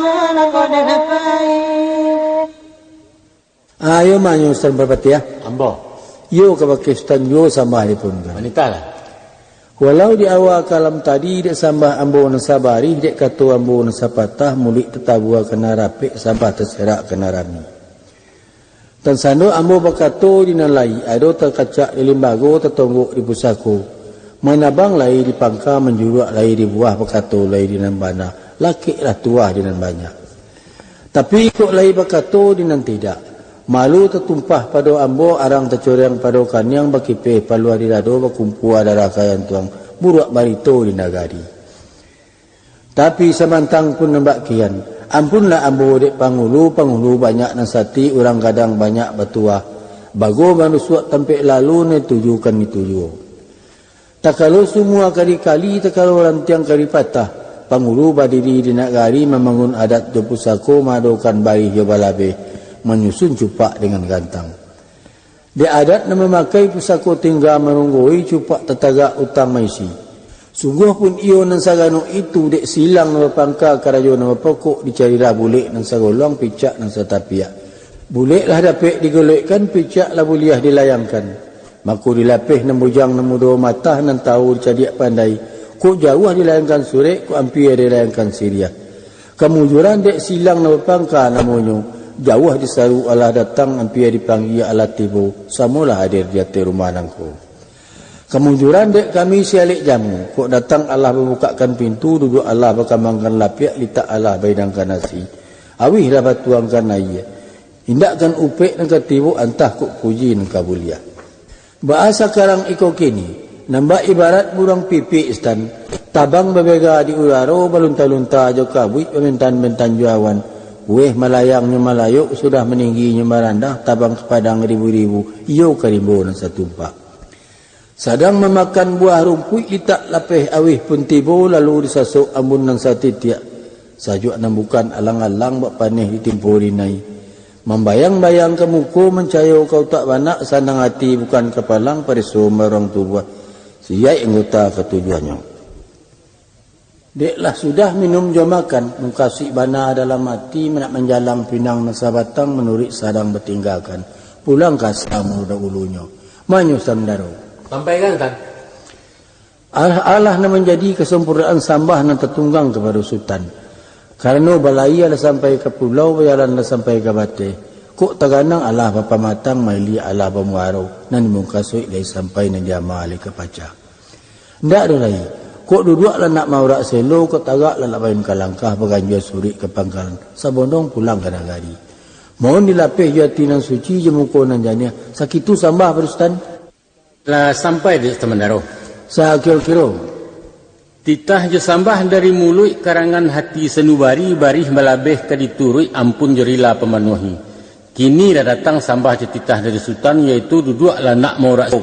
malako dek pai. Ayo manyo Sutan Parpatiah. Ambo. Iyo kabake Sutan juo sambah dipun kan. Manitahlah. Walau di awa kalam tadi dek sambah ambo nan sabarih, dek kato ambo nan sapatah, muluik tatabua kana rapek, sambah taserak kana rami. Tan sando ambo bakato di nan lai, ado takacak di limbago, tatonggok di pusako. Manabang lai di pangka, manjuruak lai di buah, bakato lai di nan bana, lakeklah tuah di nan banyak. Tapi kok lai bakato di nan tidak, malu tatumpah pado ambo, arang tacoreng pado kaniang, bakipeh paluah di dado, bakumpua darah ka jantuang, buruak barito di nagari. Tapi samantang pun nan bak kian, ampunlah ambo dek pangulu, pangulu banyak nan sati, urang gadang banyak batuah, bago manusuak tampek lalu, nan dituju kan itu juo. Takalo sumua ka dikali, takalo rantiang ka dipatah, pangulu badiri di nagari, mambangun adat jo pusako, maadokan barih jo balabeh, manyusun cupak dengan gantang. Dek adat nan mamakai, pusako tingga marunggoi, cupak tatagak utang maisi. Sungguah pun iyo nan sagano itu, dek silang nan bapangka, karajo nan bapokok, dicarilah bulek nan sagolong, picak nan satapiak. Bulek lah dapek digolekkan, picak lah buliah dilayangkan. Mako dilapeh nan bujang nan mudo, matah nan tau dicadiak pandai, kok jauah dilayangkan surek, kok ampia dilayangkan siriah. Kamujuran dek silang nan bapangka namonyo, jauah disaru alah datang, ampia dipanggia alah tibo, samolah hadir di ateh rumah nangko. Kamujuran dek kami si alek jamu, kok datang alah babukakkan pintu, duduak alah bakambangkan lapiak, litak alah baidangkan nasi, awih lah batuangkan aia. Indakkan upek nan ka tibo, antah kok puji nan ka buliah. Baa sakarang iko kini, nan bak ibarat buruang pipik Sutan, tabang babega di udaro, balunta-lunta jo kabuik, bamentan-mentan jo awan. Uweh malayang nyo malayok, sudah maninggi nyo marandah, tabang ka padang ribu-ribu, iyo ka rimbo nan satumpak. Sadang mamakan buah rumpuik, litak lapeh awih pun tibo, lalu disasok ambun nan satitiak. Sajuak nan bukan alang-alang, bak paneh ditimpo rinai. Mambayang-bayang ka muko, mancayo ka utak banak, sanang ati bukan kapalang, pareso maruang tubuah, siyaik anggota katujuahnyo. Dek lah sudah minum jo makan, mukasuik bana dalam ati, nak manjalang pinang nan sabatang, manuruik sadang batinggakan, pulang ka asa mula dahulunyo. Manyo Sutan Bandaro. Sampaikan, Tan. Alah, alah nan manjadi kasampurnaan sambah nan tatunggang kapado Sutan. Karano balayia lah sampai ka pulau, bajalan lah sampai ka bateh. Kok taganang alah bapamatang, mailiak alah bamuaro, nan dimukasuik lai sampai, nan diama lai ka pacah. Ndak ado lai. Kok duduak lah nak maurak selo, kok tagak lah nak bayun ka langkah, baganjua suruik ka pangkalan, sabondong pulang ka nagari. Mohon dilapeh jo ati nan suci, jo muko nan janiah, sakitu sambah pado Sutan. Lah sampai di Sutan Bandaro. Sakiro-kiro. Titah jo sambah dari muluik, karangan hati sanubari, barih balabeh ka dituruik, ampun jo rila pamanuahi. Kini lah datang sambah jo titah dari Sutan, yaitu duduak lah nak maurak,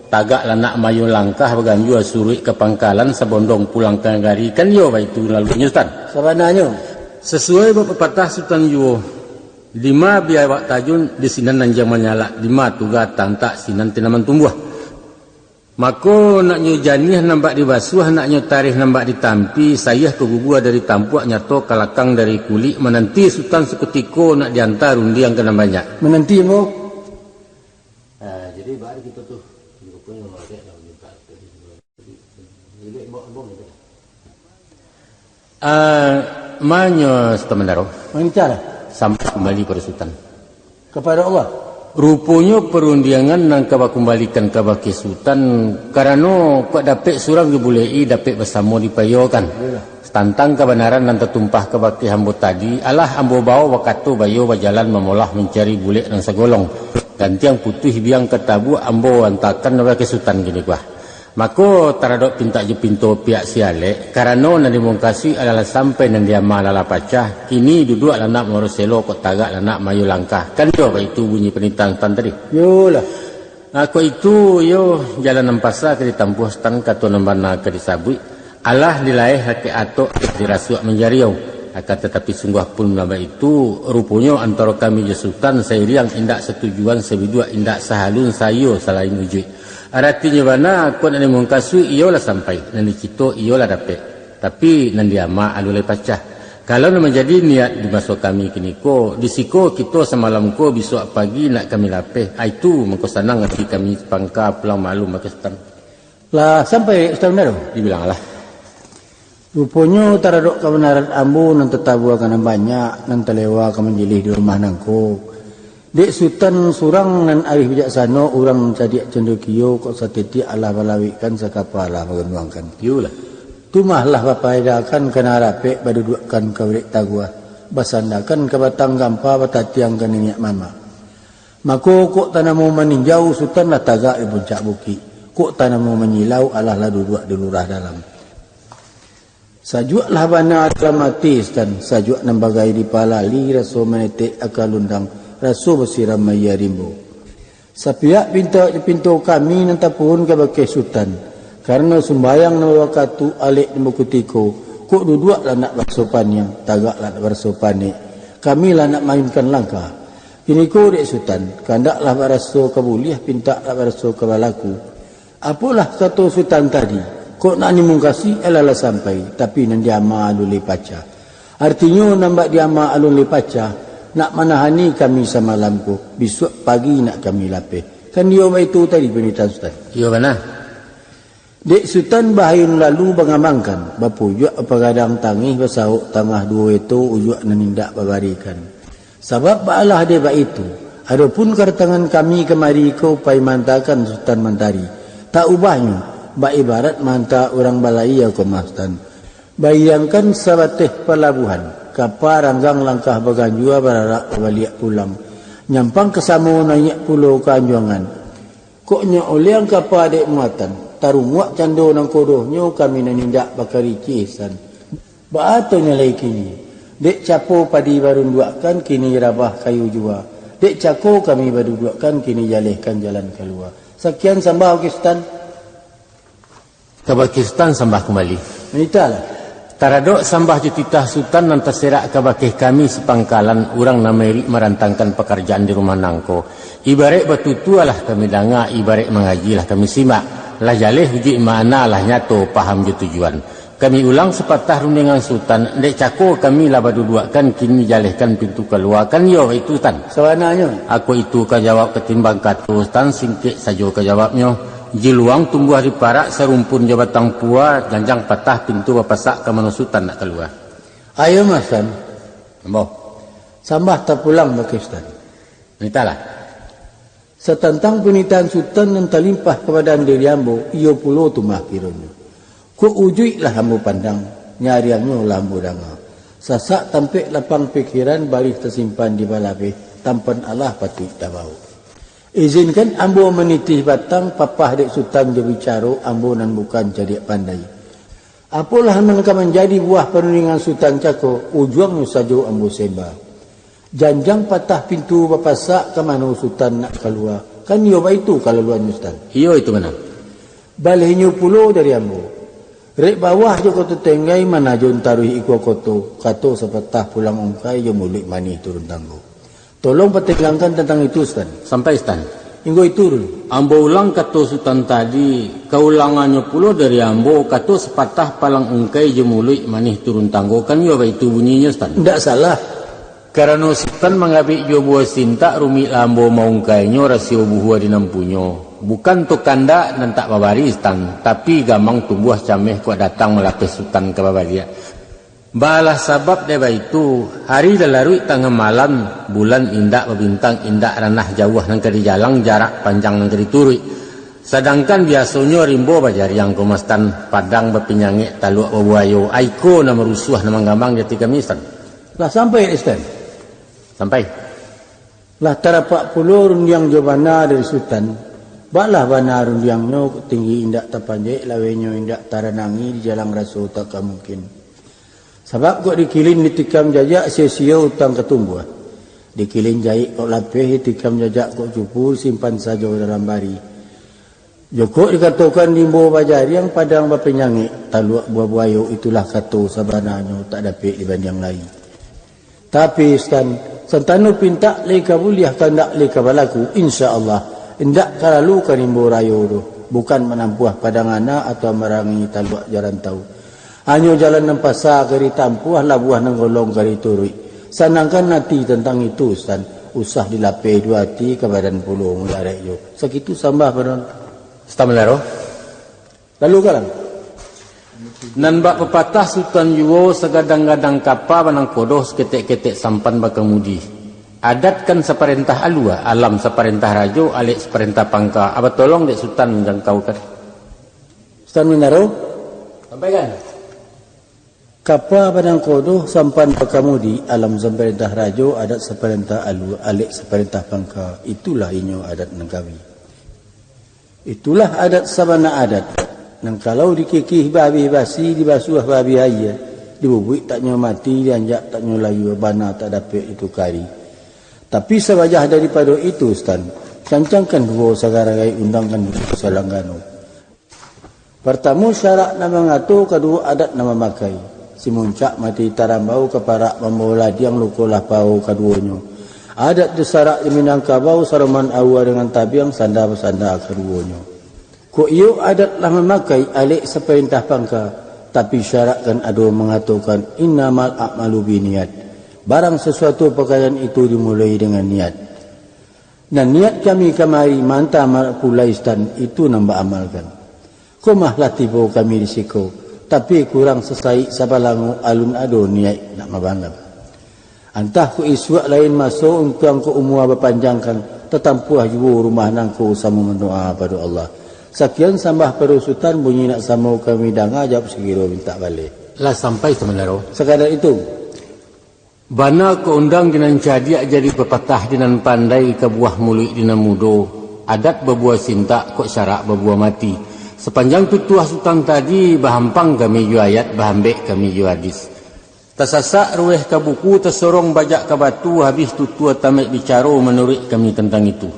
tagak lah nak mayun langkah, baganjua suruik ka pangkalan, sabondong pulang ka nagari, kan iyo baitu lalunyo, Sutan? Sabananyo. Sasuai bak papatah Sutan juo, dima biawak tajun, di sinan anjiang manyalak, dima tuga tantak, sinan tanaman tumbuah. Mako, naknyo janiah nan bak dibasuah, naknyo tareh nan bak ditampi, sayah ka gugua dari tampuak, nyato ka lakang dari kulik, mananti Sutan sakutiko, nak dianta rundiang ka nan banyak. Mananti, ambo. Ah, jadi, baa kito tu? Ruponyo mangecek lah, mintak. Jadi, ambo, ambo mintak. Ah, manyo Sutan Bandaro. Mangica lah. Sambah kumbali pado Sutan. Kapado Allah. Ruponyo parundiangan nan ka bakumbalikan kabake Sutan, karano kok dapek surang dibulek-i, dapek basamo dipayokan. Iyolah. Tantang kabanaran nan tatumpah kabake ambo tadi, alah ambo bao bakato bayo bajalan mamolah mancari bulek nan sagolong. Gantiang putuih biang ka tabuak, ambo antakan kabake Sutan kini kuah. Mako, taradok pintak jo pinto pihak si alek, karano nan dimukasuik alah lah sampai, nan diama alah lah pacah, kini duduak lah nak maurak selo, kok tagak lah nak mayun langkah. Kan iyo baitu bunyi panitahan Sutan tadi? Iyolah. Ako itu, iyo, jalan nan pasa ka ditampuah, Sutan, kato nan bana ka disabuik. Alah dilaeh lakek atok, dirasuak manjariau. Akan tatapi sungguah pun nan baitu, ruponyo antaro kami jo Sutan sairiang indak satujuan, sabiduak indak sahalun, saiyo salain ujuik. Aratinyo bana, kok nan dimungkasuik iyolah sampai, nan dicito iyolah dapek. Tapi nan diama alun lai pacah. Kalau nan manjadi niat di maso kami kiniko, di siko kito samalam ko, bisuak pagi nak kami lapeh, aitu mangko sanang ati kami pangka pulang maklum bakeh Sutan. Lah sampai Sutan Bendaro? Dibilanglah. Ruponyo taradok kabanaran ambo nan tatabua ka nan banyak, nan talewa ka manjilih di rumah nangko. Dek Sutan surang nan arih bijaksano, urang cadiak candokio, kok satitiak alah balawikkan, sakapa alah baganuangkan. Iyolah. Tumahlah bapaedakan ka nan rapek, baduduakkan ka barek taguah, basandakan ka batang gampa, batatiang ka niniak mamak. Mako, kok tanamo maninjau, Sutan lah tagak di puncak bukik. Kok tanamo manyilau, alah lah duduak di lurah dalam. Sajuaklah bana dalam ati Sutan, sajuak nan bagai dipalali, raso manetek aka lundang, raso basiram aia rimbo. Sapiak pinto, pinto kami nan tapuhun ka bakeh Sutan, karano sumbayang nan bawakatu, alek nan bakutiko, kok duduaklah nak baraso paniang, tagaklah nak baraso panek, kami lah nak maayunkan langkah. Kiniko dek Sutan, kandaklah baraso ka buliah, pintaklah baraso ka balaku. Apolah kato Sutan tadi, kok nak dimungkasuik alah lah sampai, tapi nan diama alun lai pacah. Artinyo, nan bak diama alun lai pacah, nak manahani kami samalam ko, bisuak pagi nak kami lapeh. Kan iyo baitu tadi panitahan Sutan? Iyo bana. Dek Sutan bahayun lalu bangamangkan, bapujuak bapagadang tangih, basahok tangah duo eto, ujuak nan indak babarikan. Sabab baalah dek baitu, adopun kadatangan kami kamari ko pai maantakan Sutan Mantari, tak ubahnyo, bak ibarat maanta urang balayia ko mah Sutan. Bayangkan sabateh palabuahan, kapa ranggang langkah baganjua, bararak babaliak pulang, nyampang ka samo, naiak pulo ka anjuangan. Kok nyo oleang kapa dek muatan, tarunguak cando nan kodohnyo, kami nan indak bakaricih Sutan. Baa tu nyo lai kini, dek capo padi barunduakkan, kini rabah kayu jua, dek cako kami baduduakkan, kini jalehkan jalan kalua. Sakian sambah bakeh Sutan. Ka bakeh Sutan sambah kumbali. Manitalah. Taradok sambah jo titah Sutan nan taserak ka bakeh kami sapangkalan urang nan mairik marantangkan pakarajaan di rumah nangko. Ibarek batutua lah kami danga, ibarek mangaji lah kami simak. Lah jaleh ujuik makna, lah nyato paham jo tujuan. Kami ulang sapatah rundiangan Sutan, dek cako kami lah baduduakkan, kini jalehkan pintu kalua, kan iyo baitu Sutan? Sabananyo. Ako itu ka jawab katimbang kato Sutan, singkek sajo ka jawabnyo. Jiluang tumbuah di parak, sarumpun jo batang pua, janjang patah pintu bapasak, ka mano Sutan nak kalua? Ayo mah Sutan. Ambo. Sambah tapulang bakeh Sutan. Manitalah. Satantang panitahan Sutan nan talimpah ka badan diri ambo, iyo pulo tu mah kironyo. Kok ujuik lah ambo pandang, nyariangnyo lah ambo danga. Sasak tampek lapang pikiran, barih tasimpan di balabeh, tampan alah patuik tabao. Izinkan ambo manitih batang, papah dek Sutan jo bicaro, ambo nan bukan cadiak pandai. Apolah nan ka manjadi buah panundiangan Sutan cako, ujuangnyo sajo ambo semba. Janjang patah pintu bapasak, ka mano Sutan nak kalua? Kan iyo baitu kalaluannyo Sutan? Iyo itu bana. Balehnyo pulo dari ambo. Rek bawah jo koto tenggai, manajon taruih ikua koto, kato sapatah pulang ungkai, jo muluik manih turun tanggo. Tolong patenggangkan tantang itu, Sutan. Sampai, Sutan. Inggo itu dulu. Ambo ulang kato Sutan tadi, kaulangannyo pulo dari ambo, kato sapatah palang ungkai jo muluik manih turun tanggo, kan iyo baitu bunyinyo, Sutan? Indak salah. Karano Sutan mangabek juo buah sintak, rumiklah ambo maungkainyo, rasio buhua di nan punyo. Bukan tu kandak nan tak babari, Sutan, tapi gamang tumbuah cameh kok datang malapeh Sutan ka babaliak. Baalah sabab dek baitu, hari lah laruik tangah malam, bulan indak babintang, indak ranah jauah nan ka dijalang, jarak panjang nan ka dituruik. Sadangkan biasonyo rimbo bajariang ko mah Sutan, padang bapinyangek, taluak babuayo, aiko nan marusuah, nan manggamang di ati kami, Sutan. Lah sampai, Sutan? Sampai. Lah tarapak pulo rundiang jo bana dari Sutan, baklah bana rundiangnyo, tinggi indak tapanjek, lawenyo indak taranangi, di jalang raso tak ka mungkin. Sabab kok dikilin ditikam jajak, sio-sio utang ka tumbuah. Dikilin jaik kok lapeh, ditikam jajak kok cupu, disimpan sajo dalam bari. Jokok dikatokan rimbo bajariang, padang bapenyangek, taluak buah buayo, itulah kato sabananyo, tak dapek dibandiang lai. Tapi, Sutan, santano pintak lai ka buliah, kandak lai ka balaku, insya Allah, indak ka lalu ka rimbo rayo doh, bukan manampuah padang ana atau marangi taluak jarantau. Hanyo jalan nan pasa ka ditampuah, labuah nan golong ka dituruik. Sanangkan ati tantang itu, Sutan, usah dilapeh duo ati ka badan pulo mujarek jo. Sakitu sambah pado Sutan Mandaro. Lalu kalang. Nan bak papatah Sutan juo, sagadang-gadang kapa banangkodoh, saketek-ketek sampan bakamudi. Adat kan saparentah alua, alam saparentah rajo, alek saparentah pangka. Aba tolong dek Sutan manjangkaukan. Sutan Mandaro. Sampaikan. Kapa banangkodoh sampan bakamudi, alam saparentah rajo, adat saparentah alua, alek saparentah pangka. Itulah inyo adat nan kami. Itulah adat sabana adat, nan kalau dikikih baabih basi, dibasuah baabih aia, dibubuik tak nyo mati, dianjak tak nyo layua, bana tak dapek ditukari. Tapi sabajah daripado itu, Sutan, cancangkan duo sagaragai, undangkan duo salanggano. Partamo syarak nan mangato, kaduo adat nan mamakai. Simuncak mati tarambau, kaparak mambao ladiang, luko lah pao kaduonyo. Adat jo syarak di Minangkabau, saroman aua dengan tabiang, sanda basanda kaduonyo. Kok iyo adat lah mamakai, alek saparentah pangka, tapi syarak kan ado mangatokan, "Innamal a'malu binniat." Barang sasuatu pakaian itu dimuloi dengan niat. Nan niat kami kamari manta marak pulai, Sutan, itu nan baamalkan. Ko mah lah tibo kami di siko, tapi kurang sasaik sabalango, alun ado niaik nak mabalam. Antah ko isuak lain maso, untuang ko umua bapanjangkan, tatampuah juo rumah nangko samo mandoa pado Allah. Sakian sambah pado Sutan, bunyi nak samo kami danga, jawab sagiro mintak baleh. Lah sampai Sutan Mandaro. Sakadar itu. Bana kok undang di nan cadiak, jadi papatah di nan pandai, ka buah muluik di nan mudo, adat babuah sintak, kok syarak babuah mati. Sapanjang tutuah Sutan tadi, bahampang kami jo ayat, bahambek kami jo hadis. Tasasak ruweh ka buku, tasorong bajak ka batu, habih tutua tamek bicaro, manuruik kami tantang itu.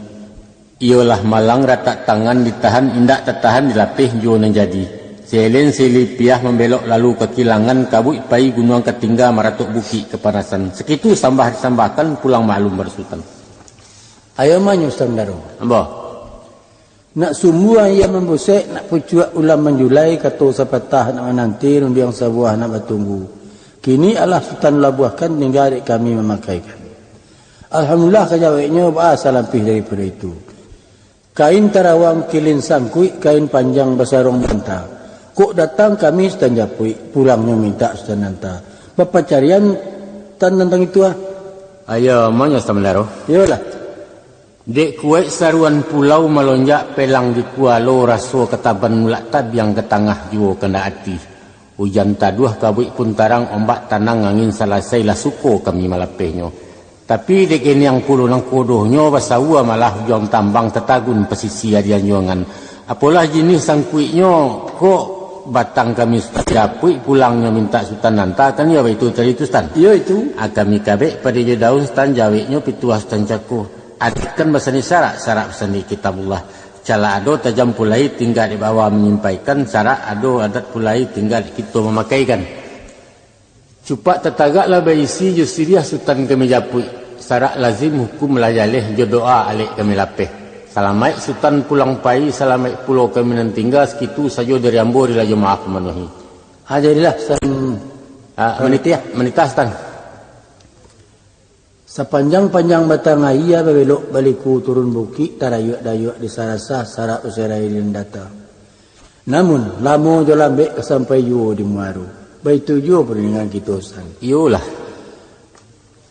Iyolah malang ratak tangan ditahan, indak tatahan dilapeh juo nan jadi. Selen silipiah mambelok lalu ka kilangan, kabuik pai gunuang ka tingga, maratok bukik kapanasan. Sakitu sambah disambahkan, pulang maklum pado Sutan. Ayo manyo Sutan Mandaro. Ambo. Nak sumbu aia mambusek, nak pucuak ulam manjulai, kato sapatah nak mananti, rundiang sabuah nak batunggu. Kini alah Sutan labuahkan, tingga dek kami mamakaikan. Alhamdulillah, ka jaweknyo, baa salampih daripado itu. Kain tarawang kilin sangkuik, kain panjang basarong banta. Kok datang kami Sutan japuik, pulangnyo mintak Sutan anta. Bapacarian tan tantang itu ah. Ayo, manyo Sutan Mandaro. Iyolah. Dek kuaik saruan pulau malonjak, pelang di kualo, raso kataban mulak tabiang, ka tangah juo kandak ati. Ujan taduah, kabuik pun tarang, ombak tanang, angin salasai, lah suko kami malapehnyo. Tapi dek keniang pulo nangkodohnyo, basaua malah ujuang tambang, tatagun pasisia di anjuangan. Apolah jinih sangkuiknyo, kok batang kami Sutan japuik, pulangnyo mintak Sutan anta, kan iyo baitu tadi tu, Sutan? Iyo itu. Ah, kami kabek pado jo daun, Sutan, jaweknyo pituah Sutan cako. Adat kan basandi syarak, syarak basandi Kitabullah. Calak ado tajam pulai, tingga dek bawa manyampaikan, syarak ado adat pulai, tingga dek kito mamakaikan. Cupak tatagaklah baisi, jo siriah Sutan kami japuik, syarak lazim hukum lah jaleh, jo doa alek kami lapeh. Salamaik Sutan pulang pai, salamaik pulo kami nan tingga, sakitu sajo dari ambo, rilah jo maaf mamanuahi. Ha, jadilah Sutan. Ah, manitih, manitah Sutan. Sapanjang-panjang batang aia, babelok baliku turun bukik, tarayuak-dayuak di sarasah, sarak userai di nan data. Namun, lamo jo lambek ka sampai juo di muaro. Baitu juo parundingan kito, Sutan. Iyolah.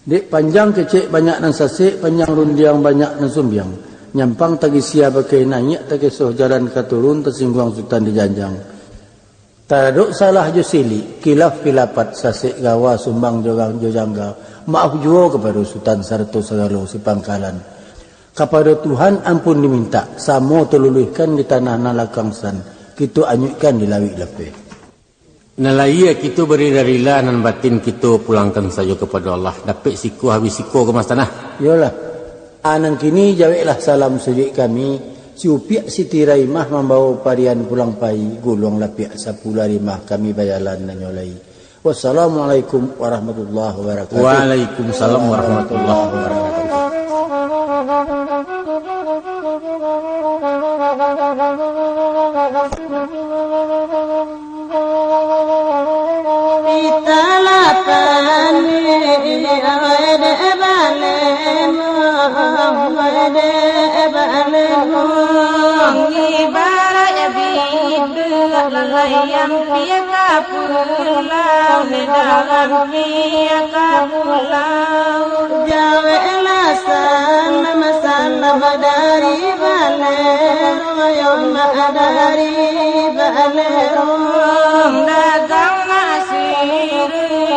Dek panjang kecek banyak nan sasek, panjang rundiang banyak nan sumbiang. Nyampang tagisia bakai naiak, takesoh jalan ka turun, tasingguang Sutan di janjang. Taradok salah jo silik, kilaf kilapat, sasek gawa, sumbang jo gang-, jo jangga. Maaf juo kapado Sutan sarato sagalo sipangkalan. Kapado Tuhan ampun dimintak, samo taluluihkan di tanah nan lakang Sutan, kito anyuikkan di lauik lapeh. Nan lahia kito bari dari rila, nan batin kito pulangkan sajo kapado Allah. Dapek siko, habih siko ko, Mas Tanah. Iyolah. A, nan kini jaweklah salam sajuik kami, si Upiak Siti Raimah mambawo parian pulang pai, guluang lapiak sapuluah rimah kami bajalan nan nyo lai. Wassalamualaikum warahmatullahi wabarakatuh. Waalaikumsalam warahmatullahi wabarakatuh. Pita lapan, awai dek balemo, awai dek balemo. Ibarat biduak lalai yang pia ka pulau, di dalam pia ka pulau. Jaweklah salam, salam dari Balero, yo mak dari Balero. Dagang nasi,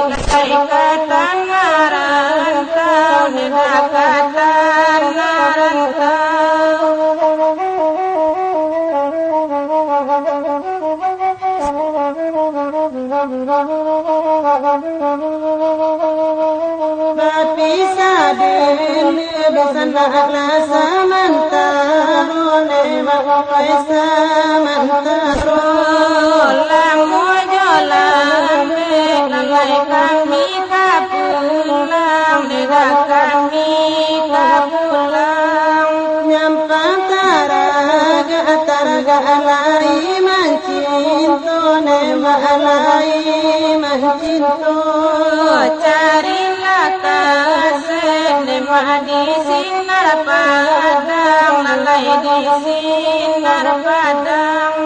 dari ka tanah rantau, dari ka tanah rantau. Bapisah dulu, basandak lah samantaro, lewat samantaro. Lamo jo lambek, lalai kami ka pulang, dek kami ka pulang. Nyampang taragak, taragak lai mancinto, nembak lai mancinto. Carilah kasek, nembak di sinar padang, lalai di sinar padang.